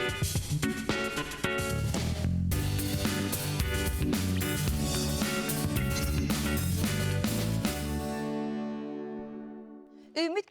Үүмүт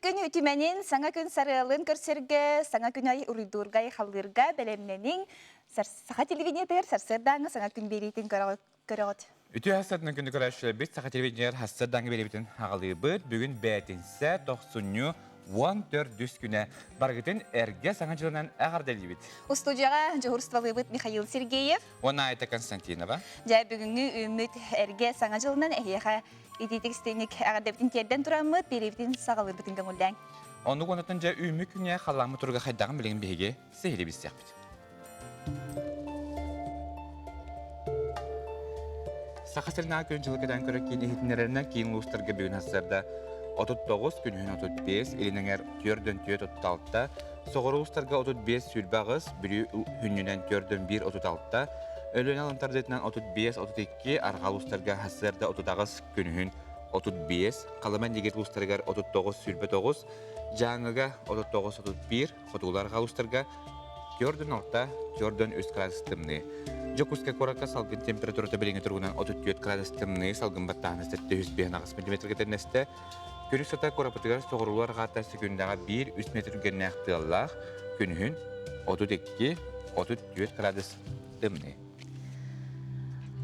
күн үтүмэнин, саҥа күн сарыалын көрсөргө, саҥа күн ай уруйдуурга, халлыырга бэлэмнэниҥ. Саха телевидениетыгар сарсыардааҥҥы саҥа күн биэриитин көрөҕүт. Үтүө хассатынан күндү көрөөччүлэрбит Саха телевидениетыгар хассардааҥҥы биэриибитин аҕалыыбыт. Бүгүн бээтинсэ, тохсунньу 14 күнэ. Барыгытын эргэ саҥа дьылынан эҕэрдэлиибит. Устудьуйаҕа дьуһурстволыыбыт Михаил Сергеев. Уонна Айта Константинова. Дьэ, бүгүҥҥү үүммүт эргэ саҥа дьылынан эһиэхэ итиитик истиҥник эҕэрдэбитин тиэрдэн тураммыт, биэриибитин саҕалыырбытын көҥүллээҥ. Оннук онотон дьэ үүммүт күҥҥэ халлааммыт туруга хайдаҕын билигин биһиги сиһилии билсиэхпит. Саха сиринээҕи күн дьылы кэтээн көрөр киин иһитиннэрэринэн киин улуустарга бүгүн сарсыарда 39, күнүһүн 35, илин эҥэр 4-4-36, соҕуруу улуустарга 35-28, Бүлүү хүннүнэн 4-1-36, Өлүөнэ алын тардыытынан 35-32, арҕаа улуустарга сарсыарда 38, күнүһүн 35, Халыма Индигир улуустарыгар 39-29, Дьааҥыга 39-31, Хотугулар улуустарга 4-6, 4-3 градус тымныы. Дьокуускай куоракка салгын температурата билиҥҥи туругунан 34 градус тымныы, салгын баттааһына 705 мм тэннэстэ. Күнүс сата куорапытыгар соҕуруу арҕаата секундаҕа 1-3 метр түргэннээх тыаллаах, күнүһүн 32-34 градус тымныы.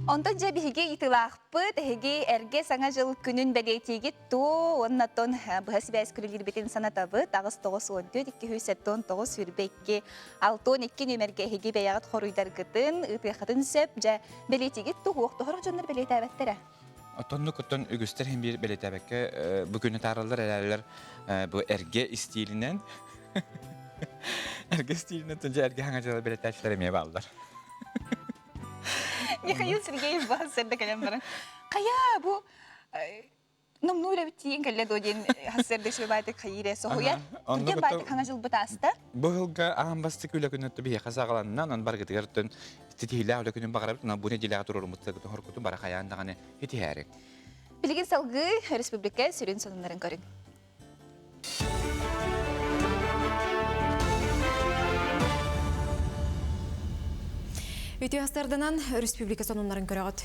Онтон дьэ биһиги ыйытыылаахпыт, эһиги эргэ Саҥа дьыл күнүн бэлиэтиигит дуо? Уонна оттон быһа сибээс күрүлүүрбүтүн санатабыт. 8 94 279 22 62 нүөмэргэ эһиги бэйэҕит хоруйдаргытын ыытыаххытын сөп. Дьэ, бэлиэтиигит туһуох тоһор дьоннор бэлиэтээбэттэрэ. Оттоннук оттон үгүстэр иһин биир бэлиэтээбэккэ бу күнү таараллар эрээлэр бу эргэ истиилинэн эргэ истиилинэн дьэ эргэ хаҥа дьыла бэлиэтээччилэр эмиэ бааллар. Михаил Сергеев баһа кэлэн баран, хайа бу номнуо үлэбит тиийэн кэллэ дуо диэн хассыарда үчүгэй хайыыра соһуйар. Түргэн баайтык хаҥа дьылбыт ааста. Бу сылга аан бастакы үлэ күнү биһиэхэ саҕаланна, онон баргытыгар өттөн ситиһиилээх үлэ күнүн баҕарабыт, онон бу нэдиэлэҕэ туруоруммут сылгытын хоркутун бара хайаан даҕаны итиһээри. Билигин салгыы республика сүрүн сонуннарын көрүҥ. Үтүө астарданан республика сонуннарын көрөҕүт.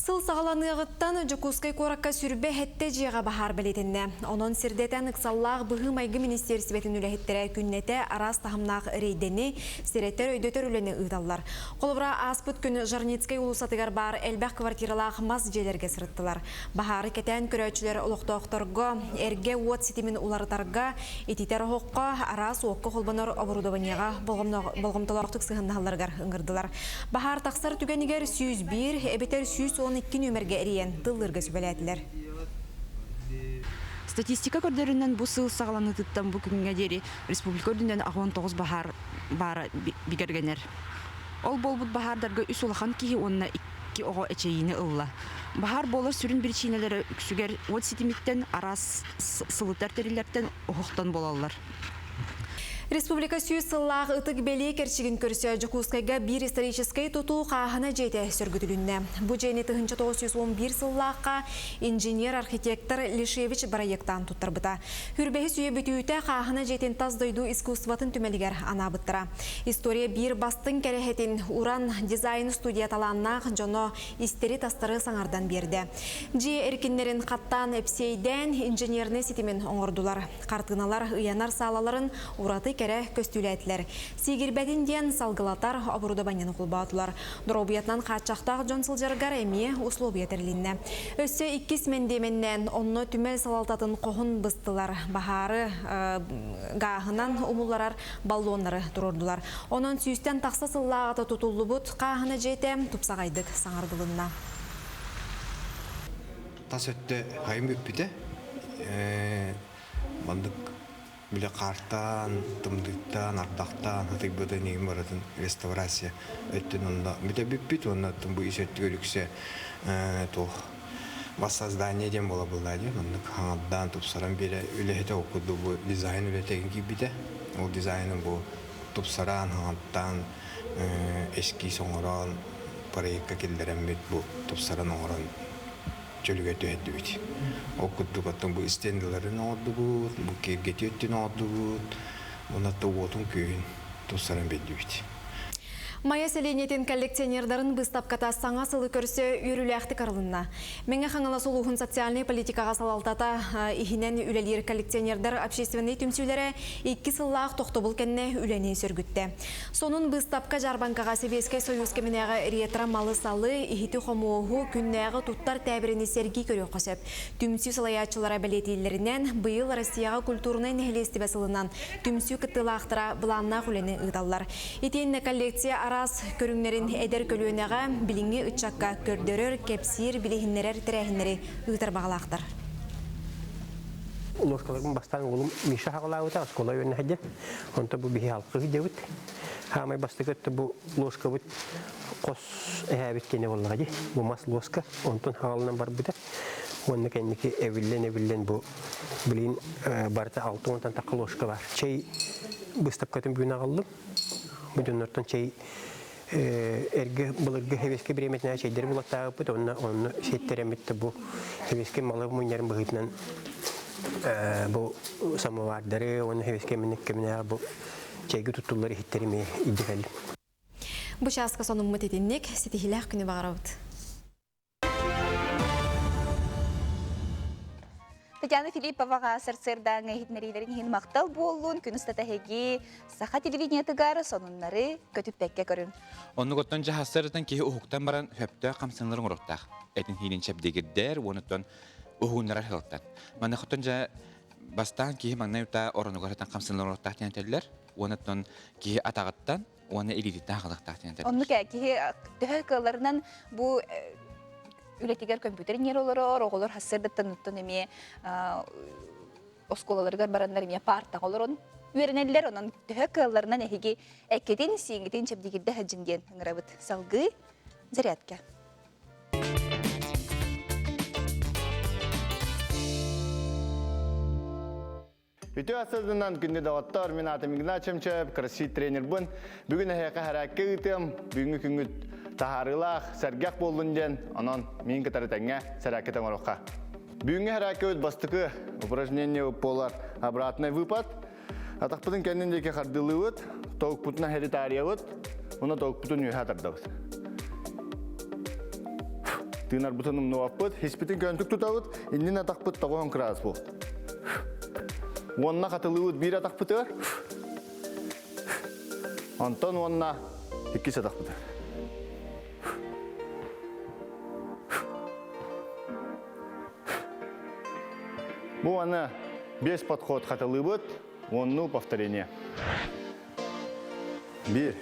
Сыл саҕаланыаҕыттан Дьокуускай куоракка сүрбэ хэттэ дьиэҕэ баһаар бэлиэтэннэ. Онон сирдэтэн ыксаллаах быһыы-майгы министиэристибэтин үлэһиттэрэ күннэтэ араас таһымнаах рейдэни, сэрэтэр-өйдөтөр үлэни ыыталлар. Холобура, ааспыт күн Жарницкай уулуссатыгар баар элбэх квартиралаах мас дьиэлэргэ сырыттылар. Баһаары кэтээн көрөөччүлэр олохтоохторго эргэ уот ситимин уларытарга, ититэр оһоххо, араас уокка холбонор оборудованиеҕа болҕомтолоохтук сыһыаннаһалларыгар ыҥырдылар. Баһаар тахсар түгэнигэр 101 эбэтэр 112 нүөмэргэ эрийэн тыллыырга сүбэлээтилэр. Статистика көрдөрүнэн бу сыл саҕаланыытыттан бу күҥҥэ диэри республика үрдүнэн 19 баһаар баара бигэргэнэр. Ол буолбут баһаардарга үс улахан киһи уонна икки оҕо эчэйиини ылла. Баһаар буолар сүрүн биричиинэлэрэ үксүгэр уот ситимиттэн, араас сылытар тэриллэртэн оһохтон буолаллар. Республика сүүс сыллаах ытык бэлиэ кэрчигин көрсө Дьокуускайга биир историческай тутуу хааһына дьиэтэ сөргүтүлүннэ. Бу дьиэни 1911 сыллаахха инженер-архитектор Лишевич бырайыактаан туттарбыта. Хүрбэһис үйэ бүтүүтэ хааһына дьиэтин тас дойду искусствотын түмэлигэр анаабыттара. История биир бастыҥ кэрэһитин уран дизайн студия талааннаах дьоно истэри-тастары саҥардан биэрдэ. Дьиэ эркиннэрин хаттаан эпсиэйдээн инженернэй ситимин оҥордулар. Хартыыналар ыйанар саалаларын ураты кэрэ көстүүлээтилэр. Сиигирбэтин диэн салгылатар оборудованиены холбоотулар. Доруобуйатынан хааччахтаах дьон сылдьарыгар эмиэ условия тэрилиннэ. Өссө иккис мэндиэмэннээн онно түмэл салалтатын хоһун быстылар. Баһаары гааһынан умулларар баллоннары туруордулар. Онон сүүстэн тахса сыллааҕыта тутуллубут хааһына дьиэтэ тупсаҕайдык саҥардылынна. Тас өттө хайым бүппүтэ. Маннык бile хаартаан, тымныыттаан, ардахтаан хатыйбытын иһин барытын реставрация өттүн онно бүтэ бүппүт уонна бу ис өттүгэр үксэ туох воссоздание диэн буола буолла дии маннык хаҥардаан тупсаран биэрэ үлэһитэ ол курдук бу дизайн үлэтэ киирбитэ ол дизайны бу тупсараан хаҥаттаан эскиз оҥорон проекка киллэрэммит бу тупсаран оҥорон чөлүгэр түһэрдибит. Ол курдук оттон бу стендаларын оҥордубут, бу киэргэтии өттүн оҥордубут, уонна уотун күүһүн. тупсаран биэрдибит. Майа сэлиэнньэтин коллекционердарын быыстапката саҥа сылы көрсө үөрүүлээхтик арылынна. Мэҥэ Хаҥалас улууһун социальнай политикаҕа салалтата иһинэн үлэлиир коллекционердар общественнай түмсүүлэрэ икки сыллаах тохтобул кэннэ үлэни сөргүттэ. Сонун быыстапка дьаарбаҥкаҕа Сэбиэскэй Сойуус кэминээҕи ретро малы-салы, иһити-хомуоһу, күннээҕи туттар тээбирини сэргии көрүөххэ сөп. Түмсүү салайааччылара бэлиэтииллэринэн, быйыл Россияҕа культурнай нэһилиэстибэ сылынан түмсүү кыттыылаахтара былааннаах үлэни ыыталлар. Итиэннэ коллекция араас көрүҥнэрин эдэр көлүөнэҕэ, билиҥҥи ыччакка көрдөрөр, кэпсиир, билиһиннэрэр тэрээһиннэри ыытар баҕалаахтар. Ложкаларбын бастаан уолум Миша хаҕалаабыта, оскуола үөрэнэ Онто бу биһи алгыы дьэбит. Хаамай бастакы өттө бу ложкабыт хос эһээбит киэнэ буоллаҕа дии. Бу мас луоска. Онтон хаҕалынан барбыта. Уонна кэнники эбиллэн-эбиллэн бу билигин барыта 60 тахха ложка бар. Чэй быыстапкатын бүгүн аҕаллым. Бу дьоннортон чэй эргэ былыргы хэбиэскэ бириэмэтинэ чэйдэри булаттаабыппыт уонна онно сиэттэрэммит да бу хэбиэскэ малы мунньарын быһыытынан бу самовардары уонна хэбиэскэ кэминээҕи бу чэйгэ туттуллар иһиттэри эмиэ илдьэ кэллим. Бу чааска сонуммут итинник ситиһиилээх күнү баҕарабыт. Татьяна Филипповаҕа сарсыардааҥҥы иһитиннэриилэрин иһин махтал буоллун, күн устата эһиги саха телевидениетыгар сонуннары көтүппэккэ көрүҥ. Оннук оттон дьаһассарытан киһи уһуктан баран сөптөөх хамсаныыларын оҥоруохтаах. Этин хиинин чэбдигирдэр, уонуттан уһугуннарар сылтан. Манна оттон дьэ бастаан киһи маҥнай утаа оронугар сытан хамсаныыларын оҥоруохтаах диэн этэллэр. Уонуттан киһи атаҕыттан уонна илиититтэн хаалыахтаах диэн этэллэр. Оннук ээ, киһи төһө кыалларынан бу үлэтигэр компьютер ньиэр олорор, оҕолор сарсыардаттан оттон эмиэ оскуолаларыгар бараннар эмиэ паартаҕа олорон үөрэнэллэр. Онон төһө кыалларынан эһиги эккитин, сииҥҥитин чэбдигирдэ сылдьын диэн ыҥырабыт. Салгыы зарядка. Үтүө асырдынан күндү доҕоттор, мин аатым Игнат Чемчев, кроссфит тренербын. Бүгүн эһиэхэ хэрээккэ ыытыам, бүгүҥҥү күҥҥүт таһаарыылаах, сэргэх буоллун диэн, онон миин кытары тэҥҥэ сэрээккэ оҥоруохха. Бүгүҥҥү хэрээккэбит бастакы упражнение буолар обратный выпад. Атахпытын кэннин диэки хардыылыыбыт, тобукпутун аһары таарыйабыт, уонна тобукпутун үөһэ тардабыт. Тыынарбытын умнубаппыт, испитин көнтүк тутабыт, иннин атахпыт тоҕоһон кыраас буолт. Уонна хатылыыбыт биир атахпытыгар. Онтон уонна иккис атахпытыгар. Бу аны без подход хатылыыбыт, уонну повторение. Биир,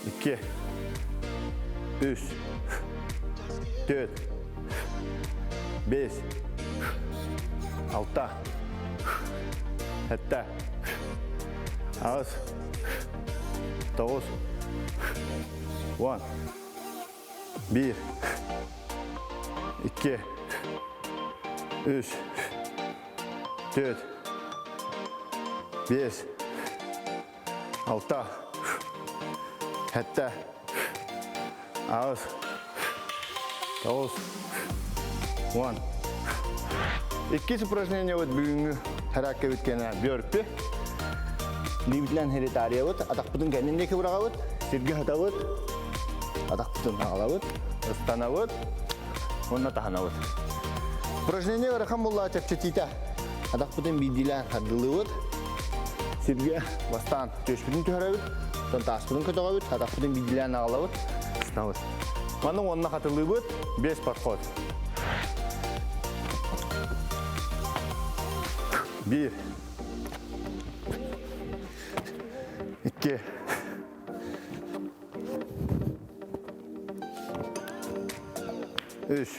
икки, үс, түөрт, биэс, алта, сэттэ, аҕыс, тоҕус, уон, биир, икки, үс, түөрт, биэс, алта, сэттэ, аҕыс, тоҕус, уон. Иккис упражнениебыт бүгүҥҥү хараккабыт кэнэ бөрпү. Лиибитинэн херитариябыт, атахпытын кэннин диэки быраҕабыт, сиргэ сытабыт, атахпытын аҕалабыт, ыстанабыт уонна таһынабыт. Упражнение ыарахан буолла чэпчэтиитэ. Атахпытын биирдиилээн хардылыыбыт. Сиргэ бастаан түөспүтүн түһэрэбит, оттон тааспытын көтөҕөбүт, атахпытын биирдиилээн аҕалабыт, ыстабыт. Маны уонна хатылыыбыт, без подход. Биир, икки, үс,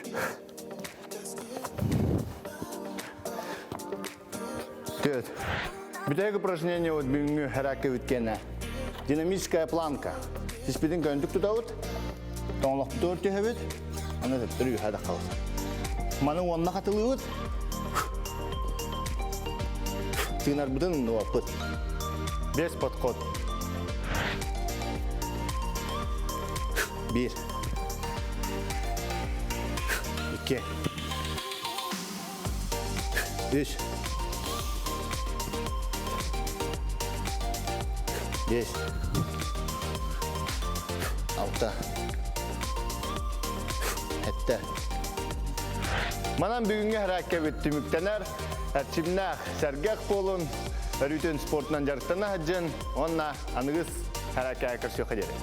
Төрт. Бүтэһик упражнение вот бүгүҥҥү хараккабыт кэнэ. Динамическая планка. Сиспитин көнтүк тутабыт, тоҥолохпутугар түһэбит, аны төттөрү үөһэ таххабыт. Маны уонна хатылыыбыт. Тыынарбытын умнубаппыт. Без подход. Биир. Икки. Үс. 5, 6, 7. Манан бүгүҥҥү хараккабыт түмүктэнэр, эрчимнээх, сэргэх буолун, өрүүтүн спортунан дьарыктана сылдьын уонна аныгыс хараккаҕа көрсүөххэ диэри.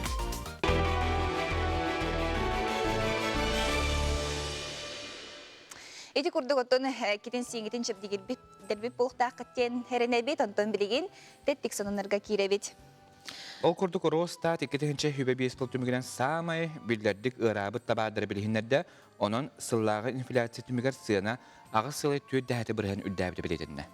Ити курдук оттон китин сииҥитин чэбдигирбит дэрбит буолуохтааххыт диэн эрэнэбит, онтон билигин тэттик сонуннарга киирэбит. Ол курдук Росстат 2025 сыл түмүгүнэн саамай биллэрдик ыараабыт табаардары билиһиннэрдэ. Онон сыллааҕы инфляция түмүгэр сыана аҕыс сылай түөрт дэһэти бырыһан үрдээбитэ бэлиэтэннэ.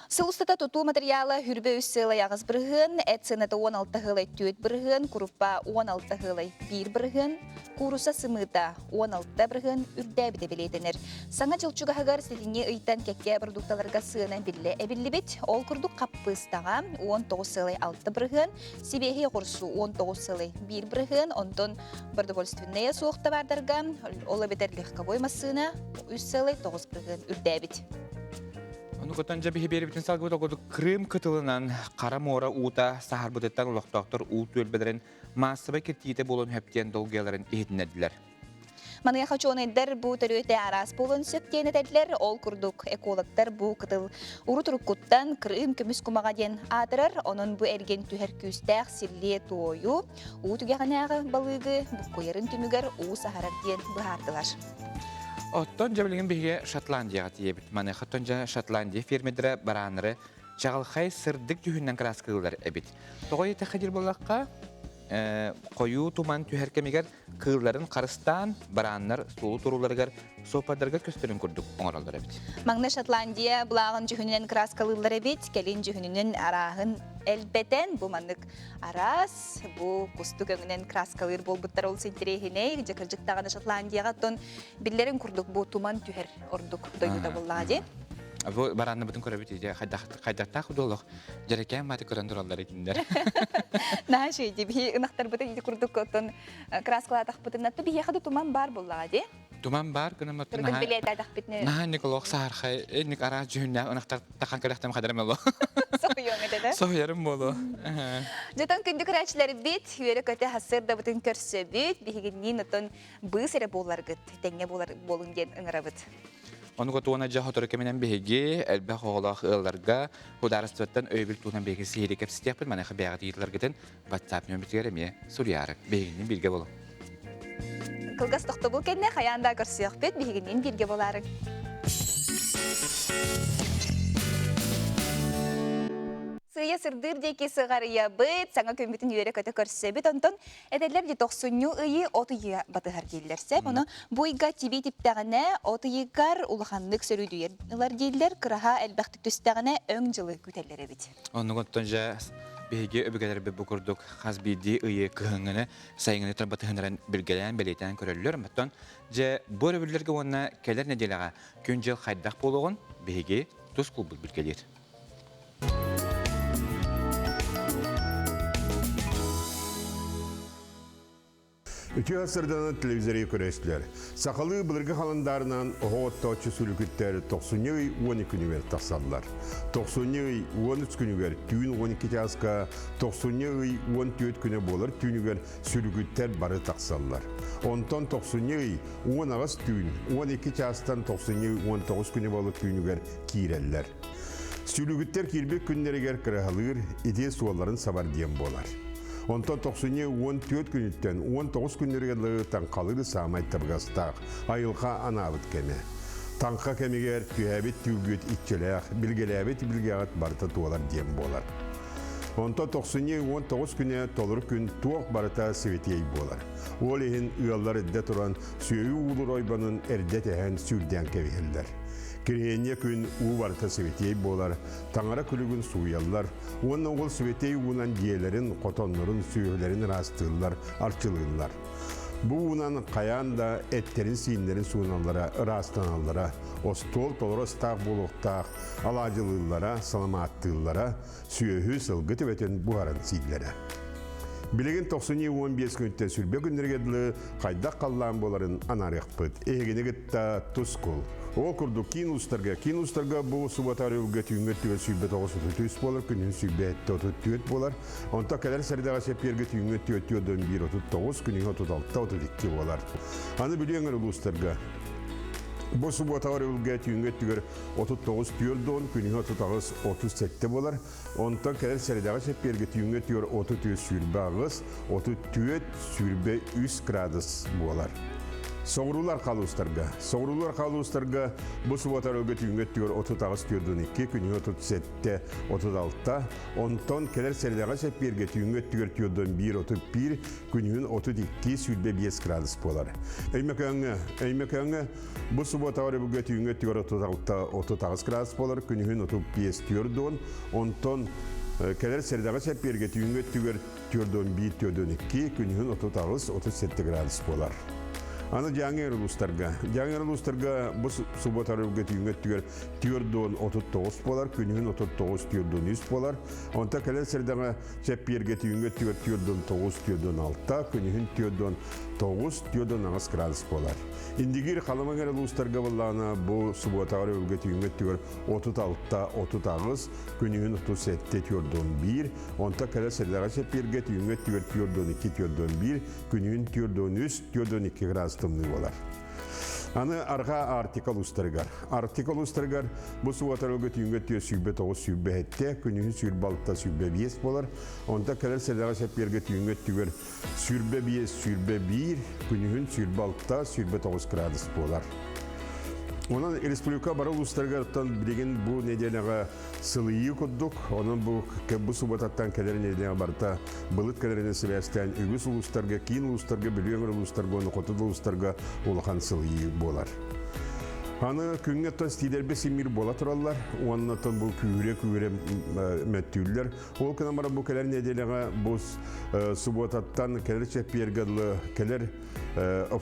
Сыл устата тутуу материала хүрбэ үс сыалай аҕыс бырыһыан, эт сыаната 16 сыалай түөрт бырыһыан, куруппа 16 сыалай биир бырыһыан, кууруса сымыыта 16 бырыһыан үрдээбитэ бэлиэтэнэр. Саҥа дьыл чугаһыгар сэтинньи ыйтан кэккэ продукталарга сыана биллэ эбиллибит. Ол курдук хаппыыстаҕа 19 сыалай 6 бырыһыан, сибиэһэй оҕурсу 19 сыалай 1 бырыһыан, онтон продовольственнайа суох табаардарга, ол эбэтэр легковой массыына 3 сыалай 9 бырыһыан үрдээбит. Ону көтөн дьэ биһи биэрбитин салгыбыт огодук Крым кытылынан Хара муора уута саһарбытыттан олохтоохтор уу түөлбэлэрин маассабай киртиитэ буолан хөптиэн долгуйаларын иһитиннэрдилэр. Маныаха учуонайдар бу төрүөтэ араас буолуон сөп диэн этэллэр. Ол курдук экологтар бу кытыл урут-уруккуттан Крым көмүс кумаҕа диэн аатырар. Онон бу эргин түһэр күүстээх силлиэ туойу уу түгэҕинээҕи балыыгы буккуйарын түмүгэр уу саһарар диэн быһаардылар. Оттон дьэ билигин биһиги Шотландияҕа тиийэбит. Маныаха оттон дьэ Шотландия фермердэрэ барааннары чаҕылхай сырдык дьүһүнүнэн кырааскалыыллар эбит. Тоҕо диэтэххэ диир буоллахха, хойуу туман түһэр кэмигэр кыылларын харыстаан, барааннар суолу турууларыгар суоппардарга көстөрүн курдук оҥороллор эбит. Маҥнай Шотландия былааҕын дьүһүнүнэн кырааскалыыллар эбит, кэлин дьүһүнүнэн арааһын элбэтэн, бу маннык араас, бу кустук өҥүнэн краскалыыр буолбуттар олус интэриэһинэй. Дьэ кырдьык даҕаны Шотландияҕа оттон биллэрин курдук бу туман түһэр ордук дойдута буоллаҕа дии. Бу бараанныбытын көрөбүт ити хайдахтаах удолох дьэрэкээн мааты көрөн тураллар итиннэр. Наһаа үчүгэй биһи ынахтарбытын ити курдук оттон краскалаатахпытына то биһиэхэ да туман баар буоллаҕа дии. Туман баар гынан Тургун билиэтээтэхпитинэ. Наһаа Николох саархай ник араас дьүһүннээх ынахтар тахан кэлэхтем хадарым оло. Соһуйуоҥ этэ да? Соһуйарым буолуо. Дьэтон күндү көрөөччүлэрбит, үөрэ-көтө сарсыардабытын көрсөбүт, биһигинниин отон быыс эрэ буоларгыт, тэҥҥэ буолар буолуҥ диэн ыҥырабыт. Ону туона дьэ сотору кэминэн биһиги элбэх оҕолоох ыалларга судаарыстыбаттан өйөбүл туһунан биһиги сиһилии кэпсэтиэхпит. Маныаха бэйэҕит ыйытыларгытын WhatsApp нөмүтүгэр эмиэ суруйаары. Биһигинниин бииргэ болуҥ. Кылгас тохтобул кэннэ хайаан да көрсүөхпүт, биһигинниин бииргэ буолаарыҥ. Сыыйа сырдыыр диэки сыҕарыйабыт, саҥа күммүтүн үөрэ-көтө көрсөбүт. Онтон этэллэр дии тохсунньу ыйы от ыйы батыһар дииллэр сөп. Ону бу ыйга тибии типтэҕинэ от ыйыгар улаханнык сөрүүдүйэр ылар дииллэр, кыраһа элбэхтик түстэҕинэ өҥ дьылы күтэллэр эбит. Оннук оттон дьэ биһиги өбүгэлэрбит бу курдук хас биирдии ыйы кыһыҥҥыны сайыҥҥыны тарбатыһыннаран билгэлээн бэлиэтээн көрөллөр. Оттон дьэ бу өрөбүллэргэ уонна кэлэр нэдиэлэҕэ күн-дьыл хайдах буолуоҕун биһиги тус клуббут билгэлиир. Үтүө сырданан телевизоры көрөстүлэр. Сахалыы былыргы халандаарынан оһох оттооччу сүлүкүттэр тохсунньу ый 12 күнүгэр тахсаллар. Тохсунньу ый 13 күнүгэр түүн 12 чааска, тохсунньу ый 14 күнэ буолар түүнүгэр сүлүкүттэр бары тахсаллар. Онтон тохсунньу ый 18 түүн 12 чаастан тохсунньу ый 19 күнэ буолар түүнүгэр киирэллэр. Сүлүгүттэр киирбит күннэригэр кыраһалыыр ити суолларын сабар диэн буолар. Онтон тохсунньу 14 күнүттэн 19 күннэригэр дылы таҥхалыыр саамай табыгастаах, айылҕа анаабыт кэмэ. Таҥха кэмигэр түһээбит түүгүт иччилээх, билгэлээбит билгэҕит барыта туолар диэн буолар. Онтон тохсунньу 19 күнэ толору күн туох барыта сибэтиэй буолар. Ол иһин ыаллар эрдэ туран сүөһү уулур ойбонун эрдэ тэһэн сүүрдээн кэбиһэллэр. Кириһиэнньэ күн уу барыта сибэтиэй буолар, таҥара күлүгүн сууйаллар уонна ол сибэтиэй уунан дьиэлэрин, хотоннорун, сүөһүлэрин ыраастыыллар, арчылыыллар. Бу уунан хайаан да эттэрин-сииннэрин сууналлара, ыраастаналлара, остуол толору астаах буолуохтаах, алаадьылыыллара, саламааттыыллара, сүөһү, сылгы төбөтүн буһаран сииллэрэ. Билигин тохсунньу 15 күнтэн сүрбэ күннэргэ дылы хайдах халлаан буоларын анаарыахпыт. Эһигини кытта тускул. Ол курдук киин улуустарга, киин улуустарга бу суббота өрөбүлгэ түүҥҥү өттүгэр 29 33 буолар, күнүһүн 27 34 буолар. Онтон кэлэр сэрдэҕэ сэппиэргэ түүҥҥү өттүгэр 41 39, күнүһүн 36 32 буолар. Аны Бүлүү өҥөр улуустарга Бу субуотаҕа өрөбүлгэ түүҥҥү өттүгэр 39 40, күнүһүн 38 37 буолар. Онтон кэлэр сэрэдэҕэ сэппиэргэ түүҥҥү өттүгэр 33 28, 34 23 градус буолар. Соҕуруулар халуустарга. Соҕуруулар халуустарга бу субуота өрөбүлгэ түүҥҥү өттүгэр 38 42, күнүһүн 37 36, онтон кэлэр сэрэдэҕэ сэппиэргэ түүҥҥү өттүгэр 41 31, күнүһүн 32 25 градус буолар. Өймөкөөҥҥө, Өймөкөөҥҥө бу субуотаҕа өрөбүлгэ түүҥҥү өттүгэр 36 38 градус буолар, күнүһүн 35 40, онтон кэлэр сэрэдэҕэ сэппиэргэ түүҥҥү өттүгэр 41 42, күнүһүн 38 37 градус буолар. Аны Дьааҥы улуустарга. Дьааҥы улуустарга бу субуота өрөбүлгэ түүҥҥү өттүгэр 4 39 буолар, күнүһүн 39 4 3 буолар. Онтон кэлэр сэрдэҕэ Чэппиэргэ түүҥҥү өттүгэр 49 46, күнүһүн 49 48 градус буолар. Индигир Халыма эрэ улуустарга буоллаҕына бу субуотаҕа өрөбүлгэ түүҥҥү өттүгэр 36 38, күнүһүн 37 41, онтон кэлэр сэрдэҕэ чэппиэргэ түүҥҥү өттүгэр 42 41, күнүһүн 43 42 градус тымныы буолар. Аны арҕаа Арктика улуустарыгар. Арктика улуустарыгар бу суотарылга түүҥҥэ 429 27, күнүһүн 26 25 буолар. Онтон кэлэр сэлэҕэ сэппиэргэ түүҥҥэ өттүгэр 25 21, күнүһүн 26 29 градус буолар. Онон республика бары улуустарыгар билигин бу нэдиэлэҕэ сылыйыы курдук. Онон бу бу субботаттан кэлэр нэдиэлэҕэ барыта былыт кэлэринэн сибээстээн үгүс улуустарга, киин улуустарга, Бүлүү өҥөр улуустарга уонна хоту улуустарга улахан сылыйыы буолар. Аны күҥҥэ оттон стиилэрбэ симмир буола тураллар уонна оттон бу күүрэ-күүрэ мөттүүллэр. Ол гынан баран бу кэлэр нэдиэлэҕэ бу субботаттан кэлэр чэппиэргэ дылы кэлэр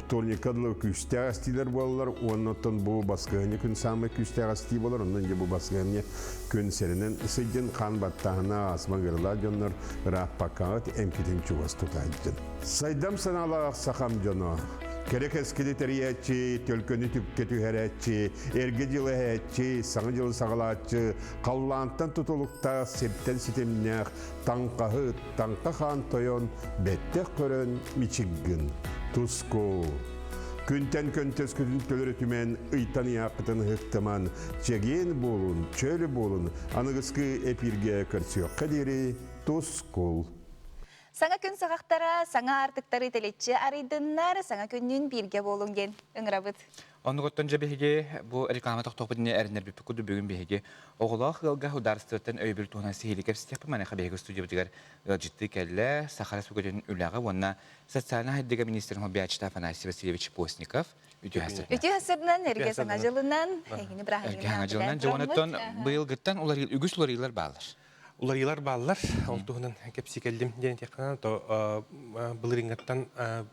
вторникка дылы күүстээх эстиилэр буолаллар уонна оттон бу баскыһыанньа күн саамай күүстээх эстии буолар онон дьэ бу баскыһыанньа күн сиринэн сылдьын хаан баттааһына астма ыарыылаах дьоннор ырааппаккаҕыт эмкитин чугас тута сылдьын. Сайдам санаалаах сахам дьоно кэрэ кэскили тэрийээччи, төлкөнү түпкэ түһэрээччи, эргэ дьылы эһээччи, саҥа дьылы саҕалааччы, халлаантан тутулуктаах, сиртэн ситимнээх, таҥхаһыт, Таҥха хаан тойон бэттэх көрөн мичиггин, туску. Күнтэн көнтөскүтүн төлөрүтүмэн, ыйтан ыйааххытын ыһыктыман, чэгиэн буолун, чөл буолун, аныгыскы эпииргэ көрсүөххэ диэри тускул. Саҥа күн саҕахтара, саҥа аартыктары тэличчи арыйдыннар, саҥа күннүүн бииргэ буолуҥ диэн ыҥырабыт. Оннугуттан дьэ биһиги бу реклама тохтоохпут иннинэ эрэннэрбиппит курдук бүгүн биһиги оҕолоох ыалга судаарыстыбаттан өйөбүл туһунан сиһилии кэпсэтиэхпит. Маныаха биһиги студиябытыгар ыалдьыттыы кэллэ Саха Республикатын үлэҕэ уонна социальнай сайдыыга министрин солбуйааччыта Афанасий Васильевич Постников. Үтүө сарсыарданан. Үтүө сарсыарданан, эргэ саҥа дьылынан, эһигини Эргэ саҥа дьылынан. Дьэ, быйылгыттан үгүс уларыйыылар бааллар. Уларыйыылар бааллар. Ол туһунан кэпсии кэллим диэн этиэххэ то былырыыҥҥаттан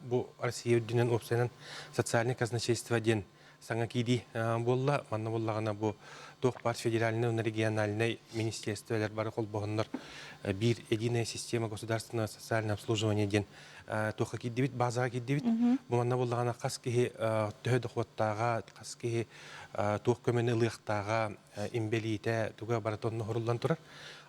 бу Россия үрдүнэн уопсайынан социальное казначейство диэн саҥа киирии буолла. Манна буоллаҕына бу туох баар федеральнай уонна региональнай министерстволар бары холбоһоннор биир единая система государственного социального обслуживания диэн туохха киирдибит, базаҕа киирдибит. Бу манна буоллаҕына хас киһи төһө дохуоттааҕа, хас киһи туох көмөнү ылыахтааҕа, имбэлиитэ туга барыта онно оһоруллан турар.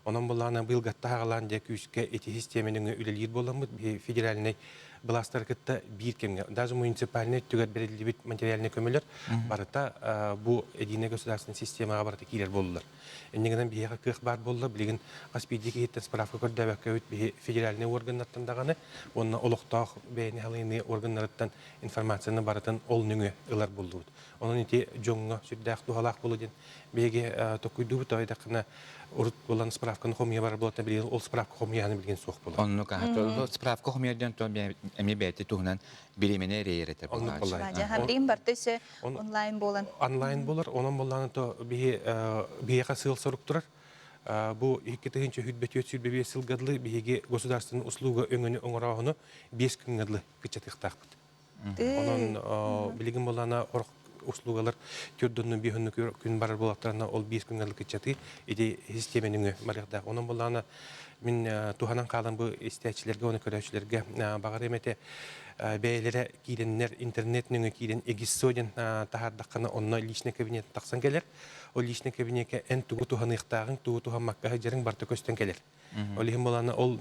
Онон былаана быйылгатта аҕалаан дьэ күүскэ ити систиэмэни үлэлиир буоламмыт федеральнай былаастары кытта биир кэмҥэ даже муниципальнай өттүгэр бэриллибит материальнай көмөлөр барыта бу единая государственная системаҕа барыта киирэр буоллулар. Инньэ гынан биһиэхэ кыах баар буолла билигин хас биирдии киһиттэн справка көрдөөбөккө биһи федеральнай органнартан даҕаны уонна олохтоох бэйэни халыйыныы органнарыттан информацияны барытын ол нөҥүө ылар буоллубут. Онон ити дьоҥҥо сүрдээх туһалаах буолуо диэн биһиги токуйдуубут айдаххына урут буолан справканы хомуйа барар буолта билигин ол справка хомуйааны билигин суох буолар. Оннук аха справка хомуйар диэн эмиэ бэйэтэ туһунан бириэмэни эрэйэр этэ Оннук буолааччы. Билигин барыта өссө онлайн буолан. Онлайн буолар. Онон буоллаҕына то биһи биһиэхэ сыал сорук турар. Бу 2024 сылга дылы биһиги государственный услуга өҥөнү оҥорооһуну 5 күҥҥэ дылы кыччатыахтаахпыт. Онон билигин буоллаҕына услугалар түрдөннү биһүннү күн барар буолаттарына ол биир күҥҥэ лыкыччаты ити систиэмэниҥи барыахтаах. Онон буллаҕына мин туһанан хаалан бу истээччилэргэ уонна көрөөччүлэргэ баҕарыам этэ бэйэлэрэ киирэннэр интернет нөҥүө киирэн эгиссо диэн таһаардаххына онно личный кабинет тахсан кэлэр. Ол личный кабинекка эн тугу туһаныахтааҕыҥ, тугу туһаммакка сылдьарыҥ барыта көстөн кэлэр. Ол иһин буолаана ол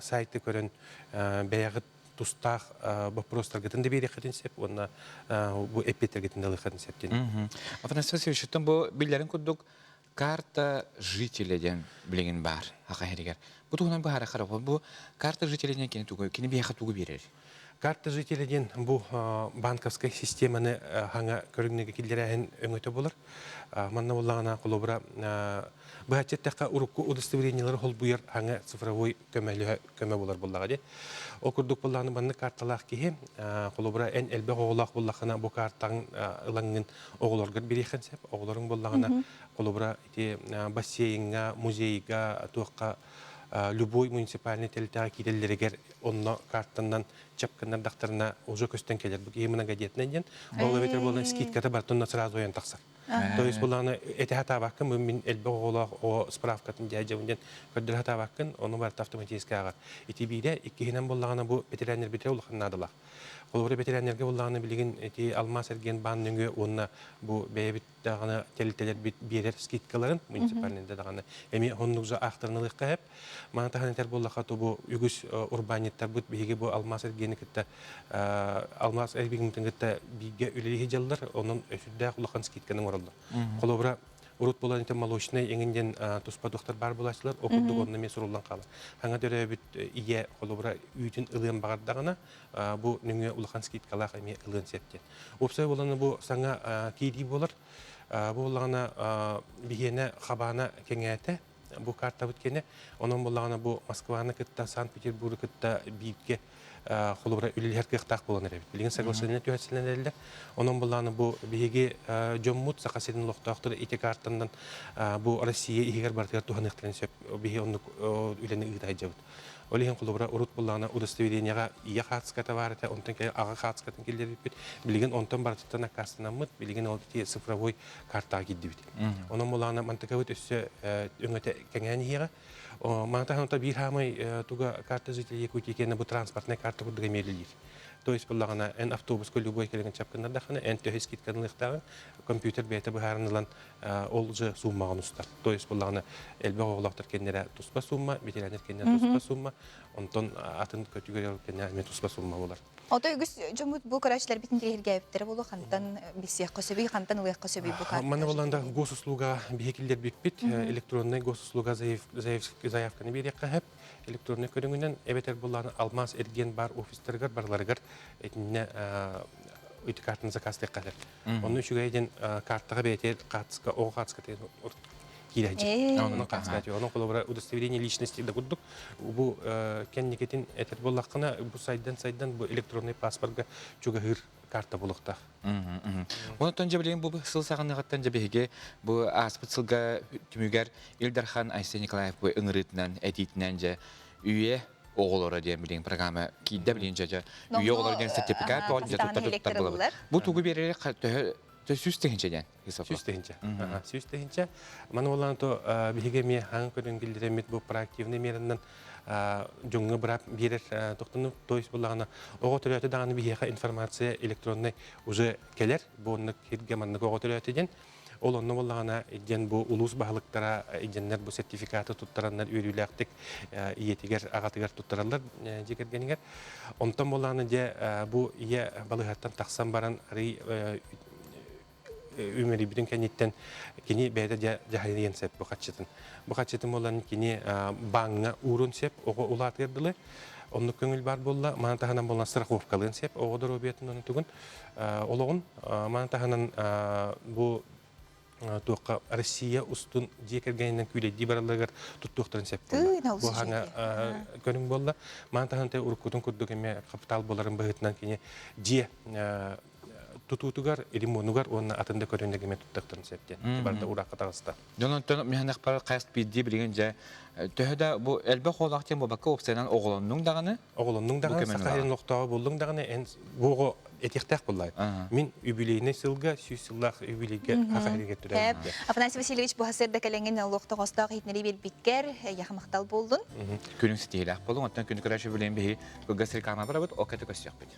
сайты көрөн бэйэҕит тустаах боппуруостаргытын да биэриэххитин сөп уонна бу эппиэттэргитин да ылыаххытын сөп диэн. Афанасий Васильевич, бу биллэрин курдук карта жителя диэн билигин баар аха иһигэр. Бу туһунан быһаарахара бу карта жителя диэн кини тугу кини биһиэхэ тугу биэрэр? Карта жителя диэн бу банковскай системаны хаҥа көрүҥнэгэ киллэрээһин өҥөтө буолар. Манна буоллаҕына холобура быһаччы эттэххэ урукку удостоверениелары холбуйар хаҥа цифровой көмөлөһө көмө буолар буоллаҕа дии. Ол курдук буоллаҕына маннык карталаах киһи холобура эн элбэх оҕолоох буоллаххына бу картаҕын ылаҥҥын оҕолоргор бириэххин сөп. Оҕолоруҥ буоллаҕына холобура ити бассейҥҥа, музейга туохха любой муниципальный тэрилтэҕэ киирэллэригэр онно картанан чапкыннардахтарына уже көстөн кэлэр. Бу киһи многодетный диэн. Ол эбэтэр буолан скидката барытын сразу ойон тахсар. То есть булааны этэ хатаабаккын, бу мин элбэх оҕолоох оҕо справкатын дьээдьэбин диэн көрдөрө хатаабаккын, ону барыта автоматически ааҕар. Ити биирэ, иккиһинэн буоллаҕына бу бэтэрээннэрбитэ улахан наадалаах. Холобура бэтэрээннэргэ буоллаҕына билигин ити алмаас эргиэн баан нөҥүө уонна бу бэйэбит даҕаны тэрилтэлэрбит биэрэр скидкаларын муниципальный даҕаны эмиэ оннук же аахтарыналыахха сөп. Маны таһынан этэр буоллахха, то бу үгүс урбаанньыттарбыт биһиги бу алмаас эргиэни кытта алмаас эргиэнин кытта бииргэ үлэлии дьаллар, онон сүрдээх улахан скидканы оҥороллор. Холобура, урут буолан ити молочный эҥин диэн туспа духтар баар буолааччылар, ол курдук онно эмиэ суруллан хаалар. Хаҥа төрөөбүт ийэ холобура үүтүн ылыан баҕардаҕына, бу нөҥүө улахан скидкалаах эмиэ ылыан сөп диэн. Уопсай буолан бу саҥа киирии буолар. Бу буоллаҕына биһиэнэ хабаана кэҥээтэ, бу картабыт кэнэ. Онон буоллаҕына бу Москваны кытта, Санкт-Петербургу кытта бииргэ холобура үлэлэһэр кыахтаах буолан эрэбит. Билигин соглашение түһэрсилэн эрэллэр. Онон буоллаҕына бу биһиги дьоммут Саха сирин олохтоохторо ити картанан бу Россия иһигэр барытыгар туһаныахтарын сөп. Биһи оннук үлэни ыыта сылдьабыт. Ол иһин холобура урут буоллаҕына удостоверениеҕа ийэ хаартыската баар этэ, онтон кэлин аҕа хаартыскатын киллэрбиппит. Билигин онтон барытыттан аккаастанаммыт, билигин ол ити цифровой картаҕа киирдибит. Онон буоллаҕына мантыкабыт өссө өҥөтө кэҥээн иһиэҕэ. Маны таһынан биир хаамай туга карта жителей Якутии кэннэ бу транспортнай карта курдук эмиэ үлэлиир. То есть буоллаҕына эн автобуска любой кэлэн чапкыннардаххына эн төһө скидканы ылыахтааҕын компьютер бэйэтэ быһааран ылан ол же сууммаҕын устар. То есть буоллаҕына элбэх оҕолоохтор кэннэрэ туспа сумма, ветераннар кэннэ туспа сумма, онтон атын көтүгэр кэннэ эмиэ туспа сумма болар. Ото үгүс дьоммут бу көрөөччүлэрбитин тириһиргээбиттэрэ буолуо хантан билсиэххэ сөбүй, хантан ылыахха сөбүй бу карта? Манна болланда госуслуга биһи биппит электронный госуслуга заявканы биэриэххэ сөп. Электронный көрүҥүнэн эбэтэр буллааны алмаас эргиэн бар офистарыгар барыларыгар итиннэ ити картаны заказтыахха сөп. Онно үчүгэй диэн картаҕа бэйэтэ хаартыска, оҕо хаартыската киирээччи. Онон хаартыска Онон холобура удостоверение личности да курдук бу кэнникитин этэр буоллаххына бу сайдан-сайдан бу электронный паспорга чугаһыыр карта буолуохтаах. Онтон дьэ билигин бу сыл саҕаныаҕыттан дьэ биһиги бу ааспыт сылга түмүгэр Ил Дархан Айсен Николаев бу ыҥырыытынан, этиитинэн дьэ үйэ оҕолоро диэн билигин программа киирдэ билигин дьэ үйэ оҕолоро диэн сертификат дьэ туттар туттар буолабыт. Бу тугу биэрэр төһө 100 тыһыынча диэн. 100 тыһыынча. 100 тыһыынча. Маны боллаан то биһиги эмиэ хаҥ көрөн киллереммит бу проактивный меранан дьоҥҥо быраап биэрэр тохтону то есть буллаҕына оҕо төрөөтө даҕаны биһиэхэ информация электронный уже кэлэр бу оннук сиргэ маннык оҕо төрөөтө диэн ол онно буоллаҕына диэн бу улуус баһылыктара идиэннэр бу сертификаты туттараннар үөрүүлээхтик ийэтигэр аҕатыгар туттараллар дьиэ кэргэнигэр онтон буоллаҕына дьэ бу ийэ балыыһаттан тахсан баран арый үмүрүйбүтүн кэнниттэн кини бэйэтэ дьэ дьаһайыан сөп бу хаччытын. Бу хаччытын буолан кини бааҥҥа уурун сөп оҕо улаатыар дылы оннук көҥүл баар буолла. Маны таһынан буолан страховкалыан сөп оҕо доруобуйатын онутугун олоҕун. Маны таһынан бу туохха Россия устун дьиэ кэргэнинэн күүлэйдии баралларыгар туттуохтарын сөп буолла. Бу хаҥа көрүҥ буолла. Маны таһынан уруккутун курдук эмиэ капитал буоларын быһыытынан кини дьиэ тутуутугар, ремонугар уонна атын да көрүннэгиме туттахтарын сөп диэн. Барыта ураакка таҕыста. Дьон онтон миһанахпар хас биирдии билигин дьэ төһө да бу элбэх оҕолоох диэн буолбакка уопсайынан оҕолоннуҥ даҕаны оҕолоннуҥ даҕаны саха сирин олохтооҕо буоллуҥ даҕаны эн бу оҕо. этиэхтээх буоллаа. Мин юбилейный сылга, 100 сыллаах юбилейге хахарыгар түрәбитте. Афанасий Васильевич, бу хасырда кэлэҥин олохтоҕостоох иһитиннэри биэрбиккэр яха махтал буоллун. Күнүн ситиһилээх болуҥ, оттон күнү көрөөчү билэн биһи кылгас реклама барабыт, ол кэти көстүөхпүт.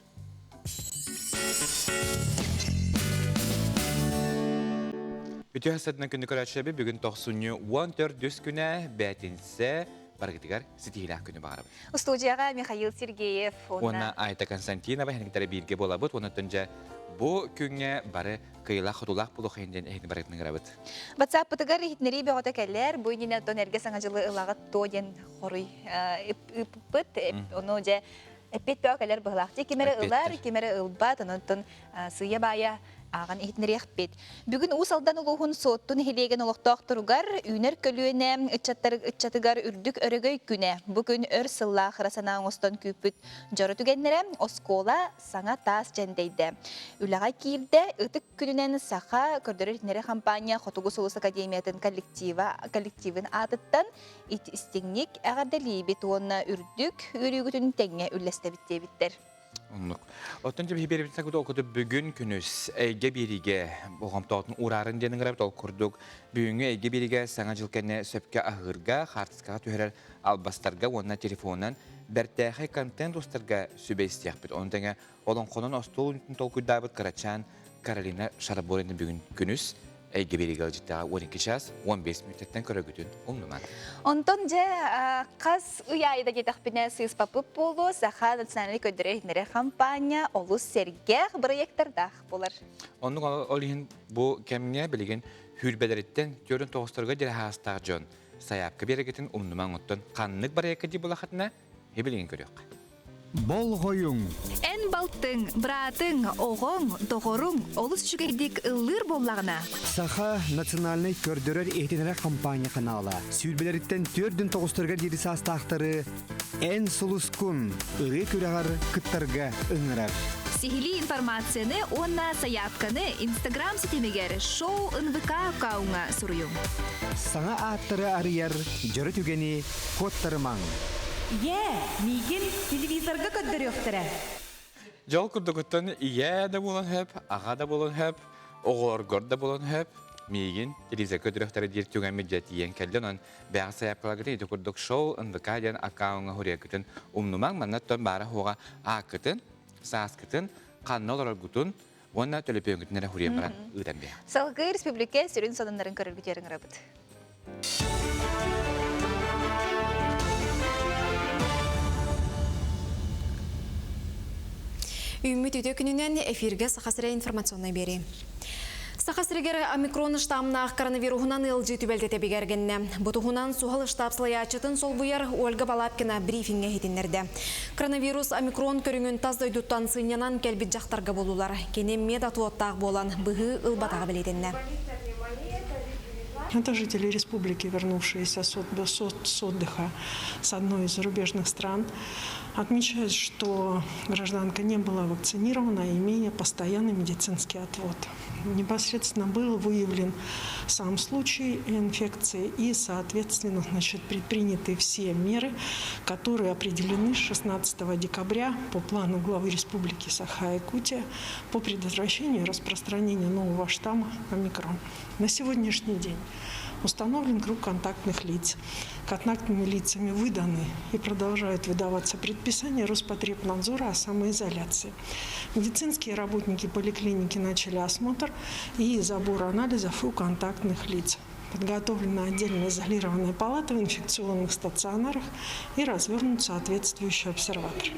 Үтүө хасырдынан күнү көрөөчүлэби бүгүн тохсунньу 14 күнэ бээтинсэ барыгытыгар ситиһилээх күнү баҕарабыт. Студияға Михаил Сергеев уонна Айта Константинова хэнигтэрэ бииргэ буолабыт. Онон дьэ бу күҥҥэ бары кыйылаах-хотулаах буолуохайын диэн эһини барытын ыҥырабыт. WhatsApp-пытыгар иһитиннэрии бөҕөтө кэлэр. Бу иннинэ оттон эргэ саҥа дьылы ылаҕыт туо диэн хоруй ыыппыт. Ону дьэ эппиэт бөҕө кэлэр быһылаах. Ким эрэ ылар, ким эрэ ылбат. Онон сыыйа-баайа ааҕан иһитиннэриэхпит. Бүгүн Уус Алдан улууһун Суотту нэһилиэгин олохтоохторугар үүнэр көлүөнэ ыччатыгар үрдүк өрөгөй күнэ. Бу күн өр сыллаах ыра санаа оҥостон күүппүт дьоро түгэннэрэ оскуола саҥа таас дьэндэйдэ. Үлэҕэ киирдэ, ытык күнүнэн Саха көрдөрөр-иһитиннэрэр хампаанньа Хотугу сулус академиятын коллектива, коллективын аатыттан истиҥник эҕэрдэлиибит уонна үрдүк үөрүүгүтүн тэҥҥэ үллэстэбит диэбиттэр. Оннук. Оттон дьэ биһи биэрэбит сакыт ол курдук бүгүн күнүс эйгэ биэриигэ болҕомтоотун уурарын диэн ыҥырабыт. Ол курдук бүгүҥҥү эйгэ биэриигэ саҥа дьыл кэннэ сөпкө аһыырга, хаартыскаҕа түһэрэр албастарга уонна телефонунан бэртээхэй контент устарга сүбэ истиэхпит. Ону тэҥэ олоҥхонон остуол үнтүн толкуйдаабыт кырачаан Каролина Шараборина бүгүн күнүс эйгэ биэриигэ ыалдьыттаҕа 12 час 15 мүнүүтэттэн көрөгүтүн умнумаҥ. Онтон дьэ хас ый аайы да диэтэхпинэ сыыспаппыт буолуо Саха национальнай көрдөрөр-иһитиннэрэр хампаанньа олус сэргэх бырайыактардаах буолар. Оннук ол иһин бу кэмҥэ билигин сүүрбэлэриттэн түөрт тоҕустарга диэри хаастаах дьон сайаапка биэрэгитин умнумаҥ оттон ханнык бырайыакка дии булахатына билигин көрүөххэ. Болҕойуҥ! Эн балтыҥ, быраатыҥ, оҕоҥ, доҕоруҥ олус үчүгэйдик ыллыыр буоллаҕына. Саха национальнай көрдөрөр-иһитиннэрэр компания ханаала сүүрбэлэриттэн түөрдүн тоҕустарыгар диэри саастаахтары Эн сулускун ырыа күрэҕэр кыттарга ыҥырар. Сиһилии информацияны уонна сайаапканы Инстаграм ситимигэр шоу НВК аккауҥҥа суруйуҥ. Саҥа ааттары арыйар дьоро түгэни куоттарымаҥ. Ийээ, миигин телевизорга көрдөрүөхтэрэ. Дьол курдугуттан ийээ да буолан хөп, аҕа да буолан хөп, оҕолоргор да буолан хөп, миигин телевизорга көрдөрүөхтэрэ диир түгэммит дьэ тиийэн кэллэ. Онон бэйэҕит сайаапкаларгытын ити курдук шоу НВК диэн аккауҥҥа хуруйаргытын умнумаҥ. Манна оттон баара-суоҕа ааккытын, сааскытын, ханна олороргутун уонна төлөпүөҥҥүтүн эрэ хуруйан баран ыытан биэҕит. Салгыы республика сүрүн сонуннарын көрөргүтүгэр ыҥырабыт. Үүммүт үтүө күнүнэн эфиргэ Саха сирэ информационнай биэрии. Саха сиригэр омикрон штаммнаах коронавируһунан ыалдьыы түбэлтэтэ бигэргэннэ. Бу туһунан суһал штаб салайааччытын солбуйар Ольга Балабкина брифиҥҥэ иһитиннэрдэ. Коронавирус омикрон көрүҥүн тас дойдуттан сынньанан кэлбит дьахтарга булулар. Кини медотуоттаах буолан быһыы ылбатаҕа бэлиэтэннэ. Это жители республики, вернувшиеся с отдыха с одной из зарубежных стран. Отмечают, что гражданка не была вакцинирована, имея постоянный медицинский отвод. Непосредственно был выявлен сам случай инфекции и, соответственно, значит, предприняты все меры, которые определены 16 декабря по плану главы Республики Саха-Якутия по предотвращению распространения нового штамма омикрон. На сегодняшний день установлен круг контактных лиц. Контактными лицами выданы и продолжают выдаваться предписания Роспотребнадзора о самоизоляции. Медицинские работники поликлиники начали осмотр и забор анализов у контактных лиц. Подготовлена отдельно изолированная палата в инфекционных стационарах и развернут соответствующий обсерватор.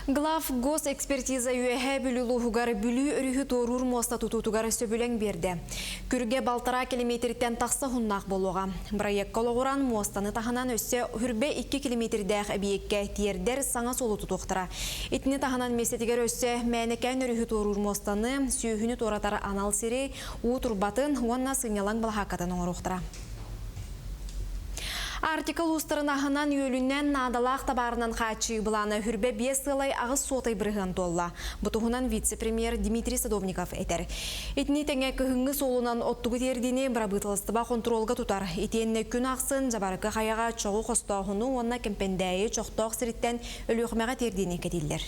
Глав госэкспертиза Үөһээ Бүлүү улууһугар Бүлүү өрүһү туоруур муоста тутуутугар сөбүлэҥ биэрдэ. Күргэ балтараа километртэн тахса уһуннаах буолуоҕа. Бырайыакка олоҕуран муостаны таһынан өссө хүрбэ 2 километрдээх эбийиэккэ тиэрдэр саҥа суолу тутуохтара. Итини таһынан миэстэтигэр өссө Мээнэкээн өрүһү туоруур муостаны, сүөһүнү туоратар анал сири, уу турбатын уонна сынньалаҥ балаһааккатын оҥоруохтара. Арктика улуустарын аһынан-үөлүнэн наадалаах табаарынан хааччыйыы былаана хүрбэ биэс сыалай аҕыс суотай бырыһыан туолла. Бу туһунан вице-премьер Дмитрий Садовников этэр. Итини тэҥэ кыһыҥҥы суолунан оттугу тиэрдиини бырабыыталыстыба хонтуруолга тутар. Итиэннэ күн ахсын Дьабарыкы хайаҕа чоҕу хостооһуну уонна Кэмпэндээйи чохтоох сириттэн Өлүөхүмэҕэ тиэрдиини кэтииллэр.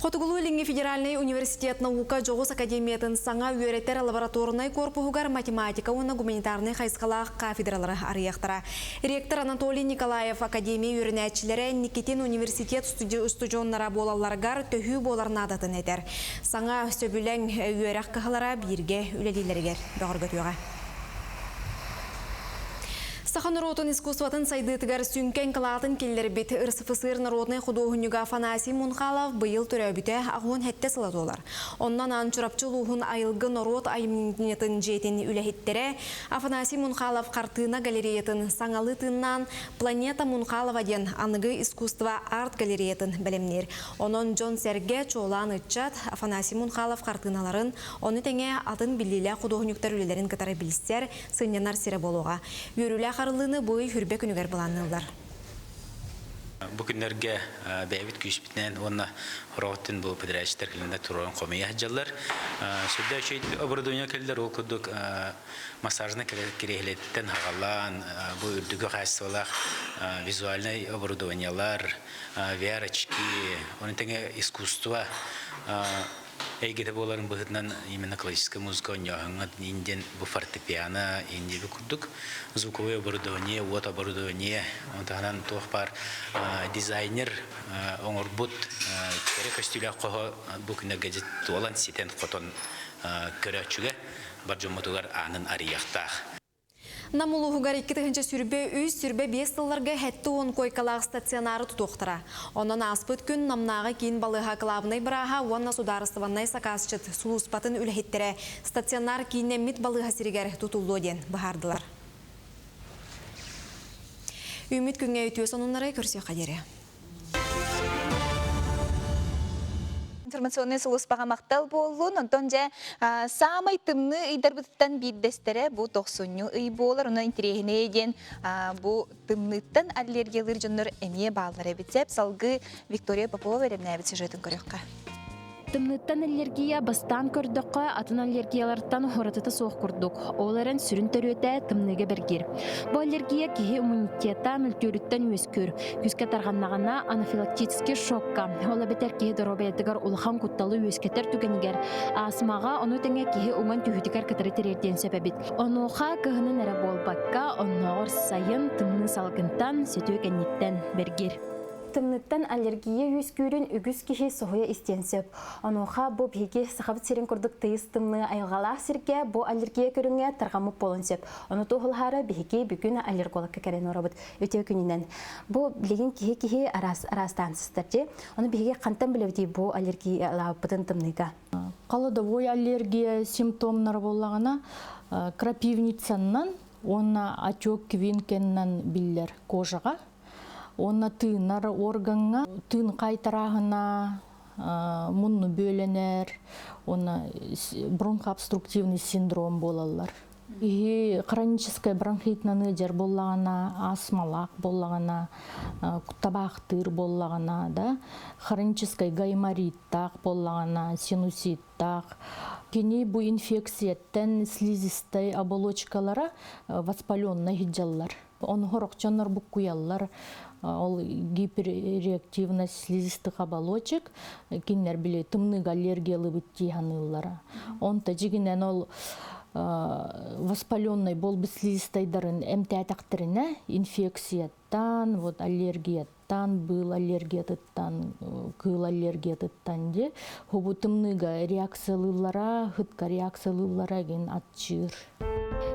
Хотугулуу-Илиҥҥи федеральнай университет наука дьоҕус академиятын саҥа үөрэтэр лабораторнай корпуһугар математика уонна гуманитарнай хайысхалаах кафедралары арыйыахтара. Ректор Анатолий Николаев академия үөрэнээччилэрэ инникитин университет устудьуоннара буолалларыгар төһүү буолар наадатын этэр. Саҥа сөбүлэҥ үөрэх кыһалара бииргэ үлэлииллэригэр бөҕөргөтүөҕэ. Саха норуотун искусствотын сайдыытыгар сүҥкэн кылаатын киллэрбит РСФСР народнай худуоһунньуга Афанасий Мунхалов быйыл төрөөбүтэ 87 сыла туолар. Онон аан Чурапчы улууһун Айылгы норуот айымньытын дьиэтин үлэһиттэрэ Афанасий Мунхалов хартыына галереятын саҥалыы тыыннаан Планета Мунхалова диэн аныгы искусство арт-галереятын бэлэмниир. Онон дьон-сэргэ, чуолаан ыччат Афанасий Мунхалов хартыыналарын, ону тэҥэ атын биллиилээх худуоһунньуктар үлэлэрин кытары билсэр, сынньанар сирэ буолуоҕа. Үөрүүлээх арыллыыны бу ый хүрбэ күнүгэр былаанныыллар. Бу күннэргэ бэйэбит күүспүтүнэн уонна хороҕоттун бу подрядчиктар кэлэннэр туруоран хомуйа сылдьаллар. Сүрдээх үчүгэй оборудование кэллэр, ол курдук массажнай кириэһилэттэн хагалаан, бу үрдүкү хаачыстыбалаах визуальнай оборудованиелар, VR-очки, ону тэҥэ искусство эйгэтэ буоларын быһыытынан именно классическая музыка оонньооһуҥҥа индиан бу фортепиано индиэби курдук звуковое оборудование уот оборудование ону таһынан туох баар дизайнер оҥорбут кэрэ көстүүлээх хоһо бу күннэргэ туолан ситэн хотон көрөөччүгэ бар дьоммутугар аанын арыйыахтаах. Нам улууһугар 2023-25 сылларга 70 куойкалаах стационары тутуохтара. Онон ааспыт күн Намнааҕы киин балыыһа кылаабынай бырааһа уонна судаарыстыбаннай сакаасчыт сулууспатын үлэһиттэрэ стационар кииннэммит балыыһа сиригэр тутуллуо диэн быһаардылар. Үүммүт күҥҥэ үтүө сонуннары көрсүөххэ диэри. Информационнай сулууспаҕа махтал буоллун. Онтон дьэ саамай тымныы ыйдарбытыттан биирдэстэрэ бу тохсунньу ый буолар. Онон интэриэһинэй диэн бу тымныыттан аллергиялыыр дьоннор эмиэ бааллар эбит. Сөп салгыы Виктория Попова бэлэмнээбит сюжетын көрүөххэ. Тымныыттан аллергия бастаан көрдөххө, атын аллергиялартан уратыта суох курдук. Ол эрэн сүрүн төрүөтэ тымныыга бэргиир. Бу аллергия киһи иммунитета мөлтүүрүттэн үөскүүр. Күүскэ тарҕаннаҕына анафилактический шокка, ол эбэтэр киһи доруобуйатыгар улахан кутталы үөскэтэр түгэнигэр астмаҕа, ону тэҥэ киһи уҥан түһүүтүгэр кытары тириэрдиэн сөп эбит. Онуоха кыһынын эрэ буолбакка, оннооҕор сайын тымныы салгынтан, сөтүө кэнниттэн бэргиир. Тымныттан аллергия үөскүүрүн үгүс киһи соһуйа истиэн сөп. Онуоха бу биһиги Сахабыт сирин курдук тыйыс тымныы айылҕалаах сиргэ бу аллергия көрүҥэ тарҕаммыт буолуон сөп. Ону туоһулаһаары биһиги бүгүн аллергологка кэлэн олоробут. Үтүө күнүнэн. Бу билигин киһи-киһи араас араастаан сыстар дии. Ону биһиги хантан билэбитий бу аллергиялаабыппытын тымныыга? Холодовой аллергия симптомнара буоллаҕына крапивницаннан уонна отек квинкеннан биллэр кожаҕа Уонна тыынар органҥа тыын хайтарааһына, мунну бүөлэнэр уонна бронхообструктивный синдром буолаллар. Киһи хроническай бронхитынан ыалдьар буоллаҕына, астмалаах буоллаҕына, табаахтыыр буоллаҕына да, хроническай гаймориттаах буоллаҕына, синуситтаах, кини бу инфекцияттан слизистай оболочкалара воспаленнай сылдьаллар. Ону сорох дьоннор буккуйаллар. Ол гиперреактивность слизистых оболочек, кинилэр били тымныыга аллергиялыыбыт дии саныыллара. Онто дьигинэн ол воспаленный буолбут слизистайдарын эмтээтэхтэринэ инфекцияттан, вот аллергияттан, быыл аллергиятыттан, кыыл аллергиятыттан дии, хубу тымныыга реакциялыыллара, хытка реакциялыыллара игин аччыыр.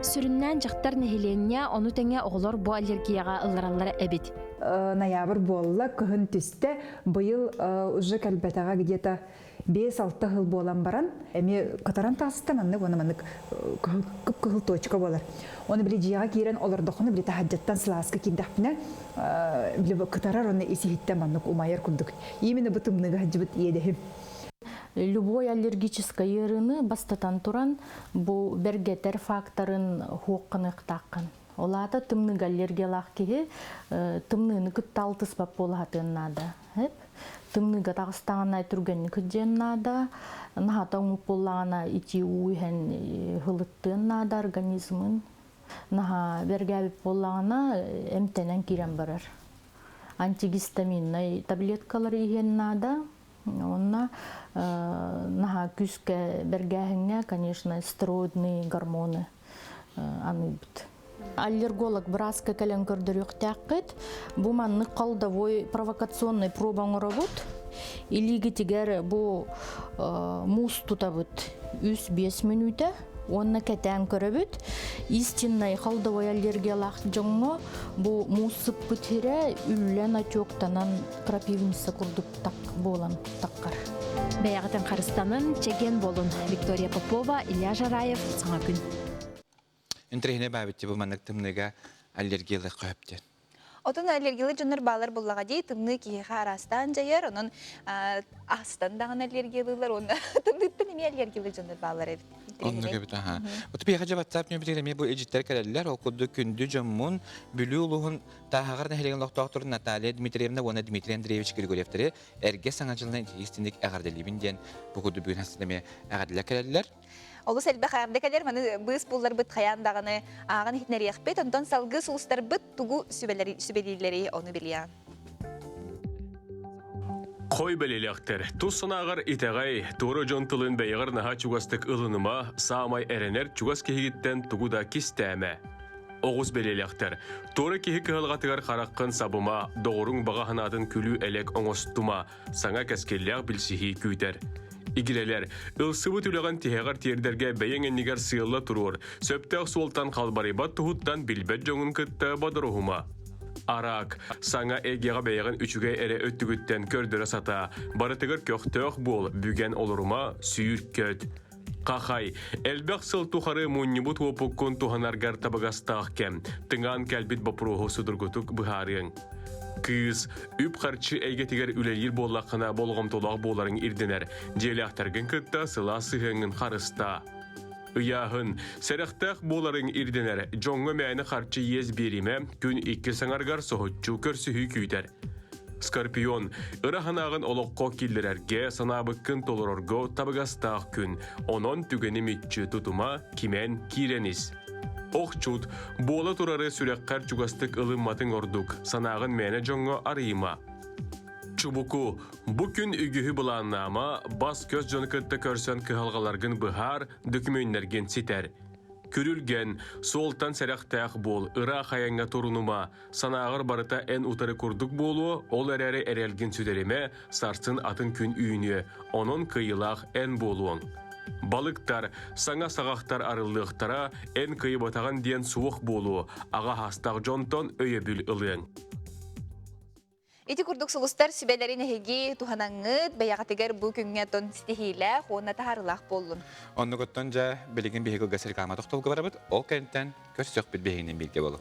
Сүрүннээн дьахтар нэһилиэнньэ, ону тэҥэ оҕолор бу аллергияҕа ыллараллара эбит. Ноябрь буолла, кыһын түстэ. Быйыл уже кэлбэтэҕэ где-то 5-6 сыл буолан баран, эмиэ кытаран таҕыста маннык уонна маннык кып-кыһыл точка буолар. Оны били дьиэҕэ киирэн олордоххуна били таһырдьаттан сылааска киирдэхпинэ били кытарар уонна ис-иһиттэн маннык умайар курдук. Именно бу тымныыга сылдьыбыт иэдэһим. Любой аллергическай ыарыыны бастатан туран бу бэргэтэр факторын хуохханыахтааххын. Ол аата тымныыга аллергиялаах киһи тымныыны кытта алтыспат буолаһатыан наада. Тымныыга таҕыстаҕына түргэнник сылдьыан наада, наһата оҥук буоллаҕына итии уу иһэн һылыттыан наада организмын. Наһаа бэргээбит буоллаҕына эмтэнэн киирэн барар. Антигистаминнай таблеткалары иһиэн наада. Онно наһаа күүскэ бэргээһиҥҥэ, конечно, стероидные гормоны аныыбыт. Аллерголог бырааска кэлэн көрдөрүөхтээххит. Бу маннык колдовой провокационный проба оҥоробут. Илиигитигэр бу муус тутабыт 3-5 мүнүүтэ уонна кэтээн көрөбүт. Истинный колдовой аллергиялаах дьоҥҥо бу муус сыппыт сирэ үллэн отектанан крапивница курдук так буолан таххар. Бэйэҕитин харыстанын, чэгиэн буолун. Виктория Попова, Илья Жараев, Саҥа күн. Интэриэһинэй баабит бу маннык тымныыга аллергиялык хөптөн. Отон аллергиялы дьоннор баалар буллаҕа дии, тымныы киһиэхэ араастаан дьайар, онон астан даҕаны аллергиялыылар, уонна тымныыттан эмиэ аллергиялы дьоннор баалар эбит. Оннук эбит, аха. Вот биһиэхэ дьэ WhatsApp нөмүрүгэр эмиэ бу эдьиттэр кэлэллэр, ол курдук күндү дьоммун Бүлүү улууһун Тааһаҕар нэһилиэгин олохтоохторун Наталья Дмитриевна уонна Дмитрий Андреевич Григорьевтары эргэ саҥа дьылынан истиҥник эҕэрдэлиибин диэн бу курдук бүгүн хастан эмиэ эҕэрдэлэр кэлэллэр. Олус элбэх эҕэрдэ кэлэр, маны быыс булларбыт хайаан даҕаны ааҕан иһитинэриэхпит, онтон салгыы сулустарбыт тугу сүбэлииллэрий ону билиэҕин. Хой бэлиэлээхтэр, тус санааҕар итэҕэй, туора дьон тылын бэйэҕэр наһаа чугастык ылыныма, саамай эрэнэр чугас киһигиттэн тугу да кистээмэ. Оҕус бэлиэлээхтэр, туора киһи кыһалҕатыгар хараххын сабыма, доҕоруҥ баҕа санаатын күлүү-элэк оҥостума, саҥа кэскиллээх билсиһии күүтэр. Игирэлэр, ылсыбыт үлэҕин тиһэҕэр тиэрдэргэ бэйэҥ иннигэр сыалла туруор, сөптөөх суолтан халбарыйбат туһуттан билбэт дьоҥун кытта бодоруһума. Араак, саҥа эйгэҕэ бэйэҕин үчүгэй эрэ өттүгүттэн көрдөрө сатаа, барытыгар көхтөөх буол, бүгэн олорума, сүүр-көт. Хахай, элбэх сыл тухары мунньубут уопуккун туһанаргар табыгастаах кэм, тыҥаан кэлбит боппуруоһу судургутук быһаарыаҥ. Кыыс, үп-харчы эйгэтигэр үлэлиир буоллаххына болҕомтолоох буоларыҥ ирдэнэр. Дьиэлээхтэргин кытта сылаас сыһыаҥҥын харыстаа. Ыйааһын, сэрэхтээх буоларыҥ ирдэнэр. Дьоҥҥо мээнэ харчы иэс биэримэ, күн иккис аҥарыгар соһуччу көрсүһүү күүтэр. Скорпион, ыра санааҕын олоххо киллэрэргэ, санаабыккын толорорго табыгастаах күн. Онон түгэни мүччү тутума, кимэн киирэн ис. Охчут, буола турары сүрэххэр чугастык ылымматыҥ ордук, санааҕын мээнэ дьоҥҥо арыйыма. Чубуку, бу күн үгүһү былааннаама, бас-көс дьону кытта көрсөн кыһалҕаларгын быһаар, дөкүмүөннэргин ситэр. Күрүлгэн, суолтан сэрэхтээх буол, ыраах айаҥҥа турунума, Санааҕар барыта эн утары курдук буолуо, ол эрээри эрэлгин сүтэримэ, сарсын атын күн үүнүө, онон кыайыылаах эн буолуоҥ. Балыктар, саҥа саҕахтар арыллыахтара, эн кыайбатаҕын диэн суох буолуо, аҕа аһастаах дьонтон өйөбүл ылыаҥ. Ити курдук сулустар сүбэлэрин эһиги туһанаҥҥыт, бэйэҕитигэр бу күҥҥэ тон ситиһиилээх уонна таһаарыылаах буоллун. Оннугуттан дьэ билигин биһиги кылгас реклама тохтолго барабыт, ол кэнниттэн көрсүөхпүт биһигинин бииргэ болу.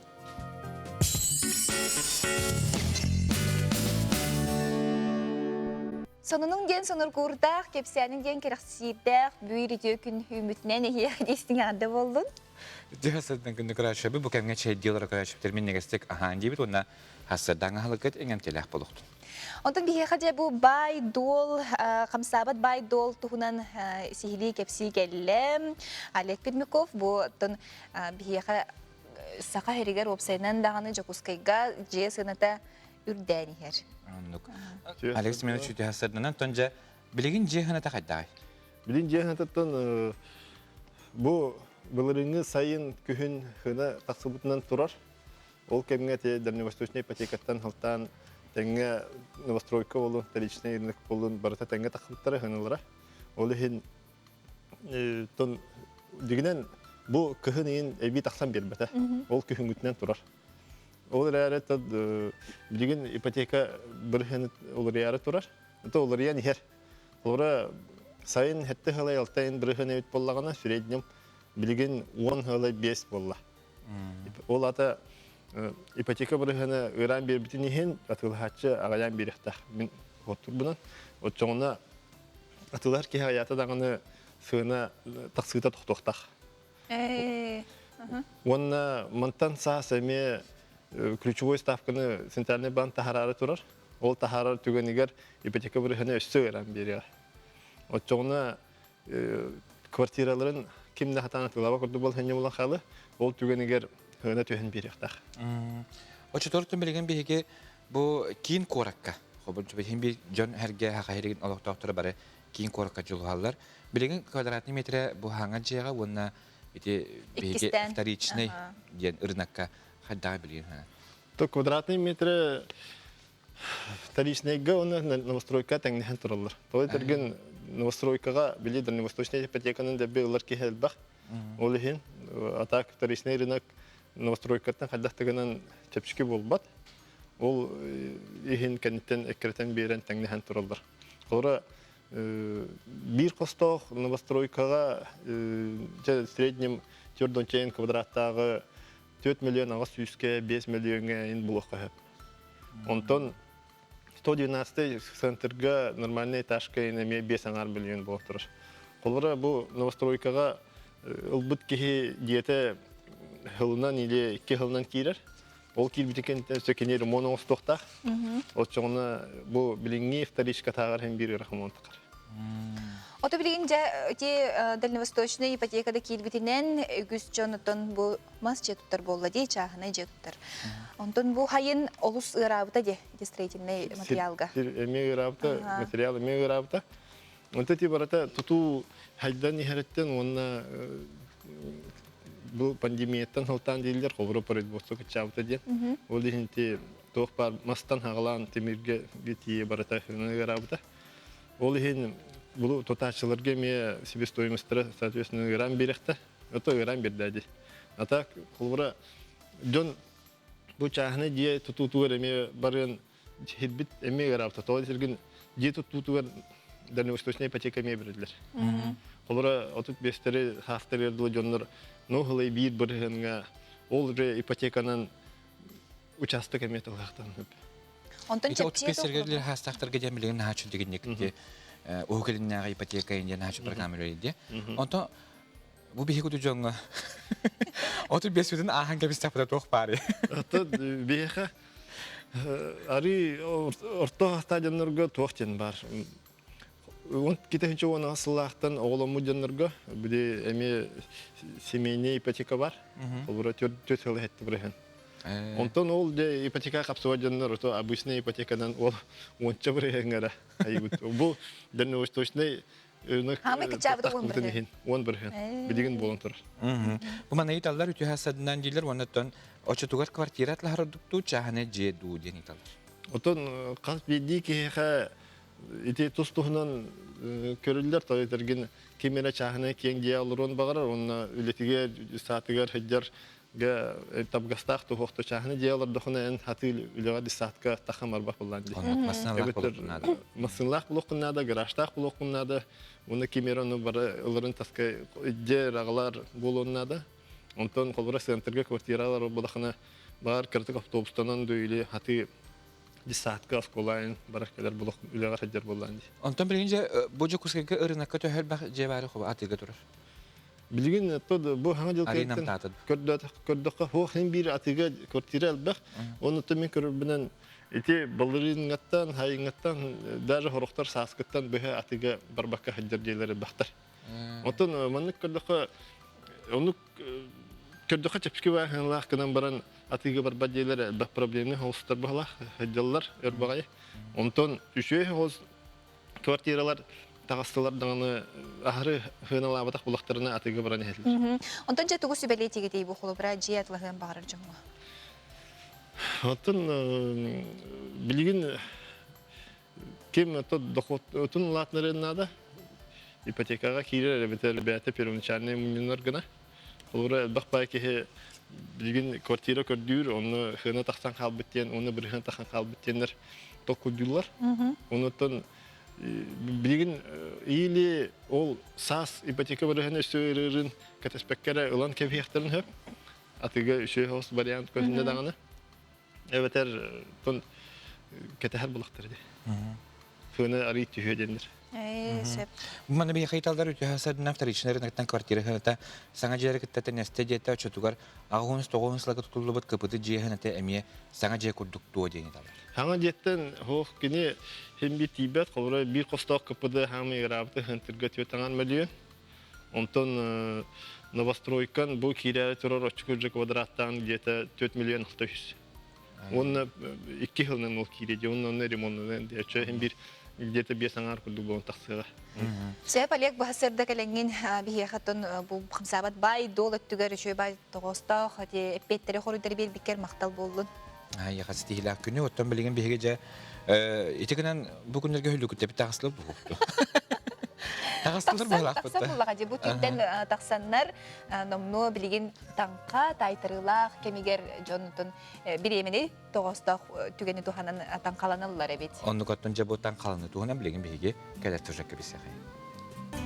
Сонунуҥ диэн сонургуурдаах, кэпсээниҥ диэн кэрэхсиирдээх бүүр үтүө күн үүммүтүнэн эһиэх истиҥ эҕэрдэ буоллун. Дьэ сырдын күндү көрөөччүбүт бу кэмҥэ чэйдии олорор көрөөччүбүтэр минньигэстик аһаан диэбит уонна хассырдаан аһылыккыт иҥэмтиэлээх буолуохтун. Онтон биһиэхэ дьэ бу баай-дуол, хамсаабат баай-дуол туһунан сиһилии кэпсии кэллэ. Олег Пермяков бу оттон биһиэхэ Саха сиригэр уопсайынан даҕаны Дьокуускайга дьиэ сыаната үрдээн иһэр. Оннук. Алекс Семенович үтүһассарданан тон дьэ билигин дьиэ сыаната хайдаҕай? Билигин дьиэ сыанатыттан бу былырыыҥҥы сайын күһүн хына тахсыбытынан турар. Ол кэмҥэ те дальневосточнай ипотекаттан халтаан тэҥҥэ новостройка болун, вторичный рынок болун барыта тэҥҥэ тахсыбыттара хыналара. Ол иһин тон дигинэн бу кыһын иин эбии тахсан биэрбэтэ. Ол күһүҥҥүтүнэн турар. Ол эрээри билигин ипотека бырыһыаны уларыйаары турар. Это уларыйан иһэр. Олора сайын хэтте хылай алтайын бырыһыан эбит буоллаҕына среднем билигин 10 хылай 5 буолла. Ол ата ипотека бырыһыана ыараан биэрбитин иһин атыылаһааччы аҕайаан биэриэхтээх. Мин оттурбунан. Оччоҕуна атыылаһар киһи айаата даҕаны сыана тахсыыта тохтуохтаах. Уонна мантан саас эмиэ ключевой ставканы центральный банк таһараары турар. Ол таһаарар түгэнигэр ипотека бырыһыана өссө ыараан биэриэҕэ. Оччоҕуна квартираларын ким да хатаан атыылаабат курдук балаһыанньа буолан хаалыа. Ол түгэнигэр сыана түһэн биэриэхтээх. Оччотугар билигин биһиги бу киин куоракка. Хобун би дьон эргэ хахайригин олохтоохторо бары киин куоракка дьулуһаллар. Билигин квадратный метрэ бу хаҥа дьиэҕэ уонна ити биһиги вторичный диэн ырынакка хайдаҕа билигин То квадратный метрэ вторичныйга уонна новостройка тэҥнэһэн тураллар. Тоҕо этэргин новостройкаҕа били дальневосточная ипотеканан дэбби ылар киһи элбэх. Ол иһин а так вторичный рынок новостройкаттан хайдах да гынан чэпчэки буолбат. Ол иһин кэнниттэн эккирэтэн биэрэн тэҥнэһэн тураллар. Холобура биир хостоох новостройкаҕа в среднем төрт квадраттааҕы 4 миллион аҕыс сүүскэ 5 миллиоҥҥа ин булуохха сөп. Онтон 112 центрга нормальный этажка эмиэ 5 аҥаар миллион буолан турар. Холобура бу новостройкаҕа ылбыт киһи дьиэтэ сылынан или икки сылынан киирэр. Ол киирбити кэнниттэн өссө кини ремонт оҥостуохтаах. Оччоҕуна бу билиҥҥи вторичкатааҕар иһин биир ыарахан буолан тахар. Ото билигин дьэ ити дальневосточный ипотекада киирбитинэн үгүс дьон оттон бу мас дьиэ туттар буолла дии, чааһынай дьиэ туттар. Онтон бу хайын олус ыараабыта дии, ити строительный материалга. Сир эмиэ ыараабыта, материал эмиэ ыараабыта. Онто ити барыта тутуу хайдан иһэриттэн уонна бу пандемияттан сылтаан дииллэр, холобура производство кыччаабыта диэн. Ол иһин ити туох баар мастан хаҕалаан тимиргэ тиийэ барыта ыараабыта. Ол иһин бу тутааччыларга эмиэ себестоимостара соответственно ыараан биэрэхтэ. Это ыараан биэрдэ дии. А так холобура дьон бу чааһынай дьиэ тутуутугар эмиэ барыан сирбит эмиэ ыараабыта. Тоҕо сиргин дьиэ туттуутугар дальневосточная ипотека эмиэ бериллэр. Холобура 35-тэри хаастарыгар дылы дьоннор ну хылай биир бырыһыаҥҥа ол же ипотеканан участок эмиэ тылыахтан сөп. Онтон Ити 35 сиргэ хаастаахтарга диэн билигин наһаа чүдүгүннүк уһук илиннээҕи ипотека диэн наһаа программа үлэлиир. Онтон бу биһиги куту дьоҥҥо 35 бүтүн ааһан кэбистэхпитэ туох баарый? Ата биһиэхэ арыы орто стадионнарга туох диэн бар. Он китехинчи уон сыллаахтан оҕоломмут дьоннорго били эмиэ семейный ипотека бар. Холобура төрт сыл иһэтти бырыһын. Онтон ол де ипотека хапсыба дьоннор ото обычный ипотеканан ол уонча бырыһыҥҥара айыбыт. Бу дальневосточный Хаамай кыччаабыт уон бырыһын. Уон бырыһын. Билигин буолан турар. Бу маны ыйталлар үтүө садынан дииллэр уонна очотугар квартира атлаһар ордуктуу чааһына дьиэ дуу диэн ыйталлар. Отон хас биирдии киһиэхэ ити тус туһунан көрүллэр тойтергин ким эрэ чааһынай киэҥ дьиэ олоруон баҕарар уонна үлэтигэр саатыгар сылдьар табыгастаах туһуохта чааһынай дьиэ олордохуна эн хатыы үлэҕэ десятка тахан барбах буллаан дии. Массыыналаах булуоххун наада, гаражтаах булуоххун наада, уонна ким эрэ ону бары ыларын таска дьиэ раҕалар буолуон наада. Онтон холобура центрга квартиралар буолахына баар кыратык автобустанан дуу или хатыы десятка оскуолаайын барар кэлэр булуох үлэҕэ сылдьар буоллаан дии. Онтон билигин дьэ бу Дьокуускайга ырыынакка төһө элбэх дьиэ баары хоба атыыга турар? Билигин то бу хаҥа дьыл көрдөххө хуох син биир атыыга квартира элбэх. Онуттан мин көрөрбүнэн ити балырыыҥҥаттан, хайыҥҥаттан даже хорохтор сааскыттан быһа атыыга барбакка сылдьар дьиэлэр элбэхтэр. Оттон маннык көрдөххө оннук көрдөххө чэпчэки бааһыналаах гынан баран атыыга барбат дьиэлэр элбэх проблемный холустар баһылаах сылдьаллар өр баҕайы. Онтон үчүгэй холус квартиралар таҕыстылар даҕаны аһары сыаналаабатах булахтарына атыыга баран иһэллэр. Онтон дьэ тугу сүбэлиэтигитий бу холобура дьиэ атылаһыан баҕарар дьоҥҥо? Оттон билигин ким доход отун улаатынарын наада ипотекаҕа киирэр эбэтэр бэйэтэ первоначальный мунньунар гына. Холобура элбэх баай киһи билигин квартира көрдүүр, онно сыана тахсан хаалбыт диэн, уонна бырыһыан тахсан хаалбыт диэннэр толкуйдууллар. Онуттан билигин или ол саас ипотека бырыһыан өссө ырыырын кэтэспэккэ эрэ ылан кэбиһиэхтэрин сөп. Атыга үчүгэй соҕус вариант көһүннэ даҕаны. Эбэтэр тон кэтэһэр булахтар ди. Сыана арый түһүө диэннэр. Сөп. Маны биһи хайталдар үтүө садынан вторичный рыноктан квартира хыната саҥа дьиэлэр кытта тэнэстэ диэтэ очотугар аҕыс тоҕус сылга тутуллубут кыпыты дьиэ хыната эмиэ саҥа дьиэ курдук туо диэн эталар. Саҥа дьиэттэн хоох кини хин биир тиийбэт холобура биир хостоох кыпыты хаамы ыраабыты хынтырга түөтаҥан мөлүйүөн. Онтон новостройкан бу киирээри турар оччукурдьа квадраттаан дьиэтэ 4 миллион 600. Уонна икки сылынан ол киирэ дии, онно онно ремоннанан диэччи иһин биир где-то биэс аҥаар курдук буолан тахсыаҕа. Сөп, Олег, быһа сырда кэлэҥҥин биһиэхэ оттон бу хамсаабат баай дуол өттүгэр үчүгэй баай тоҕоостоох эппиэттэри хоруйдары биэрбиккэр махтал буоллун. Айаха ситиһилээх күнү, оттон билигин биһиги дьэ ити гынан бу күннэргэ хүлүкүттэбит тахсылар буһукту. Тахсылар буолаахпыт. Тахсан буллаҕа дии бу түүнтэн тахсаннар номнуо билигин таҥха таайтарыылаах кэмигэр дьон бириэмэни тоҕоостоох түгэни туһанан таҥхаланаллар эбит. Оннук оттон дьэ бу таҥхаланы туһунан билигин биһиги кэлэр тужакка билсэхэй.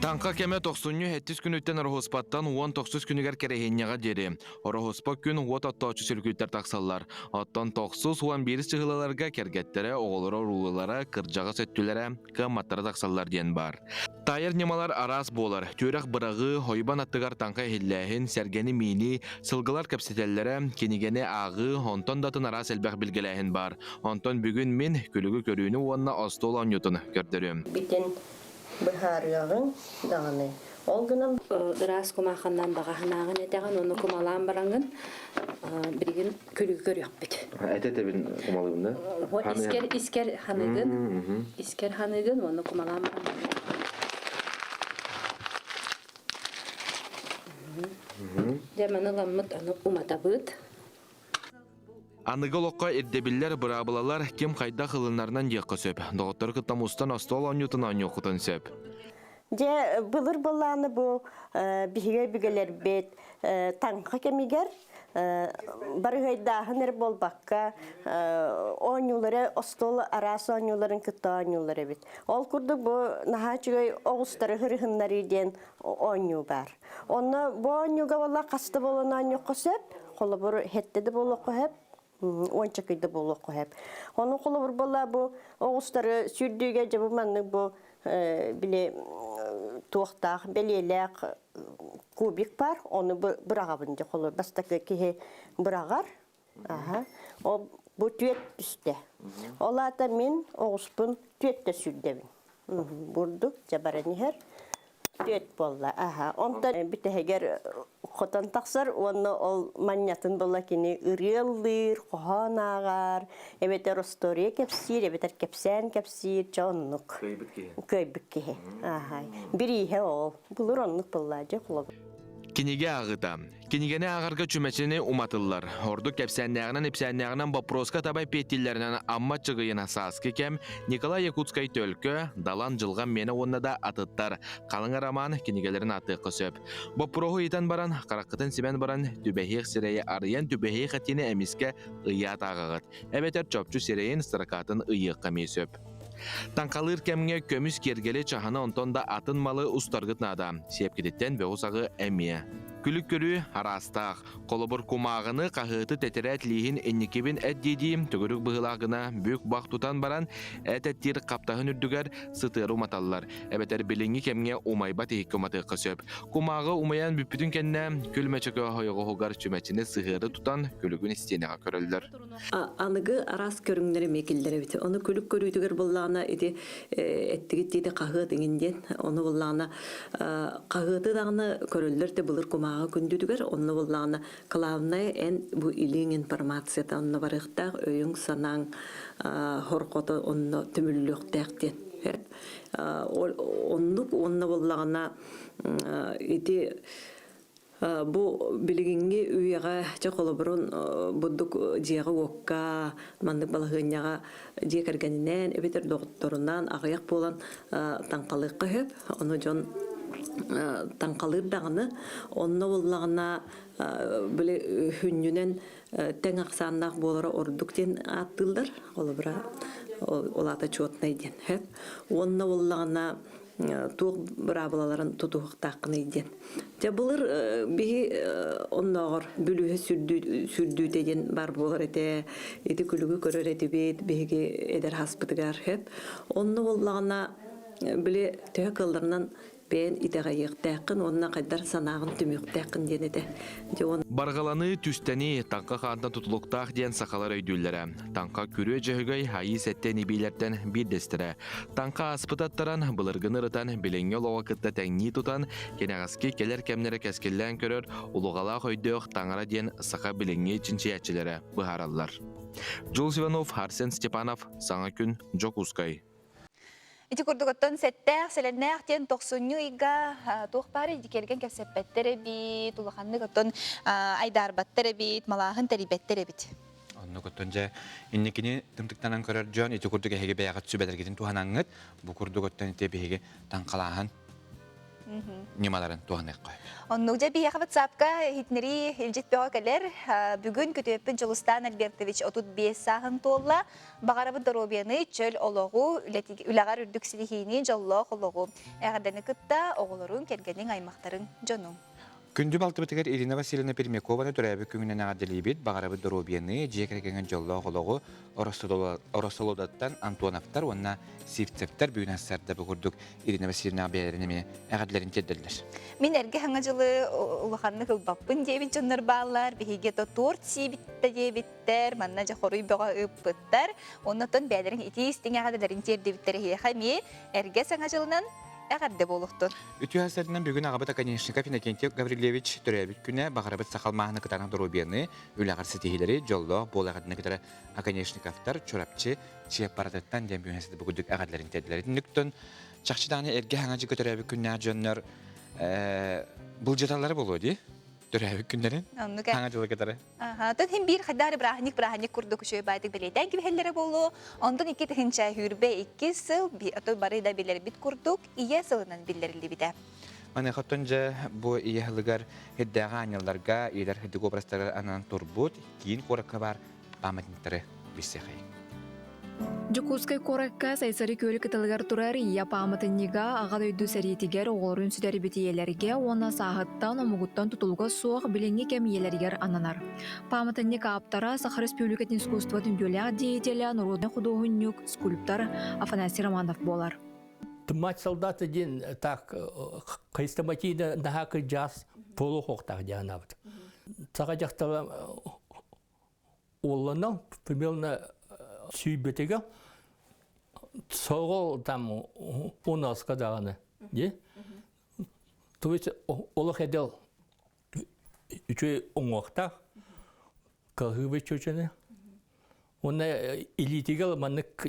Таҥха кэмэ тохсунньу сэттис күнүттэн Ороһуоспаттан уон тохсус күнүгэр Кэрэһиэнньэҕэ диэри. Ороһуоспа күн уот оттооччу сүлүкүттэр тахсаллар. Оттон тохсус уон биирис чыһылаларга кэргэттэрэ, оҕолоро, уруулара, кырдьаҕас өттүлэрэ, кыамматтара тахсаллар диэн баар. Таайар ньымалар араас буолар. Түөрэх быраҕыы, хойбон аттыгар таҥха иһиллээһин, сэргэни миинии, сылгылар кэпсэтэллэрэ, кинигэни ааҕыы, онтон да атын араас элбэх билгэлээһин баар. Онтон бүгүн мин күлүгү көрүүнү уонна остуол оонньуутун көрдөрүөм. Бүтүн быһаарыаҕыҥ даҕаны. Ол гынан ыраас кумааханнан баҕаһынааҕын этэҕин, ону кумалаан бараҥҥын билигин күлүгү көрүөхпүт. Этэтэбин кумалыыбын да? Искер искер ханыгын, искер ханыгын, уонна кумалаан баран. Дьэ маны ламмыт аны уматабыт. Аныгы олоххо ирдэбиллэр, быраабылалар ким хайдах ылынарынан диэххэ сөп. Доҕоттору кытта мустан остуол оонньуутун оонньуоххутун сөп. Дьэ, былыр былааны бу биһиги өбүгэлэрбит таҥха кэмигэр барыһайдааһын эрэ буолбакка оонньуулары остуол араас оонньууларын кытта оонньуулар эбит. Ол курдук бу наһаа үчүгэй оҕустары хырыһыннарыы диэн оонньуу баар. Онно бу оонньууга буолла хаста буолан оонньуохха сөп, холобур хэттэ да буолуохха сөп, уонча кый да буолуохха сөп. Ону холобур буолла бу оҕустары сүүрдүүгэ дьэ бу маннык бу били туохтаах бэлиэлээх кубик бар, ону быраҕабын дьэ холобур бастакы киһи быраҕар. Аха. Ол бу түөт түстэ. Ол аата мин оҕуспун түөттэ сүүрдэбин. Бурдук дьэ баран иһэр. Түөт буолла. Аха. Онтон бүтэһигэр хотон тахсар уонна ол манньатын була кини ырыаллыыр, хоһоон ааҕар, эбэтэр остуоруйа кэпсиир, эбэтэр кэпсээн кэпсиир, чэ оннук. Кыайбыт киһи. Кыайбыт киһи. Аха. Бирииһэ ол. Былыр оннук буолла дьэ холобур. Кинигэ ааҕыыта. Кинигэни ааҕарга чүмэчини уматыллар. Ордук кэпсээннээҕинэн-ипсээннээҕинэн боппуруоска таба эппиэттииллэринэн Амма Чыгыйына Сааскы кэм, Николай Якутскай Төлкө, Далан Дьылҕам миэнэ уонна да атыттар халыҥ арамаан кинигэлэрин ааттыахха сөп. Боппуруоһу ыйытан баран, хараххытын симэн баран, түбэһиэх сирэйи арыйан түбэһиэх этиини эмискэ ыйаат ааҕаҕыт. Эбэтэр чопчу сирэйин строкатын ыйыахха эмиэ сөп. Таҥхалыыр кэмҥэ көмүс киэргэли чаһыны онтон да атын малы устаргыт наада. Сиэпкититтэн бөҕү-саҕы эмиэ. Күлүк көрүү араастаах. Холобур, кумааҕыны, хаһыаты, тэтэрээт лииһин инникибин эт дии-дии төгүрүк быһыылаах гына бүк бах тутан баран эт эттиир хаптаһын үрдүгэр сытыары уматаллар. Эбэтэр билиҥҥи кэмҥэ умайбат иһиккэ уматыахха сөп. Кумааҕы умайан бүппүтүн кэннэ күл мөчөкө ойоҕоһугар чүмэчини сыһыары тутан күлүгүн истиэнэҕэ көрөллөр. Аныгы араас көрүҥнэр эмиэ киллэрэбит. Ону күлүк көрүүтүгэр буллаҕына ити эттигит диэти хаһыат иҥин диэн. Ону буллаҕына хаһыаты даҕаны көрөллөр те былыр кумааҕы күндүтүгэр. Онно буллаҕына главное эн бу илииҥ информацията онно барыахтаах, өйүҥ-санааҥ хорҕото онно түмүллүөхтээх диэн. Оннук уонна буллаҕына ити Бу билигиҥҥи үйэҕэ чэ холобурун бурдук дьиэҕэ-уокка маннык балаһыанньаҕа дьиэ кэргэнинээн эбэтэр доҕотторунаан аҕыйах буолан таҥхалыахха сөп. Ону дьон таҥхалыыр даҕаны онно буоллаҕына били хүнньүнэн тэҥ ахсааннаах буолара ордук диэн ааттыыллар. Холобура ол аата чуотнай диэн сөп. Уонна буоллаҕына туох быраабылаларын тутуһуохтааххыный диэн. Дьэ былыр биһи оннооҕор бүлүүһэ сүрдүүтэ диэн бар буолар этэ. Ити күлүгү көрөр этибит биһиги эдэр хаспытыгар сөп. Онно буоллаҕына били төһө кыалларынан Бэйэн итэҕэйиэхтээххин уонна хайдар санааҕын түмүөхтээххин диэн этэ. Барҕаланыы, түстэнии, таҥха хаантан тутулуктаах диэн сахалар өйдүүллэрэ. Таҥха күрүө дьөһөгөй айыы сэттэн ибиилэртэн биирдэстэрэ. Таҥха ааспыт аттаран, былыргыны ырытан, билиҥҥи олоҕу кытта тэҥнии тутан, кэнэҕэски кэлэр кэмнэрэ кэскиллээн көрөр улуҕалаах өйдөөх таҥара диэн саха билиҥҥи чинчийээччилэрэ быһаараллар. Джулс Иванов, Арсен Степанов, Саҥа күн, Дьокуускай. Ити курдук оттон сэттээх, сэлэннээх диэн тохсунньу ыйга туох баар кэргэн кэпсэппэттэр эбит, улаханнык оттон айдаарбаттар эбит, малааһын тэрийбэттэр эбит. Оннук оттон дьэ инникини тымтыктанан көрөр дьон ити курдук эһиги бэйэҕит сүбэлэргитин туһанаҥҥыт, бу курдук оттон ити биһиги таҥхалааһын ньымаларын туһаныахха. Оннук дьэ биһиэхэ WhatsApp-ка иһитиннэрии илдьит бөҕө кэлэр. Бүгүн күтүөппүт Дьулустаан Альбертович 35 сааһын туолла. Баҕарабыт доруобуйаны, чөл олоҕу, үлэҕэр үрдүк ситиһиини, дьоллоох олоҕу. Эҕэрдэни кытта оҕолоруҥ, кэргэниҥ, аймахтарыҥ, дьонуҥ. Күндү балтыбытыгар Ирина Васильевна Пермякованы төрөөбүт күҥүнэн эҕэрдэлиибит, баҕарабыт доруобуйаны, дьиэ кэргэҥҥин дьоллоох олоҕу Ороссолуодаттан Антоновтар уонна Сивцевтэр бүгүн сарда бу курдук Ирина Васильевнаҕа бэйэлэрин эмиэ эҕэрдэлэрин тиэрдэллэр. Мин эргэ саҥа дьылы улаханнык ылбаппын диэбит дьоннор бааллар. Биһиги то торт сиибит да диэбиттэр, манна дьэ хоруй бөҕө ыыппыттар. Оннотон бэйэлэрин итии истиҥ эҕэрдэлэрин тиэрдибиттэр эһиэхэ эмиэ эргэ саҥа дьылынан эҕэрдэ буолуохтун. Үтүө сарсыарданан бүгүн аҕабыт Оконешников Иннокентий Гаврильевич төрөөбүт күнэ баҕарабыт сахал мааһына кытаанах доруобуйаны, үлэҕэр ситиһиилэри, дьоллоох буол эҕэрдэнэ кытары Оконешниковтар Чурапчы Чыаппаратыттан диэн бүгүн ситэ бүгүрдүк эҕэрдэлэрин тиэрдилэр. Итинниктэн чахчы даҕаны эргэ хаҥа дьигэ төрөөбүт күннээх дьоннор былдьаталлара буолуо дии төрөөбүт күннэрин хаҥа дьылы кытары. Тон хин биир хайдары бырааһынньык бырааһынньык курдук үчүгэй баайдык бэлиэтээн кэбиһэллэрэ буолуо. Онтон 2022 сыл ото бары да билэрбит курдук ийэ сылынан биллэриллибитэ. Маныхаттан дьэ бу ийэ сылыгар хирдээҕи аанньалларга, ийэлэр хирдик образтарыгар ананан турбут киин куоракка баар памятниктары билсиэхэй. Дьокуускай куоракка Сайсары күөлү кытылыгар турар Ийэ пааматынньыга Аҕа дойду сэриитигэр оҕолорун сүтэрбит ийэлэргэ уонна сааһыттан, омугуттан тутулуга суох билиҥҥи кэм ийэлэригэр ананар. Пааматынньык ааптара Саха Республикатын искусствотын үтүөлээх деятелэ, народнай худуоһунньук, скульптор Афанасий Романов буолар. Мать солдата диэн так хрестоматийно наһаа кырдьаас буолуохтаах диэн анаабыт. Саха дьахтала Уолланан примерно сүүрбэтигэ соҕол там унаска даҕаны дии. То есть олох эдэл үчүгэй уҥуохтаах кыһыыбай чүөчэни. Уонна илиитигэр маннык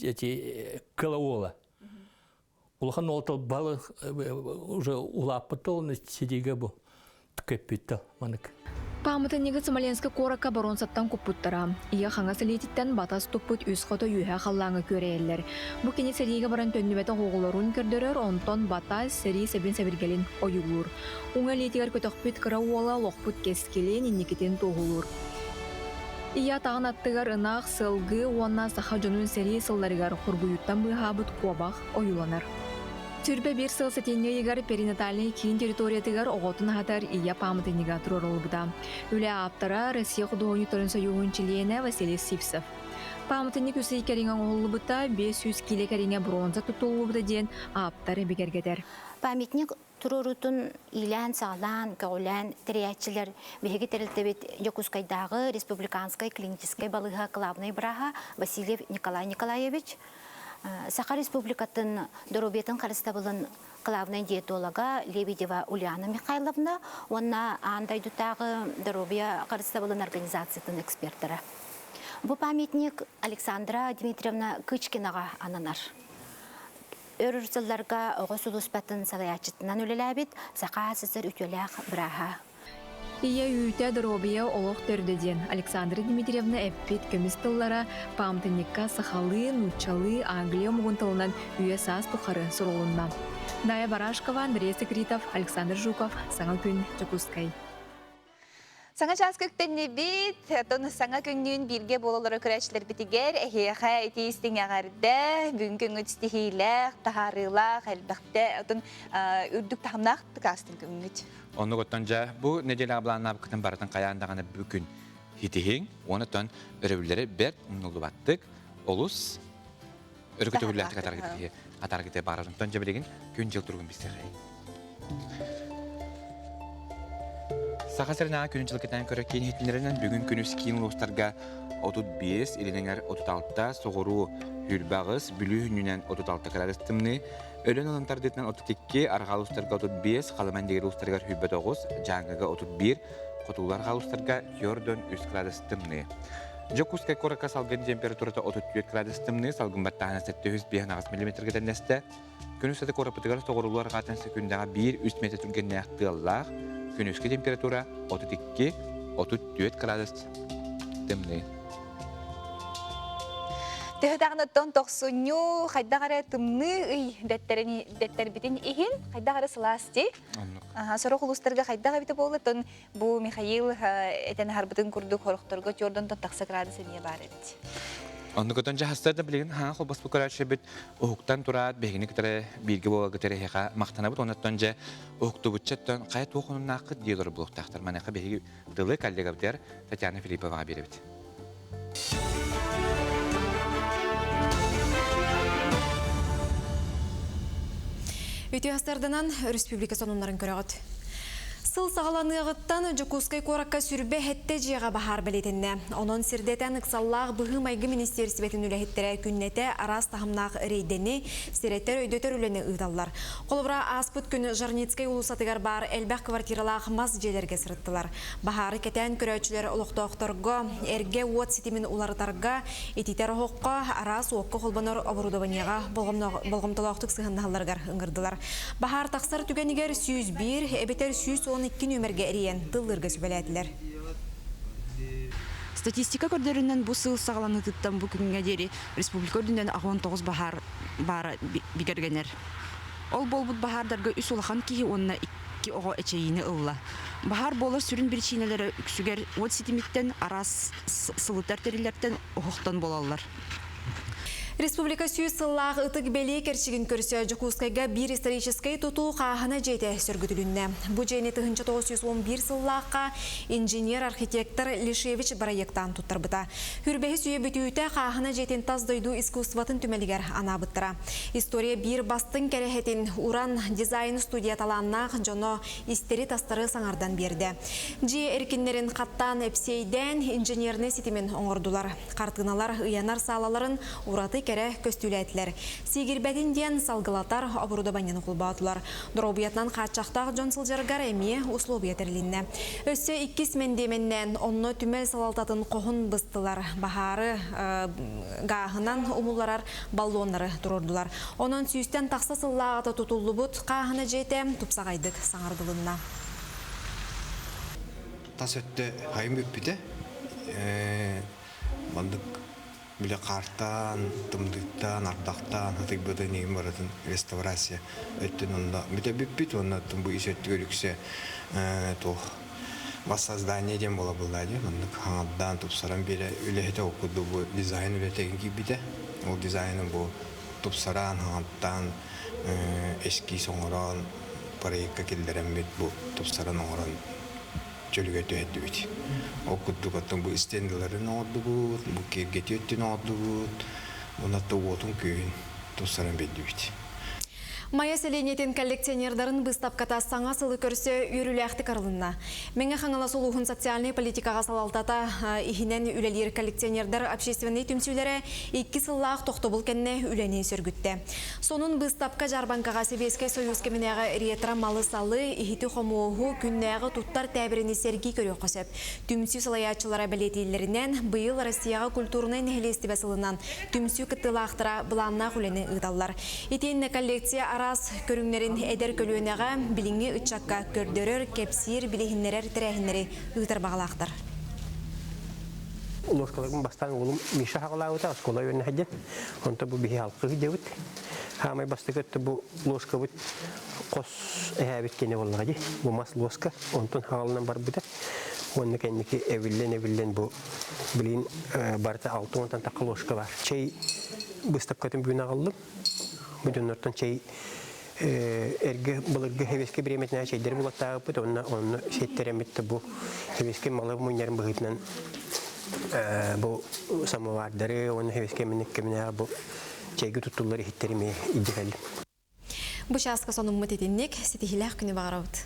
эти кыла уола. Улахан уол балы уже улааппыт уонна сидигэ бу көппүттэ манык. Пааматынньыгы Смоленскай куоракка боруонсаттан куппуттара. Ийэ хаҥас илиититтэн батас туппут үс хото үөһэ халлааҥҥа күөрэйэллэр. Бу кини сэриигэ баран төннүбэтэх оҕолорун көрдөрөр, онтон батас сэрии сэбин сэбиргэлин ойуулуур. Уҥа илиитигэр көтөхпүт кыра уола олохпут кэскилин, инникитин туоһулуур. Ийэ атаҕын аттыгар ынах, сылгы уонна саха дьонун сэрии сылларыгар хоргуйууттан быыһаабыт куобах ойууланар. Түрбэ биир сыл сэтинньи ыйыгар перинатальнай киин территориятыгар оҕотун аһатар ийэ пааматынньыга туруоруллубута. Үлэ ааптара Россия худуоһунньуктарын сойууһун чилиэнэ Василий Сивцев. Пааматынньык үс ый кэриҥэ оҥоһуллубута, 500 киилэ кэриҥэ бронза туттуллубута диэн ааптар бигэргэтэр. Памятник туруоруутун иилээн-саҕалаан, көҕүлээн тэрийээччилэр биһиги тэрилтэбит Дьокуускайдааҕы республиканскай клиническэй балыыһа кылаабынай бырааһа Васильев Николай Николаевич, Саха Республикатын доруобуйатын харыстабылын кылаабынай диетолога Лебедева Ульяна Михайловна уонна аан дойдутааҕы доруобуйа харыстабылын организациятын экспертара. Бу памятник Александра Дмитриевна Кычкинаҕа ананар. Өр сылларга оҕо сулууспатын салайааччытынан үлэлээбит Саха СССР үтүөлээх бырааһа. Ийэ үүтэ доруобуйа олох төрдө диэн Александра Дмитриевна эппит көмүс тыллара пааматынньыкка сахалыы, нууччалыы, англия омугун тылынан үйэ-саас тухары сурулунна. Дая Барашкова, Андрей Секритов, Александр Жуков, Саҥа күн, Дьокуускай. Саҥа чааска үктэннибит, оттон саҥа күннүүн бииргэ буола олорор көрөөччүлэрбитигэр эһиэхэ итии истиҥ эҕэрдэ, бүгүн күҥҥүт ситиһиилээх, таһаарыылаах, элбэхтэ, оттон үрдүк таһымнаах астын күҥҥүт. Оннук оттон дьэ бу нэдиэлэҕэ былааннаабыккытын барытын хайаан даҕаны бүгүн хитиһиҥ, уонна оттон өрөбүллэри бэрт умнуллубаттык, олус өрүкүтүгүллээхтик атаргытыһы. Атааргыта баарарынтан дьэбилигин күн-дьыл туругун билсиэхэй. Саха сиринээҕи күн-дьыл кэтээн көрөр киин иһитиннэринэн бүгүн күнүс киин улуустарга 35, Илин эҥэр 36, соҕуруу 28, Бүлүү сүнньүнэн 36 кыраадыс тымныы, Өлөөн ылан тардыытынан 32, Арҕаа улуустарга 35, Халыман диэки улуустарыгар 29, Дьааҥыга 31, Хотугулар арҕаа улуустарга 43 кыраадыс тымныы. Дьокуускай куоракка салгын температурата 34 градус тымныы, салгын баттааһына 758 миллиметргэ тэннэстэ. Күнүс аты куораппытыгар тоҕурулуу арҕаатан секундаҕа 1-3 метр түргэннээх тыаллаах, күнүскү температура 32-34 градус тымныы. Төһө даҕаныттан тохсунньу хайдах эрэ тымныы ый дэттэрбитин иһин хайдах эрэ сылаас дии. Сорох улуустарга хайдах эбитэ буолла, тон Бу Михаил этэн аһарбытын курдук хорохторго чордонтон тахса градус эмиэ баар эбит. Оннукутун дьаһастар да билигин хаҥа холбоспут көрөөччүбүт уһуктан тураат биһигини кытары бииргэ буола кытары эһиэхэ махтанабыт оннуттан дьэ уһуктубуччаттан хайа туох онуннааххыт дии олорор буолуохтаахтар. Маныаха биһиги тылы коллегабытыгар Татьяна Филипповаҕа биэрэбит. Үтүө астарданан республика сонуннарын көрөҕүт. Сыл саҕаланыаҕыттан Дьокуускай куоракка сүрбэ хэттэ дьиэҕэ баһаар бэлиэтэннэ. Онон сирдэтэн ыксаллаах быһыы-майгы министиэристибэтин үлэһиттэрэ күннэтэ араас таһымнаах рейдэни, сирэтэр өйдөтөр үлэни ыыталлар. Холобура, ааспыт күн Жарницкай уулуссатыгар баар элбэх квартиралаах мас дьиэлэргэ сырыттылар. Баһаары кэтээн көрөөччүлэр олохтоохторго эргэ уот ситимин уларытарга, ититэр оһоххо, араас уокка холбонор оборудованиеҕа болҕомтолоохтук сыһыаннаһалларыгар ыҥырдылар. Баһаар тахсар түгэнигэр 101 эбэтэр 112 нүөмэргэ эрийэн тыллыырга сүбэлээтилэр. Статистика көрдөрүнэн бу сыл саҕаланыытыттан бу күҥҥэ диэри республика үрдүнэн 19 баһаар баара бигэргэнэр. Ол буолбут баһаардарга үс улахан киһи уонна икки оҕо эчэйиини ылла. Баһаар буолар сүрүн биричиинэлэрэ үксүгэр уот ситимиттэн, араас сылытар тэриллэртэн оһохтон буолаллар. Республика сүүс сыллаах ытык бэлиэ кэрчигин көрсө Дьокуускайга биир историческай тутуу хааһына дьиэтэ сөргүтүлүннэ. Бу дьиэни 1911 сыллаахха инженер-архитектор Лишевич бырайыактаан туттарбыта. Хүрбэһис үйэ бүтүүтэ хааһына дьиэтин тас дойду искусствотын түмэлигэр анаабыттара. История биир бастыҥ кэрэһэтин уран дизайн студия талааннаах дьоно истэри-тастары саҥардан биэрдэ. Дьиэ эркиннэрин хаттаан эпсиэйдээн инженернэй ситимин оҥордулар. Хартыыналар ыйанар саалаларын ураты кэрэ көстүүлээтилэр. Сиигирбэтин диэн салгылатар оборудованиены холбоотулар. Доруобуйатынан хааччахтаах дьон сылдьарыгар эмиэ услуобуйа тэрилиннэ. Өссө иккис мэндиэмэннээн онно түмэл салалтатын хоһун быстылар. Баһаары гааһынан умулларар баллоннары туруордулар. Онон сүүстэн тахса сыллааҕыта тутуллубут хааһына дьиэтэ тупсаҕайдык саҥардылынна. Тас өттө хайым бүппүтэ. Маннык биле хаартаан, тымдыыттаан, ардахтаан хатыйбытын иһин барытын реставрация өттүн онно бүтэ бүппүт уонна бу ис өттүгэр үксэ туох воссоздание диэн буола буоллаа дии маннык хаҥардаан тупсаран биэрэ үлэһитэ ол курдук бу дизайн үлэтигин киирбитэ ол дизайны бу тупсараан хаҥаттаан эскиз оҥорон проекка киллэрэммит бу тупсаран оҥорон чөлүгэр түһэрдибит ол курдук оттон бу стендаларын оҥордубут бу киэргэтии өттүн оҥордубут уонна уотун күөһүн тупсаран биэрдибит Майа сэлиэнньэтин коллекционердарын быыстапката саҥа сылы көрсө үөрүүлээхтик арылынна. Мэҥэ Хаҥалас улууһун социальнай политикаҕа салалтата иһинэн үлэлиир коллекционердар общественнай түмсүүлэрэ икки сыллаах тохтобул кэннэ үлэни сөргүттэ. Сонун быыстапка дьаарбаҥкаҕа Сэбиэскэй Сойуус кэминээҕи ретро малы-салы, иһити-хомуоһу, күннээҕи туттар тээбирини сэргии көрүөххэ сөп. Түмсүү салайааччылара бэлиэтииллэринэн, быйыл Россияҕа культурнай нэһилиэстибэ сылынан Түмсүү кыттыылаахтара былааннаах үлэни ыыталлар. Итиэннэ коллекция араас көрүҥнэрин эдэр көлүөнэҕэ, билиҥҥи ыччакка көрдөрөр, кэпсиир, билиһиннэрэр тэрээһиннэри ыытар баҕалаахтар. Ложкаларбын бастаан уолум Миша хаҕалаабыта, оскуола үөрэнэ Онто бу биһи халкы дебит. Хаамай бастакы өттө бу ложкабыт хос эһээбит киэнэ буоллаҕа дии. Бу мас лоска. Онтон хаҕалынан барбыта. Уонна кэнники эбиллэн-эбиллэн бу Билигин барыта алта уонтан тахха ложка бар. Чэй быыстапкатын бүгүн аҕаллым. Бу дьоннортон чэй эргэ былыргы хэбиэскэ бириэмэтинэ чэйдэри булаттаабыппыт уонна онно сиэттэрэммит да бу хэбиэскэ малы мунньарын быһыытынан бу самовардары уонна хэбиэскэ минник кэминээҕи бу чэйгэ туттуллар иһиттэри эмиэ илдьэ кэллим. Бу чааска сонуммут итинник, ситиһиилээх күнү баҕарабыт.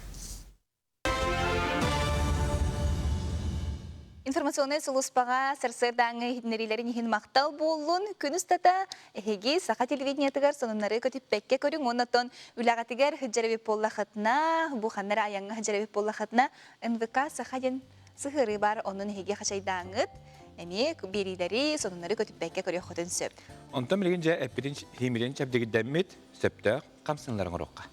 Информационнай сулууспаҕа сарсыардааҥҥы иһитиннэриилэрин иһин махтал буоллун. Күн устата эһиги саха телевидениетыгар сонуннары көтүппэккэ көрүҥ уонна оттон үлэҕитигэр сылдьар эбит буоллахытына, бу ханна эрэ айаҥҥа сылдьар эбит буоллахытына, НВК Саха диэн сыһыарыы баар, онон эһиги хачайдааҥҥыт эмиэ биэриилэри, сонуннары көтүппэккэ көрүөххүтүн сөп. Онтон билигин дьэ эппитин химирин чэбдигирдэммит сөптөөх хамсаныылары оҥоруохха.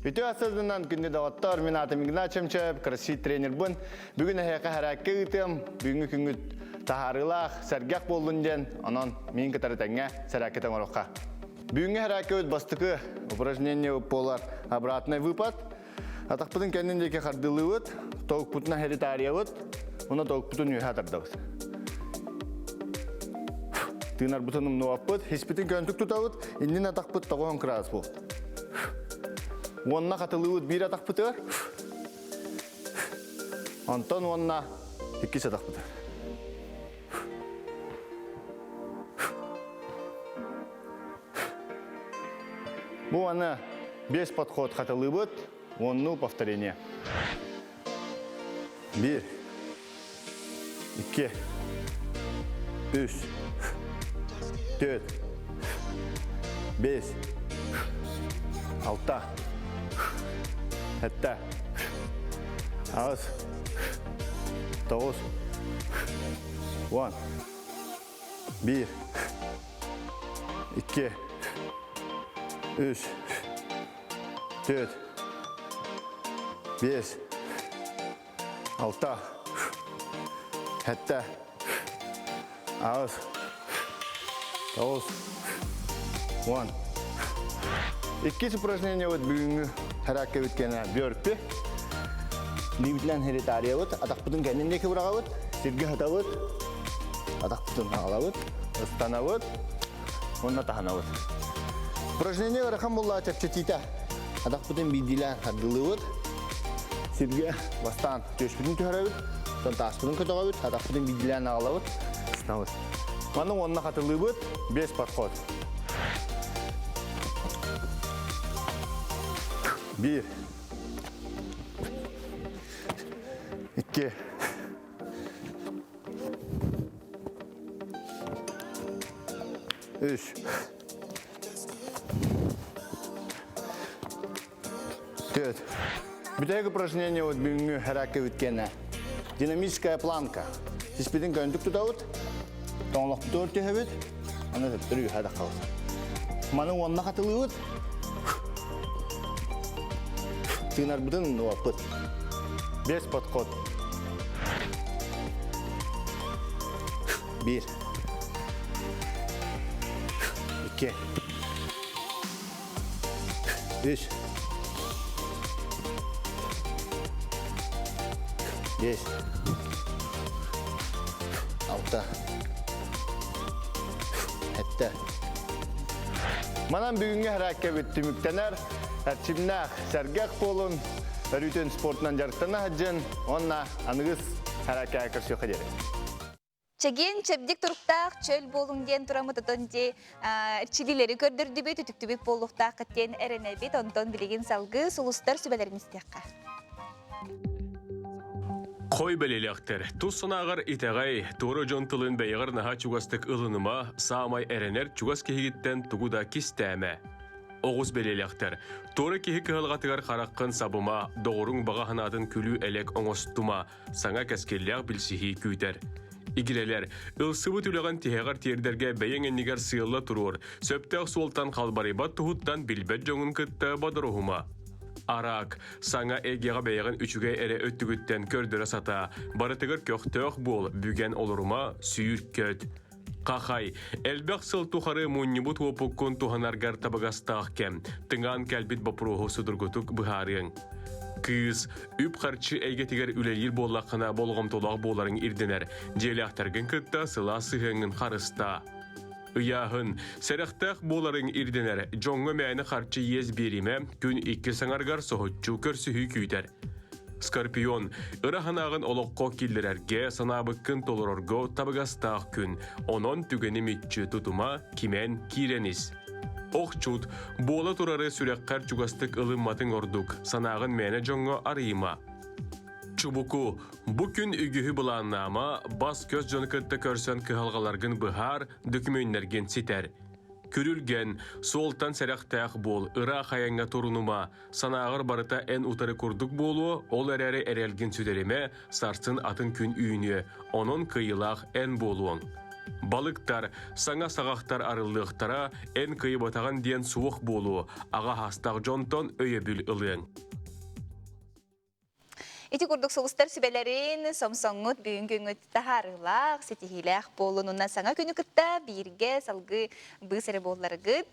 Үтүө асылынан күндү доҕоттор, мин аатым Игнат Чемчев, кроссфит тренербын. Бүгүн эһиэхэ хэрээккэ ыытыам, бүгүҥҥү күҥҥүт таһаарыылаах, сэргэх буоллун диэн, онон миин кытары тэҥҥэ сэрээккэ оҥоруохха. Бүгүҥҥү хэрээккэбит бастакы упражнение буолар обратный выпад. Атахпытын кэннин диэки хардыылыыбыт, толукпутун аһары таарыйабыт, уонна толукпутун үөһэ тардабыт. Тыынарбытын умнубаппыт, испитин көнтүк тутабыт, иннин атахпыт тоҕоһон кыраас буол. Уонна хатылыыбыт биир атахпытыгар, онтон уонна иккис атахпытыгар. Бу аны без подход хатылыыбыт, уонну повторение. Биир, икки, үс, түөрт, бес, алта, сэттэ, аҕыс, тоҕус, уон. Биир, икки, үс, түөрт, биэс, алта, сэттэ, аҕыс, тоҕус, уон. Иккис упражнениебыт бүгүҥҥү хараккабыт кэнэ бөрпү. Лиибитинэн херитариябыт, атахпытын кэннин диэки быраҕабыт, сиргэ сытабыт, атахпытын аҕалабыт, ыстанабыт уонна таһынабыт. Упражнение ыарахан буолла чэпчэтиитэ. Атахпытын биирдиилээн хардылыыбыт. Сиргэ бастаан түөспүтүн түһэрэбит, оттон тааспытын көтөҕөбүт, атахпытын биирдиилээн аҕалабыт, ыстанабыт. Маны уонна хатылыыбыт, без подход. Биир, икки, үс, түөрт. Бүтэһик упражнение вот бүгүҥҥү характербит кэнэ. Динамическая планка. Сиспитин көнтүк тутабыт, тоҥолохпутугар түһэбит, аны төттөрү үһэ таххабыт. Маны уонна хатылыыбыт, тыынарбытын уоппут. Без подход. Биир. Икки. Үс. Биэс. Алта. Сэттэ. Манан бүгүҥҥү хараккабыт түмүктэнэр. Эрчимнээх, сэргэх буолун, өрүүтүн спортунан дьарыктана сылдьын уонна аныгыс хараккаҕа көрсүөххэ диэри. Чэгиэн чэбдик туруктаах чөл буолуҥ диэн тураммыт отон дии чилилэри көрдөрдүбүт, үтүктүбүт буолуохтааххыт диэн эрэнэбит. Онтон билигин салгыы сулустар сүбэлэрин истиэххэ. Хой бэлиэлээхтэр, тус санааҕар итэҕэй, туора дьон тылын бэйэҕэр наһаа чугастык ылыныма, саамай эрэнэр чугас киһигиттэн тугу да кистээмэ. Оҕус бэлиэлээхтэр, туора киһи кыһалҕатыгар хараххын сабыма, доҕоруҥ баҕа санаатын күлүү-элэк оҥостума, саҥа кэскиллээх билсиһии күүтэр. Игирэлэр, ылсыбыт үлэҕин тиһэҕэр тиэрдэргэ бэйэҥ иннигэр сыалла туруор, сөптөөх суолтан халбарыйбат туһуттан билбэт дьоҥун кытта бодоруһума. Араак, саҥа эйгэҕэ бэйэҕин үчүгэй эрэ өттүгүттэн көрдөрө сатаа, барытыгар көхтөөх буол, бүгэн олорума, сүүр-көт. Хахай, элбэх сыл тухары мунньубут уопуккун туһанаргар табыгастаах кэм, тыҥаан кэлбит боппуруоһу судургутук быһаарыаҥ. Кыыс, үп-харчы эйгэтигэр үлэлиир буоллаххына болҕомтолоох буоларыҥ ирдэнэр, дьиэлээхтэргин кытта сылаас сыһыаҥҥын харыстаа. Ыйааһын, сэрэхтээх буоларыҥ ирдэнэр, дьоҥҥо мээнэ харчы иэс биэримэ, күн иккис аҥарыгар соһуччу көрсүһүү күүтэр. Скорпион, ыра санааҕын олоххо киллэрэргэ, санаабыккын толорорго табыгастаах күн. Онон түгэни мүччү тутума, кимэн киирэн ис. Охчут, буола турары сүрэххэр чугастык ылымматыҥ ордук, санааҕын мээнэ дьоҥҥо арыйыма. Чубуку, бу күн үгүһү былааннаама, бас-көс дьону кытта көрсөн кыһалҕаларгын быһаар, дөкүмүөннэргин ситэр. Күрүлгэн, суолтан сэрэхтээх буол, ыраах айаҥҥа турунума, санааҕар барыта эн утары курдук буолуо, ол эрээри эрэлгин сүтэримэ, сарсын атын күн үүнүө, онон кыайыылаах эн буолуоҥ. Балыктар, саҥа саҕахтар арыллыахтара, эн кыайбатаҕын диэн суох буолуо, аҕа аһастаах дьонтон өйөбүл ылыаҥ. Ити курдук сулустар сүбэлэрин сомсоҥҥут бүгүн күҥҥүт таһаарыылаах, ситиһиилээх буолун уонна саҥа күнү кытта бииргэ салгыы быыс эрэ буолларгыт,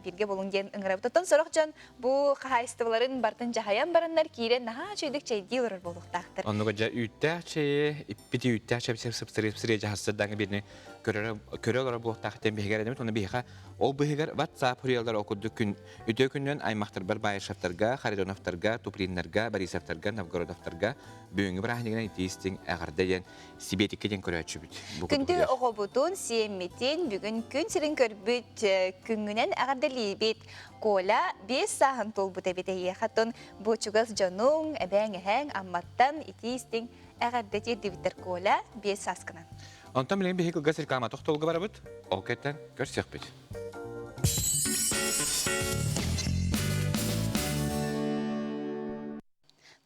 бииргэ буолуҥ диэн ыҥырабыт. Оттон сорох дьон бу хаһаайыстыбаларын бартын дьаһайан бараннар киирэн наһаа үчүгэйдик чэйдии олорор буолуохтаахтар. Оннуга дьэ үүттээх чэйи, иппити үүттээх чэй сыпсырыы дьаһассырдаҥы биирни көрө олорор буолуохтаах диэн биһиги эрэнэбит. Уонна биһиэхэ ол быһыгар WhatsApp хуруйаллар ол курдук күн Үтүө күнүнэн аймахтарбар Баишевтарга, Харитоновтарга, Туприннарга, Борисовтарга, Новгородовтарга бүгүҥҥү бырааһынньыгынан итии-истиҥ эҕэрдэ диэн Сибиэтиккэ диэн көрөөччүбүт. Күндү оҕобутун, сиэммитин бүгүн күн сирин көрбүт күҥҥүнэн эҕэрдэлиибит. Коля 5 сааһын туолбут эбит эйиэхэ тон бу чугас дьонуҥ, эбээҥ-эһээҥ Амматтан итии-истиҥ эҕэрдэ тиэрдибиттэр Коля 5 сааскынан. Онтон билигин биһиги кылгас реклама тохтолго барабыт. Ол кэттэн көрсүөхпүт.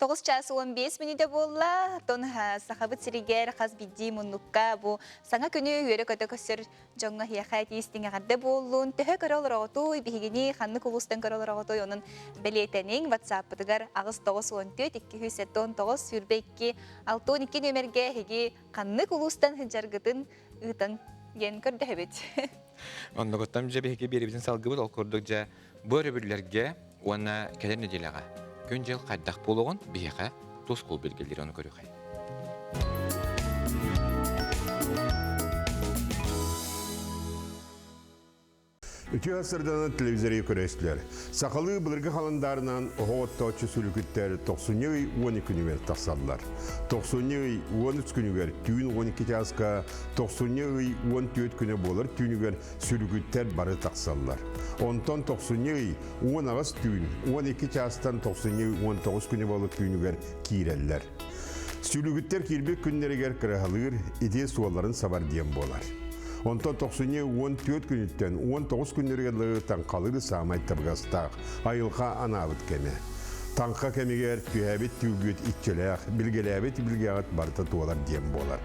9 час 15 мүнүүтэ буолла. Тон сахабыт сиригэр хас биирдии муннукка бу саҥа күнү үөрэ-көтө көрсөр дьоҥҥо эһиэхэ тиистиҥ эҕэрдэ буоллун. Төһө көрө олороҕутуй, биһигини ханнык улуустан көрө олороҕутуй, онон бэлиэтэниҥ WhatsApp-пытыгар 8 914 279 22 62 нүөмэргэ эһиги ханнык улуустан сылдьаргытын ыытан диэн көрдөһөбүт. Оннугуттан дьэ биһиги биэрибитин салгыбыт ол курдук дьэ бу өрөбүллэргэ уонна кэлэр нэдиэлэҕэ күн-дьыл хайдах буолуоҕун биһиэхэ тус кул билгэлиир ону көрүөхэй. Үтүө сырданан телевизоры көрөстүлэр. Сахалыы былыргы халандаарынан оһох оттооччу сүлүкүттэр тохсунньу ый 12 күнүгэр тахсаллар. Тохсунньу ый 13 күнүгэр түүн 12 чааска, тохсунньу ый 14 күнэ буолар түүнүгэр сүлүкүттэр бары тахсаллар. Онтон тохсунньу ый 18 түүн 12 чаастан тохсунньу ый 19 күнэ буолар түүнүгэр киирэллэр. Сүлүгүттэр киирбит күннэригэр кыраһалыыр ити суолларын сабар диэн буолар. Онтон тохсунньу 14 күнүттэн 19 күннэригэр дылы таҥхалыыр саамай табыгастаах, айылҕа анаабыт кэмэ. Таҥха кэмигэр түһээбит түүгүт иччилээх, билгэлээбит билгэҕит барыта туолар диэн буолар.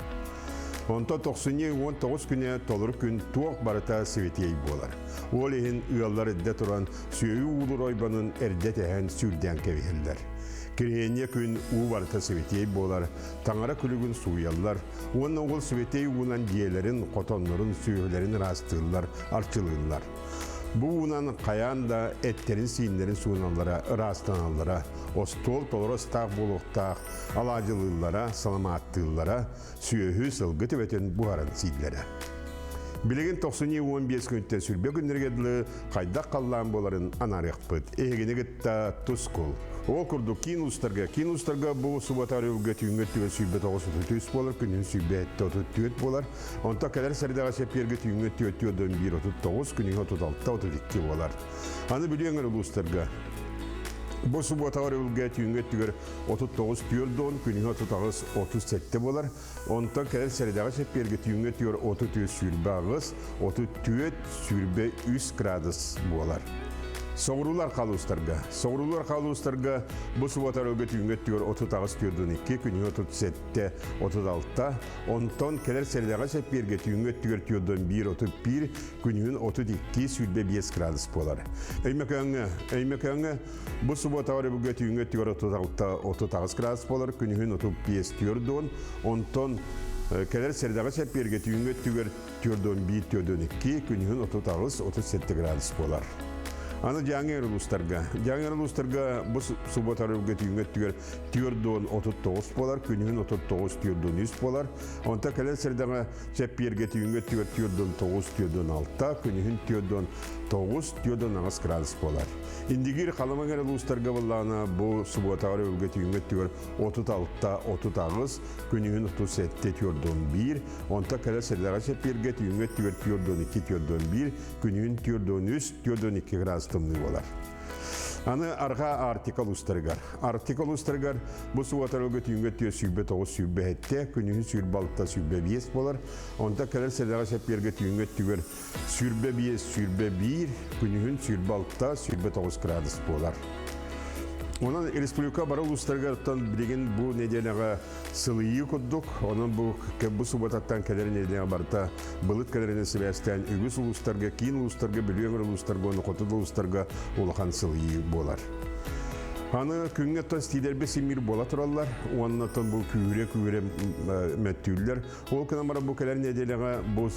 Онтон тохсунньу 19 күнэ толору күн туох барыта сибэтиэй буолар. Ол иһин ыаллар эрдэ туран сүөһү уулур ойбонун эрдэ тэһэн сүүрдээн кэбиһэллэр. Кириһиэнньэ күн уу барыта сибэтиэй буолар, таҥара күлүгүн сууйаллар уонна ол сибэтиэй уунан дьиэлэрин, хотоннорун, сүөһүлэрин ыраастыыллар, арчылыыллар. Бу уунан хайаан да эттэрин-сииннэрин сууналлара, ыраастаналлара, остуол толору астаах буолуохтаах, алаадьылыыллара, саламааттыыллара, сүөһү, сылгы төбөтүн буһаран сииллэрэ. Билигин тохсунньу 15 күнтэн сүрбэ күннэргэ дылы хайдах халлаан буоларын анаарыахпыт. Эһигини кытта тускул. Ол курдук киин улуустарга, киин улуустарга бу суббота өрөбүлгэ түүҥҥү өттүгэр сүүрбэ тоҕус отут үс буолар, күнүһүн сүүрбэ сэттэ отут түөрт буолар. Онтон кэлэр сэрдэҕэ сэппиэргэ түүҥҥү өттүгэр түөрт уон биир отут тоҕус, күнүһүн отут алта отут икки буолар. Аны Бүлүү өҥөр улуустарга бу субботаҕа өрөбүлгэ түүҥҥү өттүгэр 39 түөрт күнүһү 38 37 буолар. Онтон кэлэр сэрэдэҕэ чэппиэргэ түүҥҥэ түөр 33 28, 34 23 градус буолар. Соҕуруулар халуустарга. Соҕуруулар халуустарга бу суббота түүҥҥэ түөр 38 42, күнүһү 37 36, онтон кэлэр сэрэдэҕэ чэппиэргэ түүҥҥэ өттүгэр 41 31, күнүһүн 32 25 градус буолар. Өймөкөөҥҥө, Өймөкөөҥҥө Бу субуотаҕа өрөбүлгэ түүҥҥү өттүгэр 36 38 градус буолар, күнүһүн 35 40, онтон кэлэр сэрэдэҕэ чэппиэргэ түүҥҥү өттүгэр 41 42, күнүһүн 38 37 градус буолар. Аны Дьааҥы улуустарга. Дьааҥы улуустарга бу суббота өрөбүлгэ түүҥҥэ өттүгэр 439 буолар, күнүһүн 39 43 буолар. Онтон кэлэр сирдэҕэ чэппиэргэ түүҥҥэ өттүгэр 49 46, күнүһүн 49 48 градус буолар. Индигир Халыма эҥэр улуустарга буоллаҕына бу субуотаҕа өрөбүлгэ түүҥҥэ өттүгэр 36 38, күнүһүн 37 41, онтон кэлэр сирдэҕэ чэппиэргэ түүҥҥэ өттүгэр 42 41, күнүһүн 43 42 градус тымныы буолар. Аны арҕаа Арктика улуустарыгар. Арктика улуустарыгар бу субуотарга түүҥҥэ 429 27, күнүһүн 26 25 буолар. Онтон кэлэр сэлэҕэ сэппиэргэ түүҥҥэ өттүгэр 25 21, күнүһүн 26 29 градус буолар. Онон республика бары улуустарыгар билигин бу нэдиэлэҕэ сылыйыы курдук, онон бу бу субботаттан кэлэр нэдиэлэҕэ барыта былыт кэлэринэн сибээстээн үгүс улуустарга, киин улуустарга, Бүлүү өҥөр улуустарга уонна хоту улуустарга улахан сылыйыы буолар. Аны күҥҥэ оттон стиилэрбэ симиир буола тураллар уонна оттон бу күүрэ-күүрэ мөттүүллэр. Ол гынан баран бу кэлэр нэдиэлэҕэ бу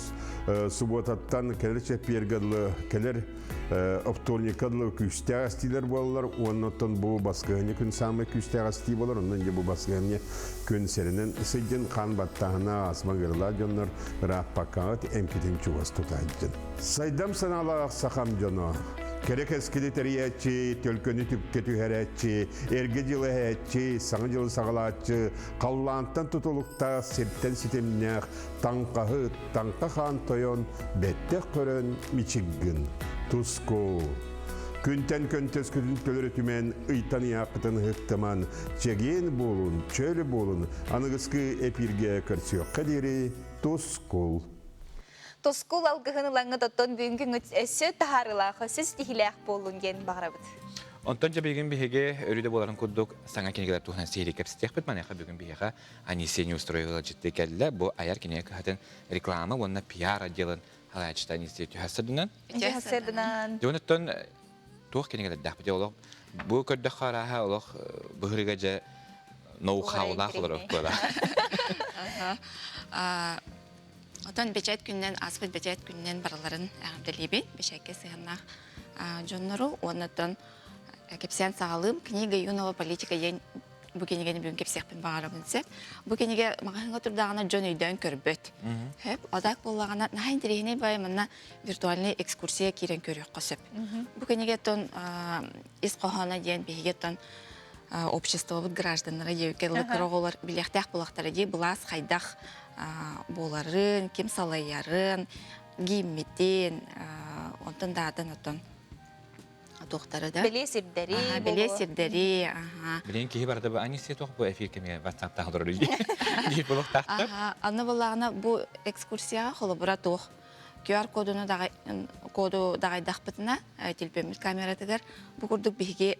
субботаттан кэлэр чэппиэргэ дылы кэлэр Оптуорньукка дылы күүстээх эстиилэр буолаллар уонна оттон бу баскыһыанньа күн саамай күүстээх эстии буолар. Онон дьэ бу баскыһыанньа күн сэрэнэн сылдьын хаан баттааһына астма ыарыылаах дьоннор ырааппаккаҕыт эмкитин чугас тута сылдьын. Сайдам санаалаах сахам дьоно, кэрэ кэскили тэрийээччи, төлкөнү түпкэ түһэрээччи, эргэ дьылы эһээччи, саҥа дьылы саҕалааччы, халлаантан тутулуктаах, сиртэн ситимнээх, таҥхаһыт, Таҥха хаан тойон бэттэх көрөн мичиггин, туску. Күнтэн көнтөскүтүн төлөрүтүмэн, ыйтан ыйааххытын ыһыктыман, чэгиэн буолун, чөл буолун, аныгыскы эпииргэ көрсүөххэ диэри тускул. Тускул алгыһын ылаҥҥыт оттон бүгүҥҥү өссө таһаарыылаах, өссө ситиһиилээх буоллун диэн баҕарабыт. Онтон дьэ билигин биһиги өрүү да буоларын курдук саҥа кинигэлэр туһунан сиһилии кэпсэтиэхпит. Маныаха бүгүн биһиэхэ Анисия Неустроева ыалдьыттыы кэллэ. Бу айар кинигэ кыһатын реклама уонна пиар отделын салайааччыта Анисия Түһэсэрдинэн. Түһэсэрдинэн. Дьон оттон туох кинигэлэрдээх бит олох бу көрдөххө арааһа олох быһырыга дьэ ноу-хаулаах олорор буола. Отон бэчээт күнүнэн ааспыт бэчээт күнүнэн барыларын эҕэрдэлиибин. Бэчээккэ сыһыаннаах дьоннору уонна оттон кэпсээн саҕалыым. Книга юного политика бу кинигэни бүгүн кэпсиэхпин баҕарабын сөп. Бу кинигэ маҕаһыыҥҥа турдаҕына дьон өйдөөн көрбөт. Хөп, одак буоллаҕына наһаа интэриэһинэй баай манна виртуальный экскурсия киирэн көрүөххэ сөп. Бу кинигэ тон ис хоһооно диэн биһиги тон обществобыт гражданнара диэбиккэ дылы кыра оҕолор билиэхтээх буолахтара дии былаас хайдах буоларын, ким салайарын, гииммитин, онтон даатын оттон туохтары да. Бэлиэ сирдэри. Бэлиэ сирдэри, аха. Билигин киһи барыта бу анисия туох бу эфир кэмигэр WhatsApp-таах олорор диир буолуохтаахтар. Аха, аны буллаҕына бу экскурсияҕа холобура туох QR кодуну коду даҕайдахпытына телефоммут камератыгар бу курдук биһиги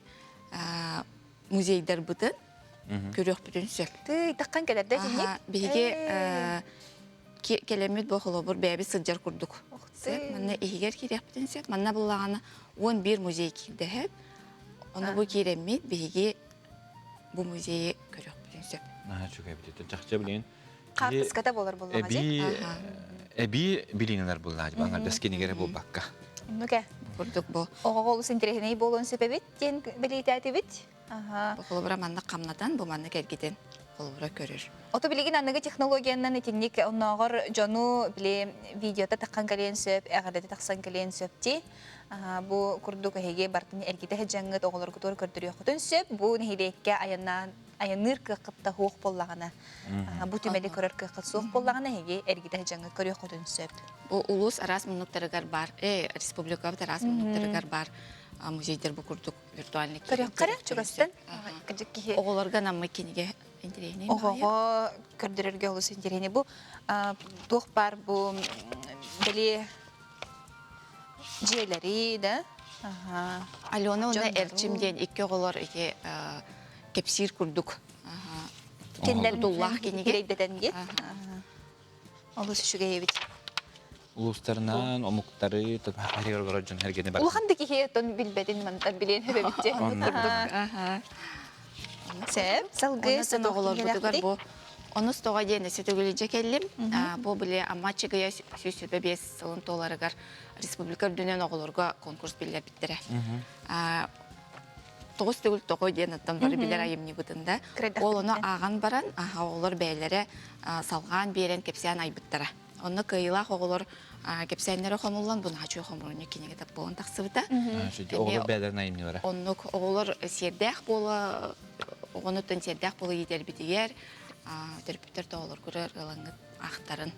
музейдарбытын көрүөхпүтүн сөп. Тый, таххан кэлэрдэ итинник? Биһиги кэлэммит бу холобур бэйэбит сылдьар курдук. Манна иһигэр киириэхпитин сөп. Манна буллаҕына 11 музей киирдэ сөп. Ону бу киирэммит биһиги бу музейы көрүөхпүтүн сөп. Наһаа үчүгэй эбит. Чахчы билигин Хаартыската буолар буоллаҕа эбии эбии билиинэлэр буллаҕа дии аҥардас кинигэрэ буолбакка. Оннук Курдук бу. Оҕоҕо олус интэриэһинэй буолуон сөп эбит диэн бэлиэтээтибит. Холобура маннык хамнатан, бу маннык эргитэн холобура көрөр. Ото билигин аныгы технологиянан итинник оннооҕор дьону били видеота таххан кэлиэн сөп, эҕэрдэтэ тахсан кэлиэн сөп дии. Бу курдук эһиги бартын эргитэ сылдьаҥҥыт оҕолоргутугар көрдөрүөххүтүн сөп. Бу нэһилиэккэ айаннаан айанныыр кыаххыт да суох буоллаҕына, бу түмэли көрөр кыаххыт суох буоллаҕына, эһиги эргитэ сылдьаҥҥыт көрүөххүтүн сөп. Бу улуус араас муннуктарыгар бар, республикабыт араас муннуктарыгар бар музейдар бу курдук виртуальный Көрүөххэ чугастан кырдьык киһи оҕолорго наммыт кинигэ интэриэһинэй оҕоҕо көрдөрөргө олус интэриэһинэй бу туох баар бу бэлиэ дьиэлэри да Алена уонна Эрчим диэн икки оҕолор ити кэпсиир курдук кинилэр туллаах кинигэ кирэйдэтэн диэн олус үчүгэй эбит Улуустарынан омуктары тутаахтарыгар олорор дьон эргини бар. Улахан да киһи оттон билбэтин мантан билиэн эбит Сөп, салгыы оҕолорбутугар бу. Онус тоҕо диэн өссө төгүлүдьэ кэллим. Бу били Амма Аччыгыйа 125 сылын туоларыгар республика үрдүнэн оҕолорго конкурс биллэрбиттэрэ. Тоҕус төгүл тоҕо диэн оттон бары билэр айымньыбытын да. Ол ону ааҕан баран, оҕолор бэйэлэрэ салҕаан биэрэн кэпсээн айбыттара. Онно кыайыылаах оҕолор кэпсээннэрэ хомуллан, бу наһаа хомурунньук кинигэ болон тахсыбыта. Оҕолор бэйэлэрин айымньылара. Оннук оҕолор сиэрдээх буола оҕонуттан сиэрдээх буола иитэрбитигэр төрөппүттэр тоҕолоргура ылаҥҥыт аахтарын.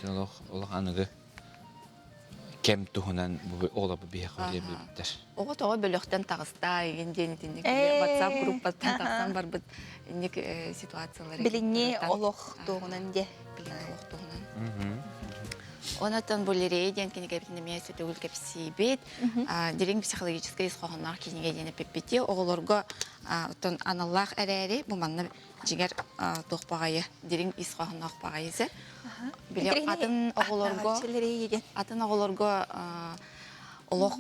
Олох олох аныгы кэм туһунан оҕолорбут биһиэхэ үлэлиэбиттэр. Оҕо тоҕо бөлөхтөн таҕыста игин диэн итинник WhatsApp группаттан тахсан барбыт инник ситуациялар. Билиҥҥи олох туһунан де. Билиҥҥи олох туһунан. Онотон бу Лирей диэн кинигэбитин эмиэ сөтөгүл кэпсиибит. Дириҥ психологическай ис хоһоонноох кинигэ диэн эппиппити оҕолорго оттон аналлаах эрээри бу манна дьиҥэр туох баҕайы дириҥ ис хоһоонноох баҕайы Били атын оҕолорго атын оҕолорго олох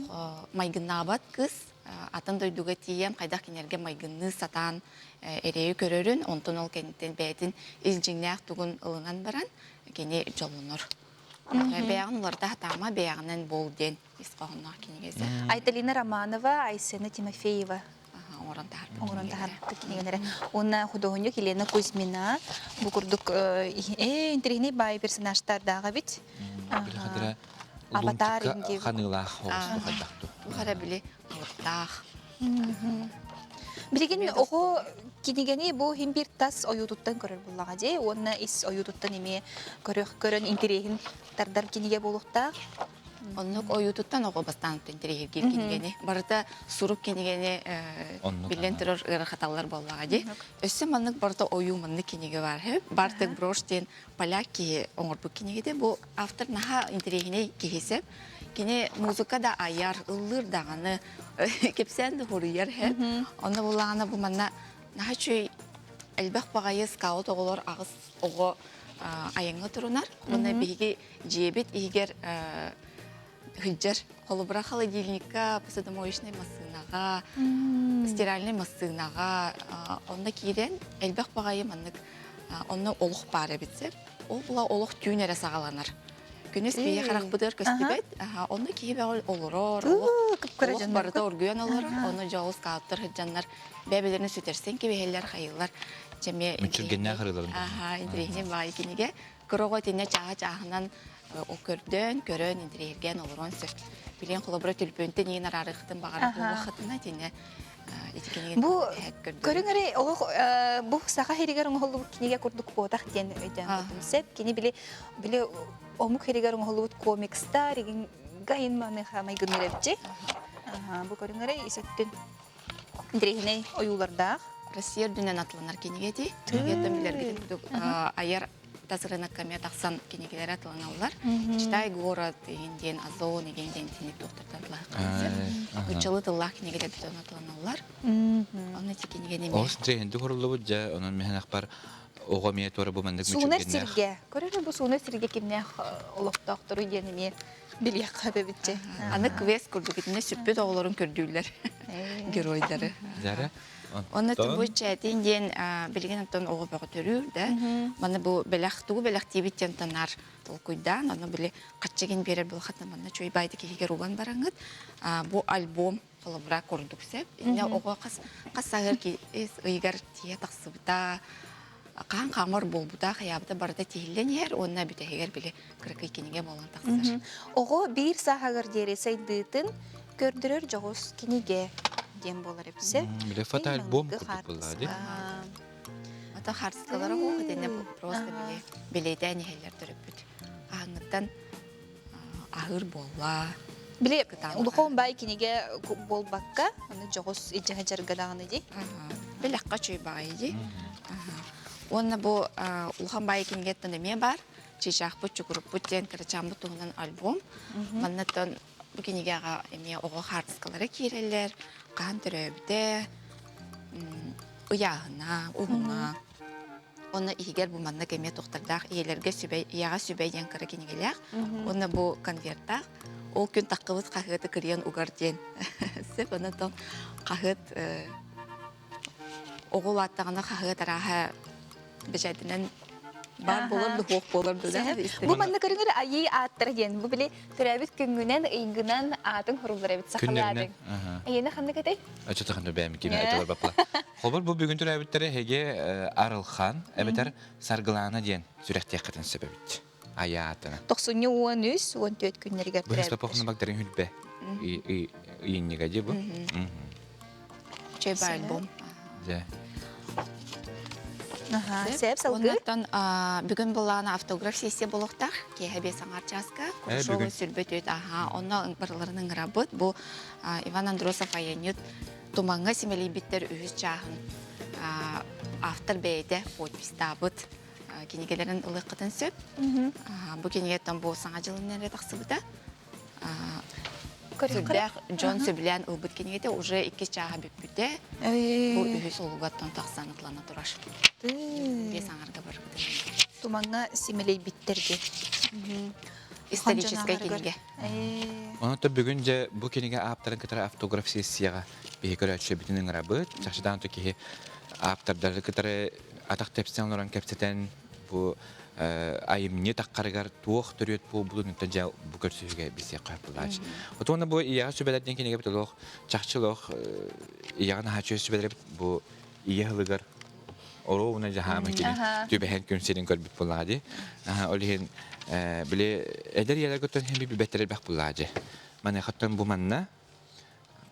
майгыннаабат кыс атын дойдуга тиийэн хайдах кинилэргэ майгынныы сатаан эрэйи көрөрүн, онтон ол кэнниттэн бэйэтин ис дьиҥнээх тугун ылынан баран кини дьоллонор. Бэйэҕин уларыта сатаама, бэйэҕинэн буол диэн ис хоһоонноох кинигesi. Айталина Романова, Айсена Тимофеева оҥорон таһаарбыт оҥорон таһаарбыт кинигэлэрэ. Уонна худуоһунньук Елена Кузьмина бу курдук э интэриэһинэй баай персонажтардаах эбит. Аватар ханыылаах оҕус хайдах Туох эрэ били алыптаах. Билигин оҕо кинигэни бу иһин биир тас ойуутуттан көрөр буллаҕа дии уонна ис ойуутуттан эмиэ көрөх көрөн интэриэһин тардар кинигэ буолуохтаах. Оннук ойуутуттан оҕо бастаан интэриэһиргиир кинигэни. Барыта сурук кинигэни биллэн турар ыарахаталлар буоллаҕа дии. Өссө маннык барыта ойуу маннык кинигэ бар. Бартек Брош диэн поляк киһи оҥорбут кинигэтэ. Бу автор наһаа интэриэһинэй киһи Кини музыка да айар, ыллыыр даҕаны, кэпсээн да хоруйар һэ. Онно буллаҕына бу манна наһаа үчүгэй элбэх баҕайы скаут оҕолор аҕыс оҕо айаҥҥа турунар. Уонна биһиги дьиэбит иһигэр сылдьар. Холобура холодильникка, посудомоечнай массыынаҕа, стиральнай массыынаҕа онно киирэн элбэх баҕайы маннык онно олох баар эбит сэр. Ол була олох түүн эрэ саҕаланар. Күнүс киһи харахпытыгар көстүбэт. Онно киһи бөҕө олорор, олох барыта оргуйан олорор. Онно дьоҕус скауттар сылдьаннар бэйэлэрин сүтэрсэн кэбиһэллэр, хайыылар. Чэмиэ Мүччүргэннээх ырыаларын. Интэриэһинэй баай кинигэ. Кыра оҕо итиннэ чааһа-чааһынан көрдөөн, көрөн, интэриэһиргээн олоруон сөп. Билигин холобура түлпүөнтэн иин араарыаххытын баҕарар буоллаххытына итиннэ ити кинигэни Бу көрүҥ эрэ олох бу саха сиригэр оҥоһуллубут кинигэ курдук буотах диэн өйдөөн көрдүм. Сөп кини били били омук сиригэр оҥоһуллубут комикстар игин гайын маныха майгынныыр эбитчи. Бу көрүҥ эрэ ис өттүн интэриэһинэй ойуулардаах. Россия үрдүнэн атыланар кинигэ ити. Кинигеттен билэргитин курдук айар тас рынокка эмиэ тахсан кинигэлэр атыланаллар. Читай город игин диэн Озон игин диэн тиник туохтартан тылаһыкканасыр. Нуччалыы тыллаах кинигэлэр бүтэн атыланаллар. Онно ити кинигэни Ол стрейхинди хоруллубут дьэ онон миһэн ахпар оҕо эмиэ туора бу маннык Суунар сиргэ. Көрөр бу суунар сиргэ кимнээх олохтоохтору диэн эмиэ билиэххэ эбитчи. Аны квест курдук итиннэ сүппүт оҕолорун көрдүүллэр геройдары. Дьара. Онно бу чээтин диэн билигин онтон оҕо бөҕө төрүүр да. Маны бу бэлэх тугу бэлэхтиибит диэн танаар толкуйдаан, онно били хаччыгын биэрэр булхатна манна чуй байды киһигэр уган бараҥыт. Бу альбом холобура курдук сөп. Инне оҕо хас хас саһыр ыйыгар тиийэ тахсыбыта, хаан хаамар буолбута, хайаабыта барыта тиһиллэн иһэр уонна бүтэһигэр били кыракый кинигэ буолан тахсар. Оҕо биир сааһыгар диэри сайдыытын көрдөрөр дьоҕус кинигэ диэн буолар эбисэ. Били фотоальбом курдук буолла дии. Ата хаарыскалара хуох итиннэ просто били билиэтээн иһэллэр төрөппүт. Аһаҥҥыттан аһыыр буолла. Били улахан баай кинигэ буолбакка, аны дьоҕус илдьэ дьарга даҕаны дии. Бэлэххэ үчүгэй баҕайы дии. Уонна бу улахан баай кинигэттэн эмиэ баар. Чыычаахпыт, чукуруппут диэн кырачааммыт туһунан альбом. Маннаттан бу кинигэҕэ эмиэ оҕо хаартыскалара киирэллэр, хаһан төрөөбүтэ, ыйааһына, уһуна. Онно иһигэр бу маннык эмиэ тухтардаах ийэлэргэ сүбэ, ийэҕэ сүбэ диэн кыра кинигэлээх. Уонна бу конвертаах. Ол күн таххыбыт хаһыаты кырыйан угар диэн сөп. Онон хаһыат оҕо улааттаҕына хаһыат арааһа. Бэчээтинэн бар болор да хуох болор да. Бу манна көрүҥөр айыы ааттара диэн. Бу били төрөөбүт күҥҥүнэн, ыйгынан аатыҥ хуруллар эбит сахалыы аатыҥ. Эйиэнэ ханнык этэй? Аччата ханна бэйэм киме этилэр бапла. Холбор бу бүгүн төрөөбүттэрэ эһиги Арылхан эбэтэр Саргылаана диэн сүрэхтиэххитин сөп эбит. Айаатына. Тохсунньу 13, 14 күннэригэр төрөөбүттэр. Быһыспа похна багдарын хүлбэ ыйынньыга дии бу. Чэй бар альбом. Дьэ. Сеп салгыы. Оннуттан бүгүн былаана автограф сессия буолуохтаах. Киэһэ биэс аҥаар чааска. Куршова сүрбэ түөт аха. Онно барыларын ыҥырабыт. Бу Иван Андросов айанньыт тумаҥҥа симэлийбиттэр үһүс чааһын автор бэйэтэ подпистаабыт кинигэлэрин ылыаххытын сөп. Бу кинигэттэн бу саҥа дьылын эрэ тахсыбыта. Сүрдээх дьон сөбүлээн ылбыт кинигэтэ уже иккис чааһа бүппүтэ. Бу үһүс олугаттан тахсан ытлана турар. Биэс аҥарга барбыт. Тумаҥҥа симэлийбиттэр диэн. Историческай кинигэ. Онон бүгүн дьэ бу кинигэ ааптарын кытары автограф сессияҕа биһи көрөөччүбүтүн ыҥырабыт. Чахчытаан киһи ааптардары кытары атах тэпсэн олорон кэпсэтэн бу айымньы таххарыгар туох төрүөт буолбутун онтон дьэ бу көрсүһүүгэ билсиэххэ булаач. Отуонна бу ийэҕэ сүбэлэр диэн кинигэбит олох чахчы олох ийэҕэ наһаа үчүгэй сүбэлэр бу ийэ ыһылыгар оруобуна дьаһаама кини түбэһэн күн сирин көрбүт буоллаҕа дии. Ол иһин били эдэр ийэлэргэ оттон иһин билбэттэр элбэх буоллаҕа дии. Маныахаттан бу манна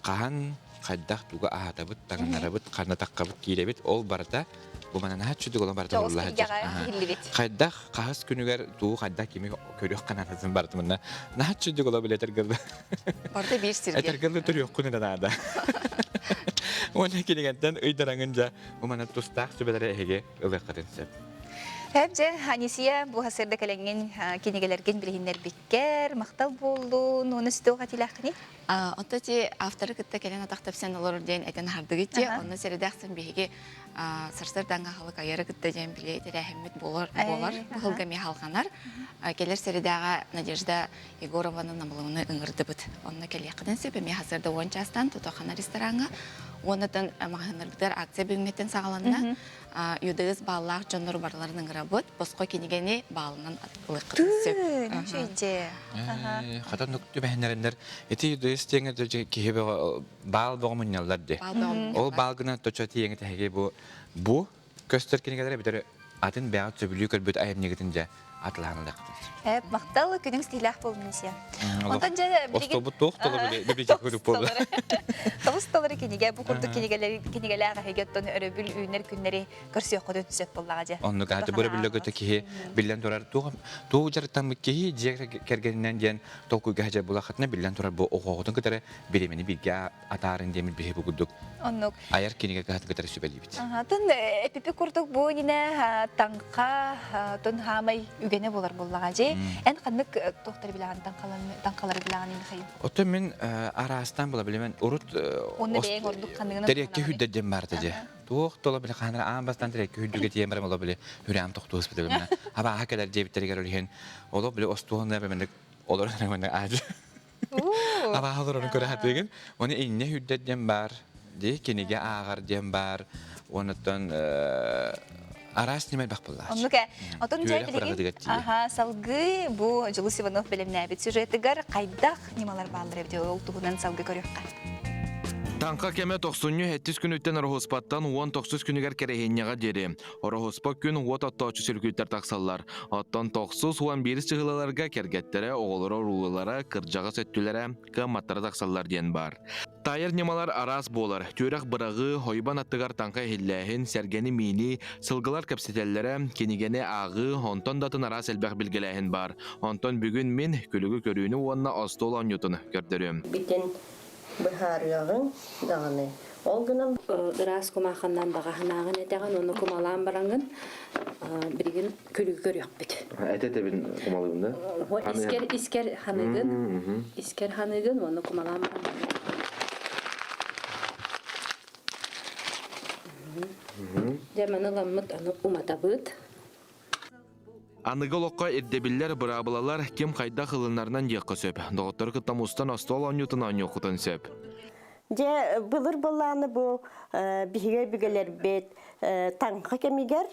хаһан, хайдах тугу аһатабыт, таҥнарабыт, ханна таххабыт киирэбит, ол барыта бу манан аһаччы дугулан барыта Тоҕус кинигэҕэ тиһиллибит. Хайдах хаһыс күнүгэр тугу хайдах кими көрүөх канаатын барыта мынна наһаччы дугула биле этэргэллэ. Барыта биир сиргэ. Этэргэллэ төрүөххүн эрэ наада. Уонна кинигэнтэн ыйдараҥын дьэ бу манан тустаах сүбэлэри эһиги ылыаххытын сөп. Хэп дьэ, Анисия, бу сырда кэлэҥҥин кинигэлэргин билиһиннэрбиккэр махтал буоллун, уонна сүтүөх этилээххиний? Онто ти авторы кытта кэлэн атах тэпсэн олорор диэн этэн аһардыгыт ти. Онно сэрэдэхсин биһиги сарсырданга халык айары кытта диэн биле тэрээһиммит болар болар. Быһылга ми халҕанар. Келер сэрэдэҕэ Надежда Егорованы намылыны ыҥырдыбыт. Онно кэлиэххитин сөп эмиэ хасырда уон чаастан Тотохана рестораҥҥа. Уоннатан маҕаһыыннарбытыгар акция бүгүҥҥэттэн саҕаланна. ЮДС бааллаах дьоннору барыларын ыҥырабыт. Босхо кинигэни баалынан ылыаххытын сөп. Үчүгэй Хата түбэһиннэрэннэр ити ЮДС диэҥэ киһи бөҕө баал бөҕө мунньаллар дии. Ол баал гынан точо тиэҥи тэһиги бу бу көстөр кинигэлэр эбэтэр атын бэҕэ сөбүлүү көрбүт айымньыгытын дьэ атылаан ылыаххытын сөп. Эп махтал күнүҥ стилээх буоллун сия. Онтон дьэ билигин Остобут туох толору библиотека курдук буолла. Тоҕус толору кинигэ бу курдук кинигэлэр кинигэлээх эһиги оттон өрөбүл үүнэр күннэри көрсүөххүтүн сөп буоллаҕа дьэ. Оннук ааты бу өрөбүллэргэ киһи биллэн турар туох туох дьарыктаммыт киһи дьиэ кэргэнинэн диэн толкуйга сылдьар буолаххытына биллэн турар бу оҕоҕутун кытары бириэмэни бииргэ атаарын диэммит биһи бу курдук Оннук. Айар кинигэ кыһатын кытары сүбэлиибит. Тын эпипи курдук бу инэ таҥха тун хаамай үгэнэ болар буллаҕа же. Эн ханнык туохтары билэҕин таҥхалары билэҕин Михаил? Оттон мин араастан була билемен урут Онно бэйэҥ ордук ханныгынан Тэрекке хүддэрден барда же. Туох тола биле ханара аан бастан тэрекке хүддүгэ тиийэн барам ола биле хүрээм тохтуус битебимна. Абааһа кэлэр диэбиттеригэр олиһин оло биле остуонна бэмэнник олорон аажы. Абааһы олорорун көрө сатыыгын. Оны иннэ хүрдэр диэн баар, дии кинигэ ааҕар диэн баар. Онуттан араас ньыма элбэх буоллаач. Оннук ээ. Отон дьэ билигин аха салгыы бу Дьулус Иванов бэлэмнээбит сюжетыгар хайдах ньымалар бааллар эбит ол туһунан салгыы көрүөххэ. Таҥха кэмэ тохсунньу сэттис күнүттэн Ороһуспаттан уон тохсус күнүгэр Кэрэһиэнньэҕэ диэри. Ороһуспа күн уот оттооччу сүлкүүттэр тахсаллар. Оттон тохсус уон биирис чыһылаларга кэргэттэрэ, оҕолоро, уруулара, кырдьаҕас өттүлэрэ, кыамматтара тахсаллар диэн баар. Таайар ньымалар араас буолар. Түөрэх быраҕыы, хойбон аттыгар таҥха иһиллээһин, сэргэни миинии, сылгылар кэпсэтэллэрэ, кинигэни ааҕыы, онтон да атын араас элбэх билгэлээһин баар. Онтон бүгүн мин күлүгү көрүүнү уонна остуол оонньуутун көрдөрүөм. Бүтүн быһаарыаҕыҥ даҕаны. Ол гынан ыраас кумааханнан баҕаһынааҕын этэҕин уонна кумалаан бараҥҥын билигин күлүгү көрүөхпүт. Эт этэбин кумалыыбын да? Искер искер ханыгын искер ханыгын уонна кумалаан баран Дьэ маны ламмыт аны уматабыт. Аныгы олоххо ирдэбиллэр, быраабылалар ким хайдах ылынарынан диэххэ сөп. Доҕоттору кытта мустан остуол оонньуутун оонньуоххутун сөп. Дьэ, былыр былааны бу биһиги өбүгэлэрбит таҥха кэмигэр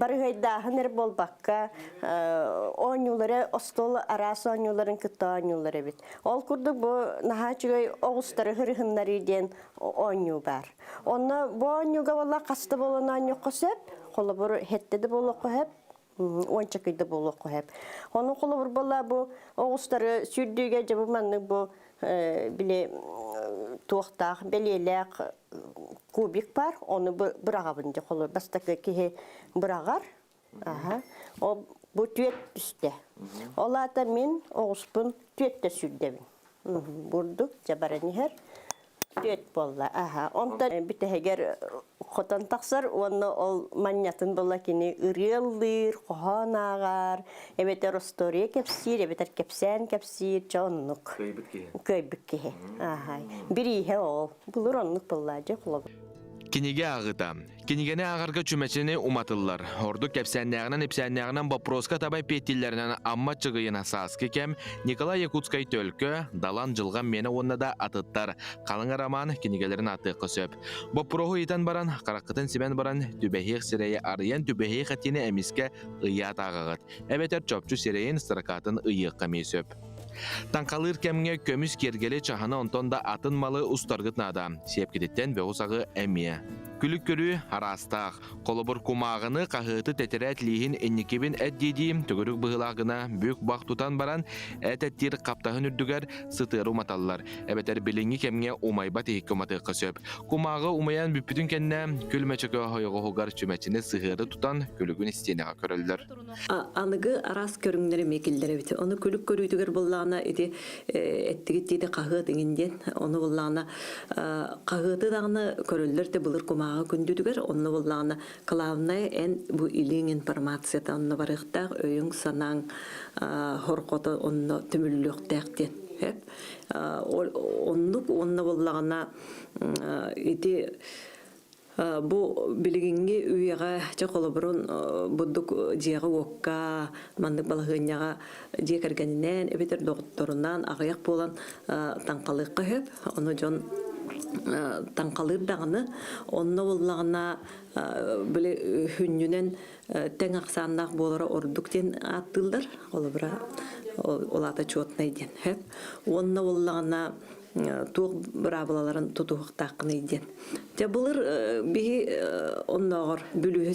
барыһайдааһын эрэ буолбакка оонньуулары остуол араас оонньууларын кытта оонньуулар эбит. Ол курдук бу наһаа үчүгэй оҕустары хырыһыннарыы диэн оонньуу баар. Онно бу оонньууга буолла хаста буолан оонньуохха сөп, холобур хэттэ да буолуохха сөп, уонча кый да буолуохха сөп. Ону холобур буолла бу оҕустары сүүрдүүгэ дьэ бу маннык бу били туохтаах бэлиэлээх кубик бар, ону быраҕабын дьэ холобур бастакы киһи быраҕар. Аха. Ол бу түөт түстэ. Ол аата мин оҕуспун түөттэ сүүрдэбин. Бурдук дьэ баран иһэр. Түөт буолла. Аха. Онтон бүтэһигэр хотон тахсар уонна ол манньатын була кини ырыаллыыр, хоһоон ааҕар, эбэтэр остуоруйа кэпсиир, эбэтэр кэпсээн кэпсиир, чэ оннук. Кыайбыт киһи. Кыайбыт киһи. Аха. Бирииһэ ол. Былыр оннук буолла дьэ холобур. Кинигэ ааҕыыта. Кинигэни ааҕарга чүмэчини уматыллар. Ордук кэпсээннээҕинэн-ипсээннээҕинэн боппуруоска таба эппиэттииллэринэн Амма Чыгыйына Сааскы кэм, Николай Якутскай Төлкө, Далан Дьылҕам миэнэ уонна да атыттар халыҥ арамаан кинигэлэрин ааттыахха сөп. Боппуруоһу ыйытан баран, хараххытын симэн баран, түбэһиэх сирэйи арыйан түбэһиэх этиини эмискэ ыйаат ааҕаҕыт. Эбэтэр чопчу сирэйин строкатын ыйыахха эмиэ сөп. Таҥхалыыр кэмҥэ көмүс киэргэли чаһыны онтон да атын малы устаргыт наада. Сиэпкититтэн бөҕү-саҕы эмиэ. Күлүк көрүү араастаах. Холобур, кумааҕыны, хаһыаты, тэтэрээт лииһин инникибин эт дии-дии төгүрүк быһыылаах гына бүк-бах тутан баран, эт эттиир хаптаһын үрдүгэр сытыары уматаллар. Эбэтэр билиҥҥи кэмҥэ умайбат иһиккэ уматыахха сөп. Кумааҕы умайан бүппүтүн кэннэ, күл мөчөкө ойоҕоһугар чүмэчини сыһыары тутан күлүгүн истиэнэҕэ көрөллөр. Аныгы араас көрүҥнэри эмиэ киллэрэбит. Ону күлүк көрүүтүгэр буллаҕына ити эттигит диэти хаһыат иҥин диэн. Ону буллаҕына хаһыаты даҕаны көрөллөр те былыр кумааҕы күндүтүгэр. Онно буллаҕына главное эн бу илииҥ информацията онно барыахтаах, өйүҥ санааҥ хорҕото онно түмүллүөхтээх диэн. Хөп. Оннук уонна буллаҕына ити Бу билигиҥҥи үйэҕэ чэ холобурун бурдук дьиэҕэ-уокка маннык балаһыанньаҕа дьиэ кэргэнинээн эбэтэр доҕотторунаан аҕыйах буолан таҥхалыахха сөп. Ону дьон таҥхалыыр даҕаны онно буоллаҕына били хүнньүнэн тэҥ ахсааннаах буолара ордук диэн ааттыыллар. Холобура ол аата чуотнай диэн сөп. Уонна буоллаҕына туох быраабылаларын тутуһуохтааххыный диэн. Дьэ былыр биһи оннооҕор бүлүүһэ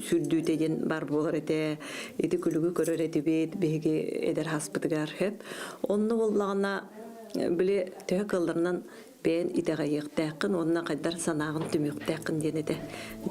сүрдүүтэ диэн бар буолар этэ. Ити күлүгү көрөр этибит биһиги эдэр хаспытыгар хөп. Онно буоллаҕына били төһө кыалларынан бэйэн итэҕэйиэхтээххин уонна хайдар санааҕын түмүөхтээххин диэн этэ.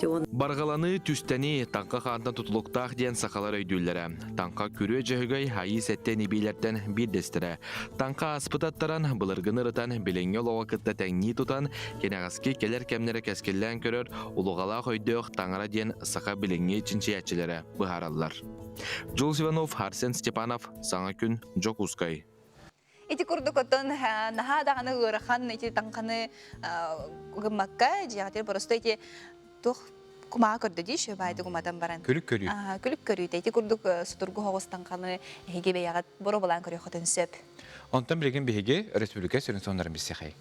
Дьэ уон Барҕаланыы, түстэнии, таҥха хаантан тутулуктаах диэн сахалар өйдүүллэрэ. Таҥха күрүө дьөһөгөй айыы сэттэ ибиилэртэн биирдэстэрэ. Таҥха ааспыт аттаран, былыргыны ырытан, билиҥҥи олоҕу кытта тэҥнии тутан, кэнэҕэски кэлэр кэмнэрэ кэскиллээн көрөр улуҕалаах өйдөөх таҥара диэн саха билиҥҥи чинчийээччилэрэ быһаараллар. Джулс Иванов, Арсен Степанов, Саҥа күн, Дьокуускай. Ити курдук оттон наһаа даҕаны ыарахан ити таҥханы гыммакка дьиэҕитигэр просто ити туох кумаа көрдө дии шөбайды куматан баран. Күлүк көрүү. Күлүк көрүүтэ. Ити курдук судургу соҕус таҥханы эһиги бэйэҕит боруобалаан көрүөххүтүн сөп. Онтон билигин биһиги өрөспүүбүлүкэ сүрүн сонуннарын билсиэхэй.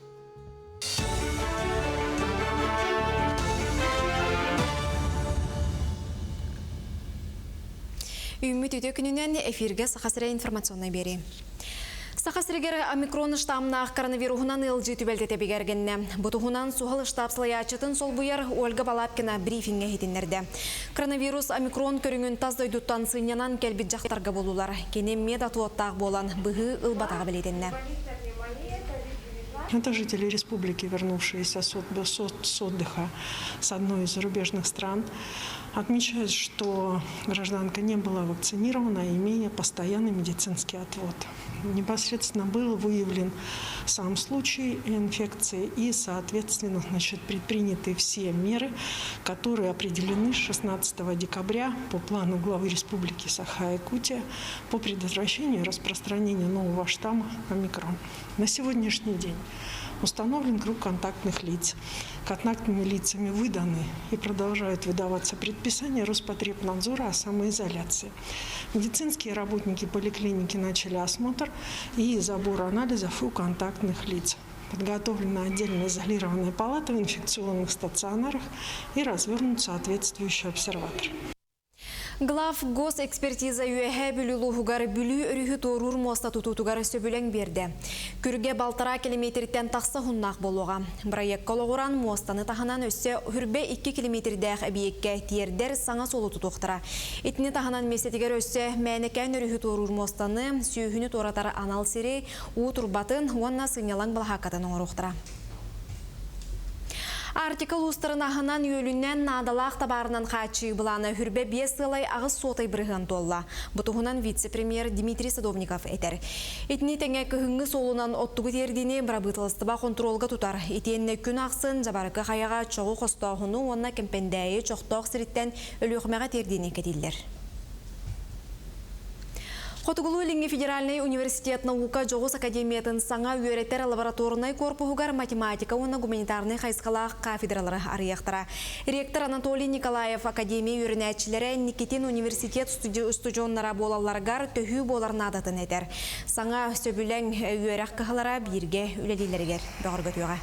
Үүммүт үтүө күнүнэн эфиргэ Саха сирэ информационнай биэрии. Саха сиригэр омикрон штаммнаах коронавируһунан ыалдьыы түбэлтэтэ бигэргэннэ. Бу туһунан суһал штаб салайааччытын солбуйар Ольга Балабкина брифиҥҥэ иһитиннэрдэ. Коронавирус омикрон көрүҥүн тас дойдуттан сынньанан кэлбит дьахтарга буллулар. Кини медотуоттаах буолан быһыы ылбатаҕа бэлиэтэннэ. Это жители республики, вернувшиеся с отдыха с одной из зарубежных стран. Отмечают, что гражданка не была вакцинирована, имея постоянный медицинский отвод. Непосредственно был выявлен сам случай инфекции и, соответственно, значит, предприняты все меры, которые определены 16 декабря по плану главы Республики Саха-Якутия по предотвращению распространения нового штамма омикрон. На сегодняшний день установлен круг контактных лиц. Контактными лицами выданы и продолжают выдаваться предписания Роспотребнадзора о самоизоляции. Медицинские работники поликлиники начали осмотр и забор анализов у контактных лиц. Подготовлена отдельно изолированная палата в инфекционных стационарах и развернут соответствующий обсерватор. Глав госэкспертиза Үөһээ Бүлүү улууһугар Бүлүү өрүһү туоруур муоста тутуутугар сөбүлэҥ биэрдэ. Күргэ балтараа килэмиэтириттэн тахса уһуннаах буолуоҕа. Бырайыакка олоҕуран, муостаны таһынан өссө хүрбэ 2 килэмиэтирдээх эбийиэккэ тиэрдэр саҥа суолу тутуохтара. Итини таһынан миэстэтигэр өссө Мээнэкээн өрүһү туоруур муостаны, сүөһүнү туоратар анал сири, уу турбатын уонна сынньалаҥ балаһааккатын оҥоруохтара. Арктика улуустарын аһынан-үөлүнэн наадалаах табаарынан хааччыйыы былаана хүрбэ биэс сыалай аҕыс суотай бырыһыан туолла. Бу туһунан вице-премьер Дмитрий Садовников этэр. Итини тэҥэ кыһыҥҥы суолунан оттугу тиэрдиини бырабыыталыстыба хонтуруолга тутар. Итиэннэ күн ахсын Дьабарыкы хайаҕа чоҕу хостооһуну уонна Кэмпэндээйи чохтоох сириттэн Өлүөхүмэҕэ тиэрдиини кэтииллэр. Хотугулуу-Илиҥҥи федеральнай университет наука дьоҕус академиятын саҥа үөрэтэр лабораторнай корпуһугар математика уонна гуманитарнай хайысхалаах кафедралары арыйыахтара. Ректор Анатолий Николаев академия үөрэнээччилэрэ инникитин университет устудьуоннара буолалларыгар төһүү буолар наадатын этэр. Саҥа сөбүлэҥ үөрэх кыһалара бииргэ үлэлииллэригэр бөҕөргөтүөҕэ.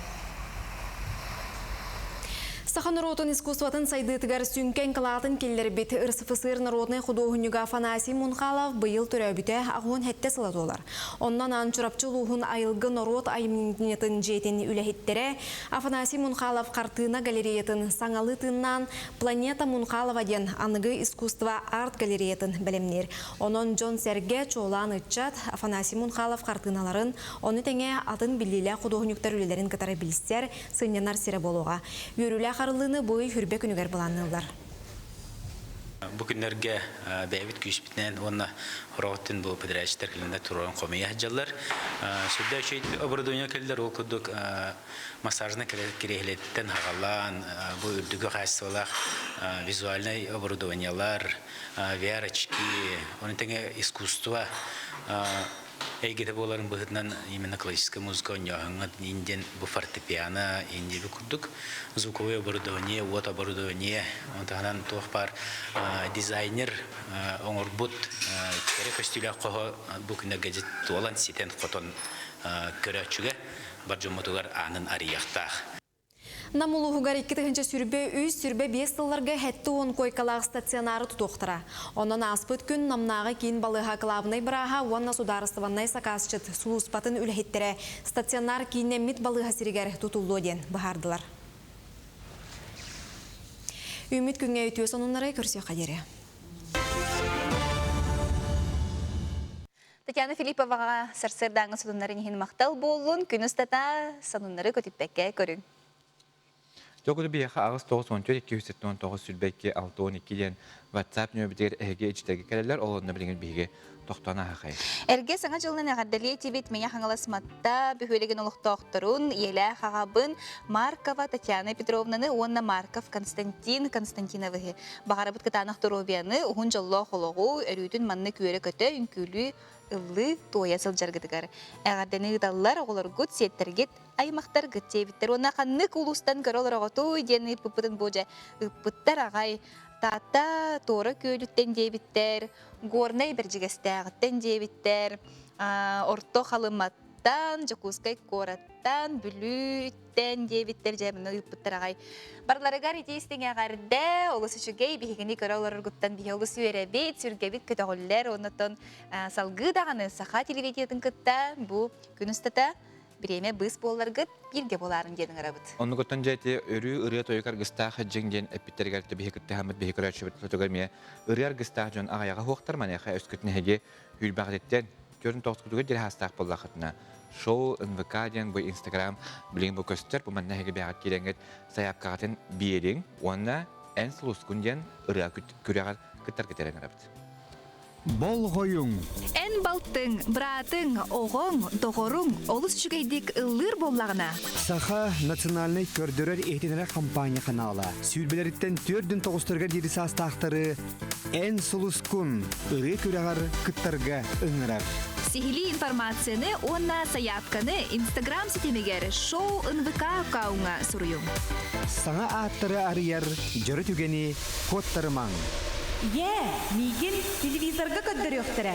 Саха норуотун искусствотын сайдыытыгар сүҥкэн кылаатын киллэрбит РСФСР народнай худуоһунньуга Афанасий Мунхалов быйыл төрөөбүтэ аҕыһын сэттэ сыла туолар. Онон аан Чурапчы улууһун Айылгы норуот айымньытын дьиэтин үлэһиттэрэ Афанасий Мунхалов хартыына галереятын саҥалыы тыыннаан Планета Мунхалова диэн аныгы искусство арт-галереятын бэлэмниир. Онон дьон-сэргэ, чуолаан ыччат Афанасий Мунхалов хартыыналарын, ону тэҥэ атын биллиилээх худуоһунньуктар үлэлэрин кытары билсэр, сынньанар сирэ буолуоҕа. Үөрүүлээх арыллыыны бу ый хүрбэ күнүгэр былаанныыллар. Бу күннэргэ бэйэбит күүспүтүнэн уонна ороҕуттун бу подрядчиктар кэлэннэр туруоран хомуйа сылдьаллар. Сүрдээх үчүгэй оборудование кэллэр, ол курдук массажнай кириэһилэттэн хагалаан, бу үрдүкү хаачыстыбалаах визуальнай оборудованиелар, VR-очки, ону тэҥэ искусство эйгэтэ буоларын быһыытынан именно классическая музыка оонньооһуҥҥа индиан бу фортепиано индиэби курдук звуковое оборудование уот оборудование ону таһынан туох баар дизайнер оҥорбут кэрэ көстүүлээх хоһо бу күннэргэ туолан ситэн хотон көрөөччүгэ бар дьоммутугар аанын арыйыахтаах. Нам улууһугар 2023 сүрбэ биэс сылларга сэттэ уон куойкалаах стационары тутуохтара. Онон ааспыт күн Намнааҕы киин балыыһа кылаабынай бырааһа уонна судаарыстыбаннай сакаасчыт сулууспатын үлэһиттэрэ стационар кииннэммит балыыһа сиригэр тутуллуо диэн быһаардылар. Үүммүт күҥҥэ үтүө сонуннары көрсүөххэ диэри. Татьяна Филипповаҕа сарсыардааҥҥы сонуннарын иһин махтал буоллун, күн устата сонуннары көтүппэккэ көрүҥ. Дьокуту биһиэхэ 8 94 279 22 62 диэн WhatsApp нөмербитигэр эһиги ичитэги кэлэллэр, ол онно билигин биһиги тохтоон аһахай. Эргэ Саҥа дьылынан эҕэрдэлиэ этибит Мэҥэ Хаҥалас Матта бөһүөлэгин олохтоохторун, ийэлээх аҕабын Маркова Татьяна Петровнаны уонна Марков Константин Константиновиһы Баҕарабыт кытаанах доруобуйаны, уһун дьоллоох олоҕу, өрүүтүн маннык үөрэ-көтө, үҥкүүлүү, ыллыы, туойа сылдьаргытыгар. Эҕэрдэни ыыталлар оҕолоргут, сиэттэргит, аймахтаргыт диэбиттэр уонна ханнык улуустан көрө олороҕутуй диэн ыыппыппытын бу дьэ ыыппыттар аҕай. Таатта Туора Күөлүттэн диэбиттэр, Горнай Бэрдьигэстээҕиттэн диэбиттэр, Орто Халыматтан, Дьокуускай куораттан, Бүлүү Тэн диэбиттэр дьэ маны ыыппыттар аҕай. Барыларыгар ити истиҥ эҕэрдэ, олус үчүгэй, биһигини көрө олороргуттан биһи олус үөрэбит, сүргэбит көтөҕүллэр, оннотон салгыы даҕаны саха телевидениетын кытта бу күн устата бириэмэ быыс буолларгыт бииргэ буолаарын диэн ыҥырабыт. Оннугуттан дьэ ити өрүү ырыа тойук аргыстаах дьиҥ диэн эппиттэригэр биһи кыттыһаммыт биһи көрөөччүбүт тутугар эмиэ ырыа аргыстаах дьон аҕайаҕа суохтар маныаха өскөтүн эһиги үүрбэҕититтэн Төрүн тоҕускутугар диэри хаастаах буоллахытына шоу НВК диэн бу Инстаграм билигин бу көстөр бу манна эһиги бэйэҕит киирэҥҥит сайаапкаҕытын биэриҥ уонна эн сулускун диэн ырыа күрэҕэр кыттаргыт эрэн ырабыт. Болҕойуҥ! Эн балтыҥ, быраатыҥ, оҕоҥ, доҕоруҥ олус үчүгэйдик ыллыыр буоллаҕына. Саха национальнай көрдөрөр-иһитиннэрэр хампаанньа ханаала сүүрбэлэриттэн түөрдүн тоҕустарыгар диэри саастаахтары Эн сулускун ырыа күрэҕэр кыттарга ыҥырар. Сиһилии информацияны уонна сайаапканы Инстаграм ситимигэр Шоу НВК аккауҥҥа суруйуҥ. Саҥа ааттары арыйар дьоро түгэни куоттарымаҥ. Ийээ, миигин телевизорга көрдөрүөхтэрэ.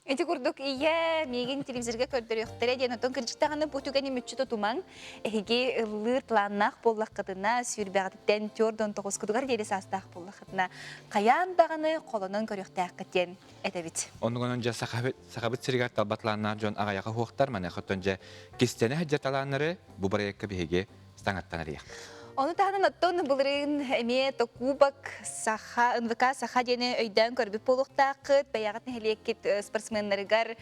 Ити курдук ийэ миигин телевизорга көрдөрүөхтэрэ диэн оттон кырдьыктаҕына бу түгэни мүччү тутумаҥ. Эһиги ыллыыр планнаах буоллаххытына, сүүрбэҕититтэн түөрт тоҕускутугар диэри саастаах буоллаххытына, хайаан даҕаны холонон көрүөхтээххит диэн этэбит. Оннугунан дьэ Сахабыт сиригэр талба талааннаах дьон аҕыйаҕа суохтар. Маныаха оттон дьэ кистэнэ сылдьар талааннары бу бырайыакка биһиги саҥаттан арыйах. Ону таһынан оттон былырыын эмиэ Токубок Саха, НВК Саха диэни өйдөөн көрбүт буолуохтааххыт, бэйэҕит нэһилиэккит спортсменнарыгар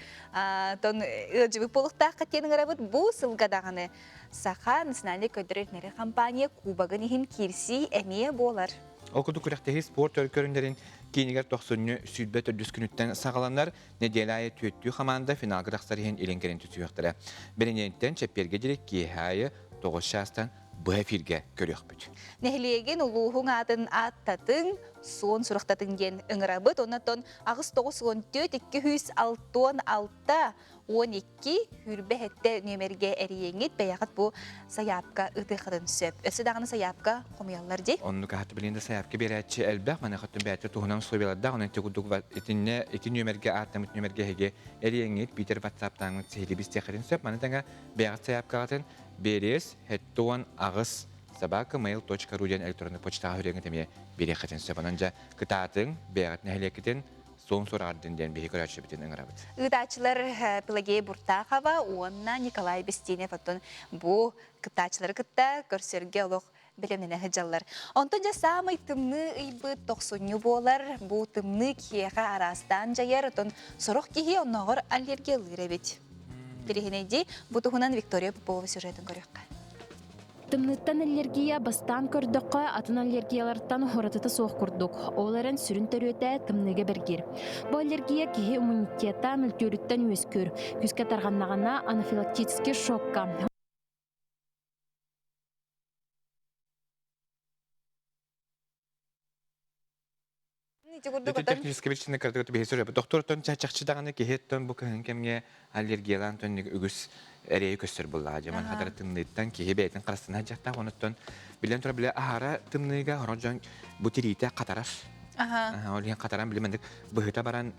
тон ыалдьыбыт буолуохтааххыт диэн ыҥырабыт. Бу сылга даҕаны Саха национальнай көрдөрөр компания кубогын иһин киирсии эмиэ буолар. Ол курдук күрэхтэһии спорт көрүҥнэрин киинигэр тохсунньу 24 күнүттэн саҕаланар. Нэдиэлэ аайы түөртүү хамаанда финалга тахсар иһин илин-кэлин түсүһүөхтэрэ. Бириньиэнтэн чэппиэргэ диэри киэһэ аайы 9 чаастан быһа эфиргэ көрүөхпүт. Нэһилиэгин улууһуҥ аатын ааттатыҥ, суон сурахтатыҥ диэн ыҥырабыт. Оннотон 894 266 12 хүрбэ хэттэ нүөмэргэ эрийэҥҥит бэйэҕит бу сайаапка ыытыаххытын сөп. Өссө даҕаны сайаапка хомуйаллар дии. Оннук аһаты билигин да сайаапка биэрээччи элбэх. Маныаха бэйэтэ туһунан условиялардаах. Онон ити курдук итиннэ ити нүөмэргэ ааттаммыт нүөмэргэ эһиги эрийэҥҥит, Питер WhatsApp-тааҥҥыт сиһилии билсиэххитин сөп. Маны тэҥэ бэйэҕит сайаапкаҕытын биэриэс 76 собака mail.ru диэн электронный почтаҕа хүрээҥҥит эмиэ биэриэххитин сөп. Онон дьэ кытаатыҥ, бэйэҕит нэһилиэккитин суон сураҕырдын диэн биһи көрөөччүбүтүн ыҥырабыт. Ыытааччылар Пелагея Буртахова уонна Николай Бестинев оттон бу кыттааччылары кытта көрсөргө олох бэлэмнэнэ сылдьаллар. Онтон дьэ саамай тымныы ыйбыт тохсунньу буолар. Бу тымныы киһиэхэ араастаан дьайар, оттон сорох киһи оннооҕор аллергиялыыр эбит. Тириһинэйдии бу туһунан Виктория Попова сюжетын көрүөххэ. Тымныыттан аллергия бастаан көрдөххө, атын аллергиялартан уратыта суох курдук. Ол эрэн сүрүн төрүөтэ тымныыга бэргиир. Бу аллергия киһи иммунитета мөлтүүрүттэн үөскүүр. Күүскэ тарҕаннаҕына анафилактический шокка, Ити курдук Ити отон техническэй причина кырдык биһи сүрөбүт. Доктортон чахчы даҕаны киһиттэн бу кыһын кэмҥэ аллергиялаан төннүк үгүс эрэйи көстөр буллаҕа. Дьэ, хатара тымныыттан киһи бэйэтин харыстана дьахтаах онуттан билэн турар билэ аһара тымныыга хорон дьон бу тириитэ хатарар. Ол иһин хатаран билэ мандык быһыта баран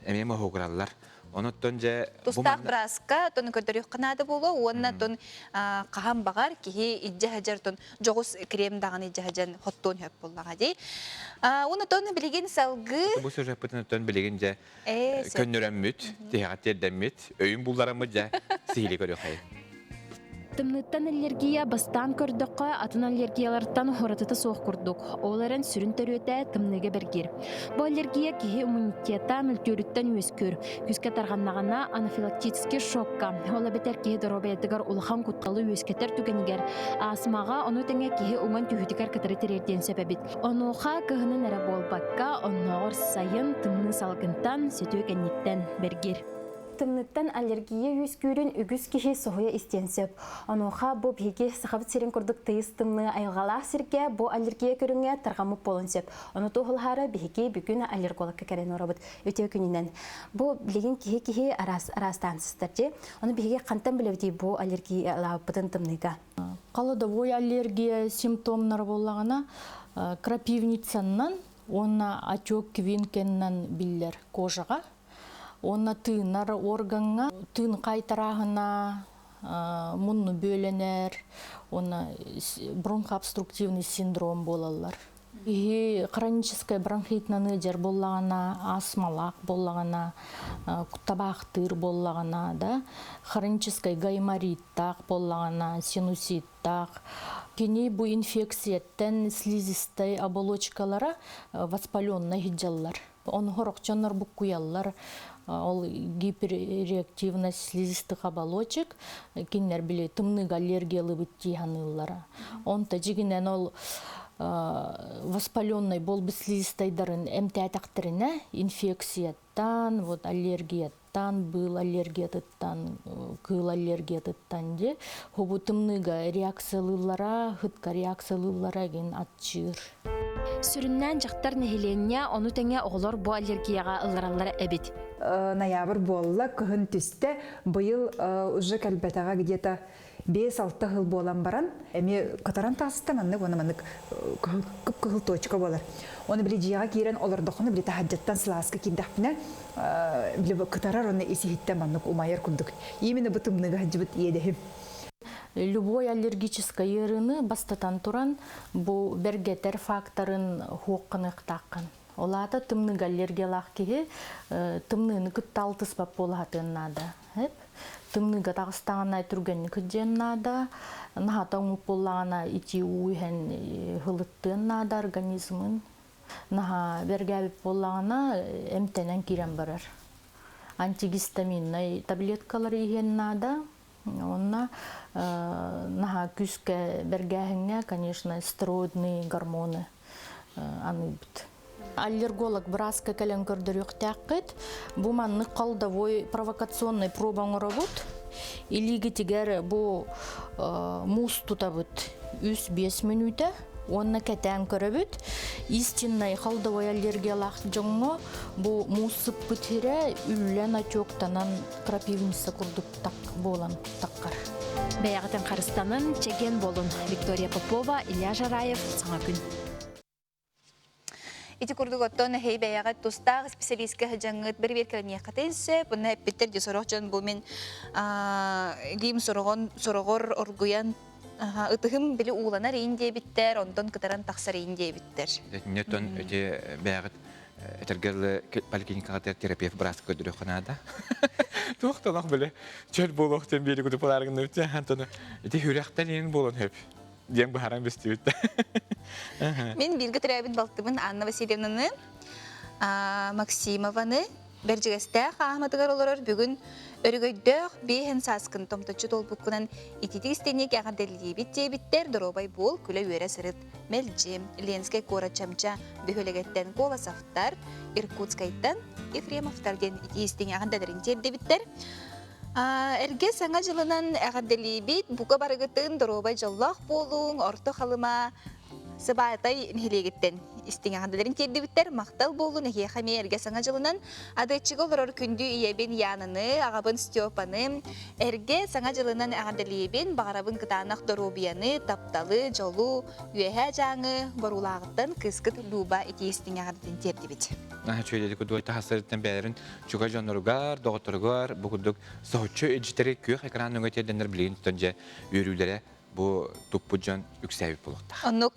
эмиэ моһуогураллар. Онуттан дьэ Тустаах бырааска тон көрдөрүөххэ наада буолуо уонна тон хаһан баҕар киһи илдьэ сылдьар тон дьоҕус крем даҕаны илдьэ сылдьан хоттуон сөп буоллаҕа дии. Уонна тон билигин салгыы Бу сюжеппытын оттон билигин дьэ көннөрөммүт, тиһэҕэ тиэрдэммит, өйүн буллараммыт дьэ сиһили көрүөххэйин. Тымныыттан аллергия бастаан көрдөххө, атын аллергиялартан уратыта суох курдук. Ол эрэн сүрүн төрүөтэ тымныыга бэргиир. Бу аллергия киһи иммунитета мөлтүүрүттэн үөскүүр. Күүскэ тарҕаннаҕына анафилактический шокка, ол эбэтэр киһи доруобуйатыгар улахан кутталы үөскэтэр түгэнигэр, астмаҕа, ону тэҥэ киһи уҥан түһүүтүгэр кытары тириэрдиэн сөп эбит. Онуоха кыһынын эрэ буолбакка, оннооҕор сайын тымныы салгынтан, сөтүө кэнниттэн бэргиир. Тымныттан аллергия үөскүүрүн үгүс киһи соһуйа истиэн сөп. Онуоха бу биһиги Сахабыт сирин курдук тыйыс тымныы айылҕалаах сиргэ бу аллергия көрүҥэ тарҕаммыт буолуон сөп. Ону туоһулаһаары биһиги бүгүн аллергологка кэлэн олоробут. Үтүө күнүнэн. Бу билигин киһи-киһи араас араастаан сыстар дии. Ону биһиги хантан билэбитий бу аллергиялаабыппытын тымныыга? Холодовой аллергия симптомнара буоллаҕына крапивницаннан уонна отек квинкеннан биллэр кожаҕа Уонна тыынар органҥа тыын хайтарааһына, мунну бүөлэнэр уонна бронхообструктивный синдром буолаллар. Киһи хроническай бронхитынан ыалдьар буоллаҕына, астмалаах буоллаҕына, табаахтыыр буоллаҕына да, хроническай гаймориттаах буоллаҕына, синуситтаах, кини бу инфекцияттан слизистай оболочкалара воспаленнай сылдьаллар. Ону сорохчоннор буккуйаллар, ол гиперреактивность слизистых оболочек, кинилэр били тымныыга аллергиялыыбыт дии саныыллара. Онто дьигинэн ол воспаленный буолбут слизистайдарын эмтээтэхтэринэ инфекцияттан, вот аллергияттан, быыл аллергиятыттан, кыыл аллергиятыттан дии, хобу тымныыга реакциялыыллара, хытка реакциялыыллара игин аччыыр. Сүрүннээн дьахтар нэһилиэнньэ, ону тэҥэ оҕолор бу аллергияҕа ыллараллар эбит. Ноябрь буолла, кыһын түстэ. Быйыл уже кэлбэтэҕэ где-то. 5-6 сыл буолан баран, эмиэ кытаран таҕыста маннык уонна маннык кып-кыһыл точка буолар. Оны били дьиэҕэ киирэн олордоххуна, били таһырдьаттан сылааска киирдэхпинэ, били кытарар уонна ис-иһиттэн маннык умайар курдук. Именно бу тымныыга сылдьыбыт иэдэһим. Любой аллергическай ыарыыны бастатан туран бу бэргэтэр факторын хуохханыахтааххын. Ол аата тымныыга аллергиялаах киһи тымныыны кытта алтыспат буолаһытыан наада. Тымныыга таҕыстаҕына түргэнник сылдьыан наада, наһата оҥук буоллаҕына итии уу иһэн һылыттыан наада организмын. Наһаа бэргээбит буоллаҕына эмтэнэн киирэн барар. Антигистаминнай таблеткалары иһиэн наада. Уонна наһаа күүскэ бэргээһиҥҥэ, конечно, стероидные гормоны аныыбыт. Аллерголог бырааска кэлэн көрдөрүөхтээххит. Бу маннык колдовой провокационный проба оҥоробут. Илиигитигэр бу муус тутабыт 3-5 мүнүүтэ уонна кэтээн көрөбүт. Истинный колдовой аллергиялаах дьоҥҥо бу муус сыппыт сирэ үллэн отектанан крапивница курдук так буолан таккар. Бэйэҕитин харыстанын, чэгиэн буолун. Виктория Попова, Илья Жараев, Саҥа күн. Ити курдук оттон эһэй бэйэҕит тустаах исписэлиискэ сылдьаҥҥыт бэрэбиэркэлэниэххитин сөп. Онно эппиттэр дии сорох дьон бу мин илиим сороҕон сороҕор оргуйан ытыһым били ууланар иин диэбиттэр, онтон кытаран тахсар иин диэбиттэр. Ньөтөн ити бэйэҕит этэргэ поликлиникаҕа терапевт бырааска көрдөрүөххэ наада. Туох да олох били чөл буолуох диэн биэри кутупалааргын Антону ити сүрэхтэн иин буолан хөп диэн быһааран бистибит. Мин бииргэ төрөөбүт балтыбын Анна Васильевнаны, Максимованы Бэрдьигэстээх ааһыматыгар олорор бүгүн өрөгөйдөөх биэһин сааскын томточчу туолбуккунан ититик истиҥник эҕэрдэлиибит диэбиттэр доруобай буол, күлэ-үөрэ сырыт. Мэлдьи Ленскэй куорат Чамча бөһүөлэгиттэн Колосовтар, Иркутскайтан Ефремовтар диэн итии истиҥ эҕэрдэлэрин тиэрдибиттэр. Эргэ Саҥа дьылынан эҕэрдэлиибит, бука барыгытын доруобай дьоллоох буолуҥ, Орто Халыма Сыбаатай нэһилиэгиттэн истиҥ эҕэрдэлэрин тиэрдибиттэр. Махтал буоллун эһиэхэ эмиэ эргэ Саҥа дьылынан Адыаччыга олорор күндү ийэбин Янаны, аҕабын Степаны эргэ Саҥа дьылынан эҕэрдэлиибин, баҕарабын кытаанах доруобуйаны, тапталы, дьолу, Үөһээ Дьааҥы Боруулааҕыттан кыыскыт Люба итии истиҥ эҕэрдэтин тиэрдибит. Наһаа үчүгэй курдук таһастарыттан бэйэлэрин чугас дьонноругар, доҕотторугар бу курдук соһуччу илдьиттэри күөх экран нөҥүө тиэрдэннэр билигин тутан дьэ үөрүүлэрэ бу туппут дьон үксээбит буолуохтаах. Оннук.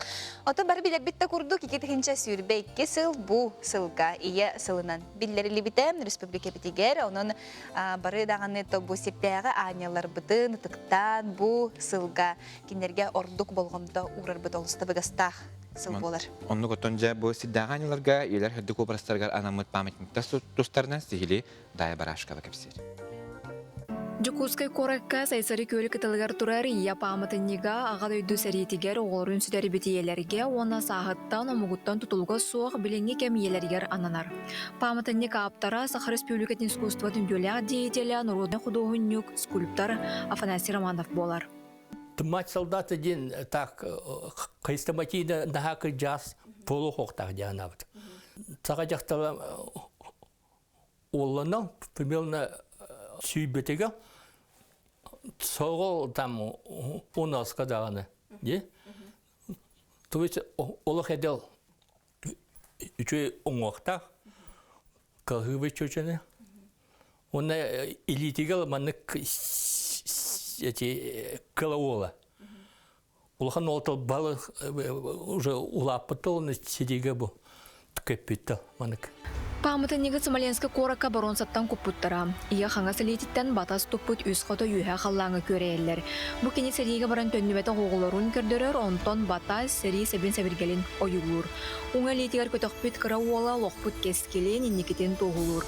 Отон бары билэрбит да курдук 2022 сыл бу сылга ийэ сылынан биллэриллибитэ республикабитигэр. Онон бары даҕаны бу сирдээҕи аанньалларбытын ытыктаан бу сылга кинилэргэ ордук болҕомто уурарбыт олус табыгастаах сыл буолар. Оннук оттон дьэ бу сирдээҕи аанньалларга ийэлэр үрдүк уобарастарыгар анаммыт памятниктар тустарынан сиһилии Дая Барашкова кэпсиир. Дьокуускай куоракка Сайсары күөл кытылыгар турар Ийэ пааматынньыга Аҕа дойду сэриитигэр оҕолорун сүтэрбит ийэлэргэ уонна сааһыттан, омугуттан тутулуга суох билиҥҥи кэм ийэлэригэр ананар. Пааматынньык ааптара Саха Республикатын искусствотын үтүөлээх деятелэ, норуодунай худуоһунньук, скульптор Афанасий Романов буолар. Мать солдата диэн так хрестоматийно наһаа кырдьаас буолуохтаах диэн анаабыт. Саха дьахтала уолланан примерно сүүрбэтигэ соҕол там у нас даҕаны дии. То есть олох эдэл үчүгэй уҥуохтаах кыһыыбый чүөчэни. Уонна илиитигэр маннык эти кыла уола. Улахан уолтал балы уже улааппыт уонна сидигэ бу көппүттэ манык. Пааматынньыгы Смоленскай куоракка боруонсаттан куппуттара. Ийэ хаҥас илиититтэн батас туппут үс хото үөһэ халлааҥҥа күөрэйэллэр. Бу кини сэриигэ баран төннүбэтэх оҕолорун көрдөрөр, онтон батас сэрии сэбин-сэбиргэлин ойуулуур. Уҥа илиитигэр көтөхпүт кыра уола олохпут кэскилин, инникитин туоһулуур.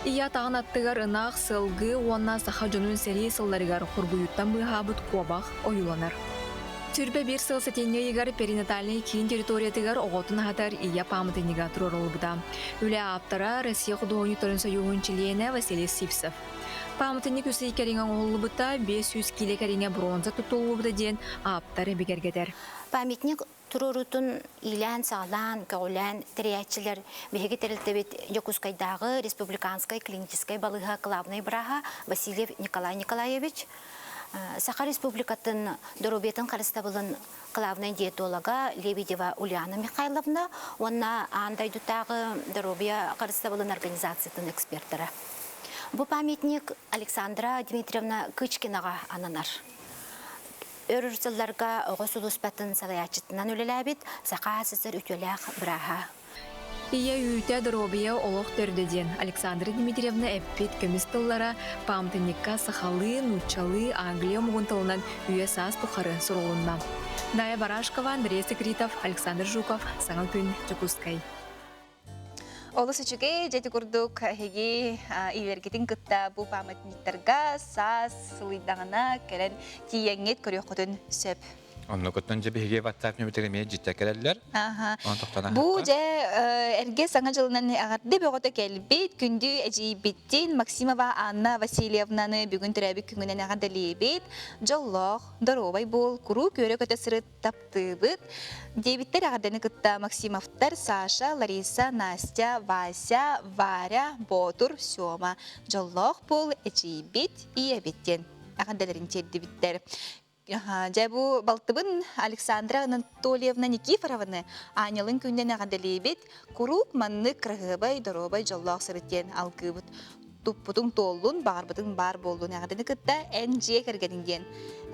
Ийэ атаҕын аттыгар ынах, сылгы уонна саха дьонун сэрии сылларыгар хоргуйууттан быыһаабыт куобах ойууланар. Түрбэ биир сыл сэтинньи ыйыгар перинатальнай киин территориятыгар оҕотун аһатар ийэ пааматынньыга туруоруллубута. Үлэ ааптара Россия худуоһунньуктарын сойууһун чилиэнэ Василий Сивцев. Пааматынньык үс ый кэриҥэ оҥоһуллубута, 500 киилэ кэриҥэ бронза туттуллубута диэн ааптар бигэргэтэр. Памятник туруоруутун иилээн-саҕалаан, көҕүлээн тэрийээччилэр биһиги тэрилтэбит Дьокуускайдааҕы республиканскай клиническэй балыыһа кылаабынай бырааһа Васильев Николай Николаевич. Саха Республикатын доруобуйатын харыстабылын главнай диетолога Лебедева Ульяна Михайловна уонна аан дойдутааҕы доруобуйа харыстабылын организациятын экспертара. Бу памятник Александра Дмитриевна Кычкинаҕа ананар. Өр сылларга оҕо сулууспатын салайааччытынан үлэлээбит Саха СССР үтүөлээх бырааһа. Ийэ үүтэ доруобуйа олох төрдө диэн Александра Дмитриевна эппит көмүс тыллара пааматынньыкка сахалыы, нууччалыы, англия омугун тылынан үйэ-саас тухары сурулунна. Дая Барашкова, Андрей Секритов, Александр Жуков, Саҥа күн, Дьокуускай. Олус үчүгэй, дьэти курдук эһиги илэргитин кытта бу памятниктарга саас сылыйдаҕына кэлэн тиийэҥҥит көрүөххүтүн сөп. Оннукуттан дьэ биһиги WhatsApp нөмүтэр эмиэ дьиттэ кэлэллэр. Бу дьэ эргэ саҥа дьылынан эҕэрдэ бөҕөтө кэлбит күндү эдьиийбиттин Максимова Анна Васильевнаны бүгүн төрөөбүт күҥүнэн эҕэрдэлиибит. Дьоллоох, доруобай буол, куруук үөрэ-көтө сырыт, таптыыбыт. Диэбиттэр эҕэрдэни кытта Максимовтар Саша, Лариса, Настя, Вася, Варя, Боотур, Сёма. Дьоллоох буол, эдьиийбит, ийэбит диэн эҕэрдэлэрин тиэрдибиттэр. Дьэ бу балтыбын Александра Анатольевна Никифорованы аанньалын күнүнэн эҕэрдэлиибит. Куруук маннык кыраһыабай, доруобай, дьоллоох сырыт диэн алгыыбыт. Туппутуҥ туоллун, баҕарбытыҥ баар буоллун эҕэрдэни кытта эн дьиэ кэргэниҥ диэн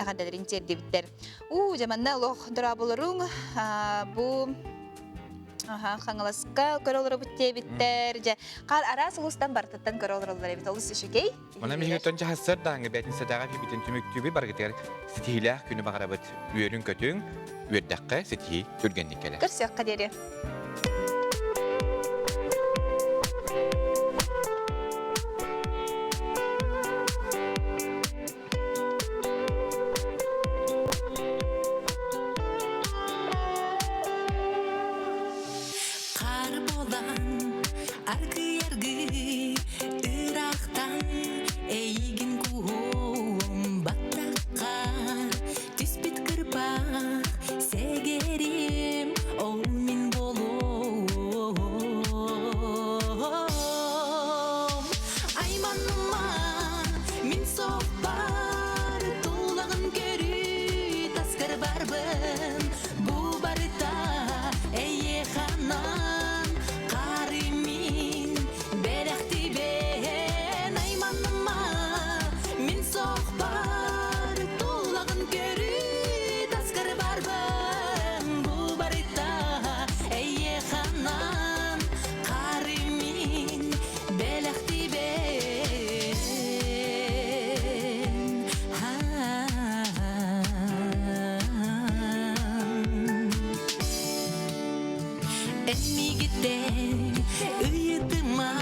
эҕэрдэлэрин тиэрдибиттэр. Уу, дьэ манна олох дорооболоруҥ бу Хаҥаласка көрө олоробут диэбиттэр. Дьэ, хаар араас улуустан барытыттан көрө олороллор эбит. Олус үчүгэй. Онон биһиги дьаһассар дааҥы бээтинсэтэҕэ битин түмүктүүбү баргытыгар ситиһиилээх күнү баҕарабыт. Үөрүн-көтүҥ, үөрдэххэ ситиһии түргэнник кэлэр. Көрсүөххэ диэри. Хаар буолан аргый-аргый ыраахтан эйигин кууһуом баттахха түспүт кырпах сэгэрим ол мин буолуом айманыма мин соһпар тулаҕын көрүү таскар барбын Бу барыта эйиэхэ анаан хары мин бэлэхтибэн айманыма мин сохпар тулаҕын көрүү таскар барбын бу барыта эйиэхэ анаан хары мин бэлэхтибэн Эн миигиттэн ыйытыма.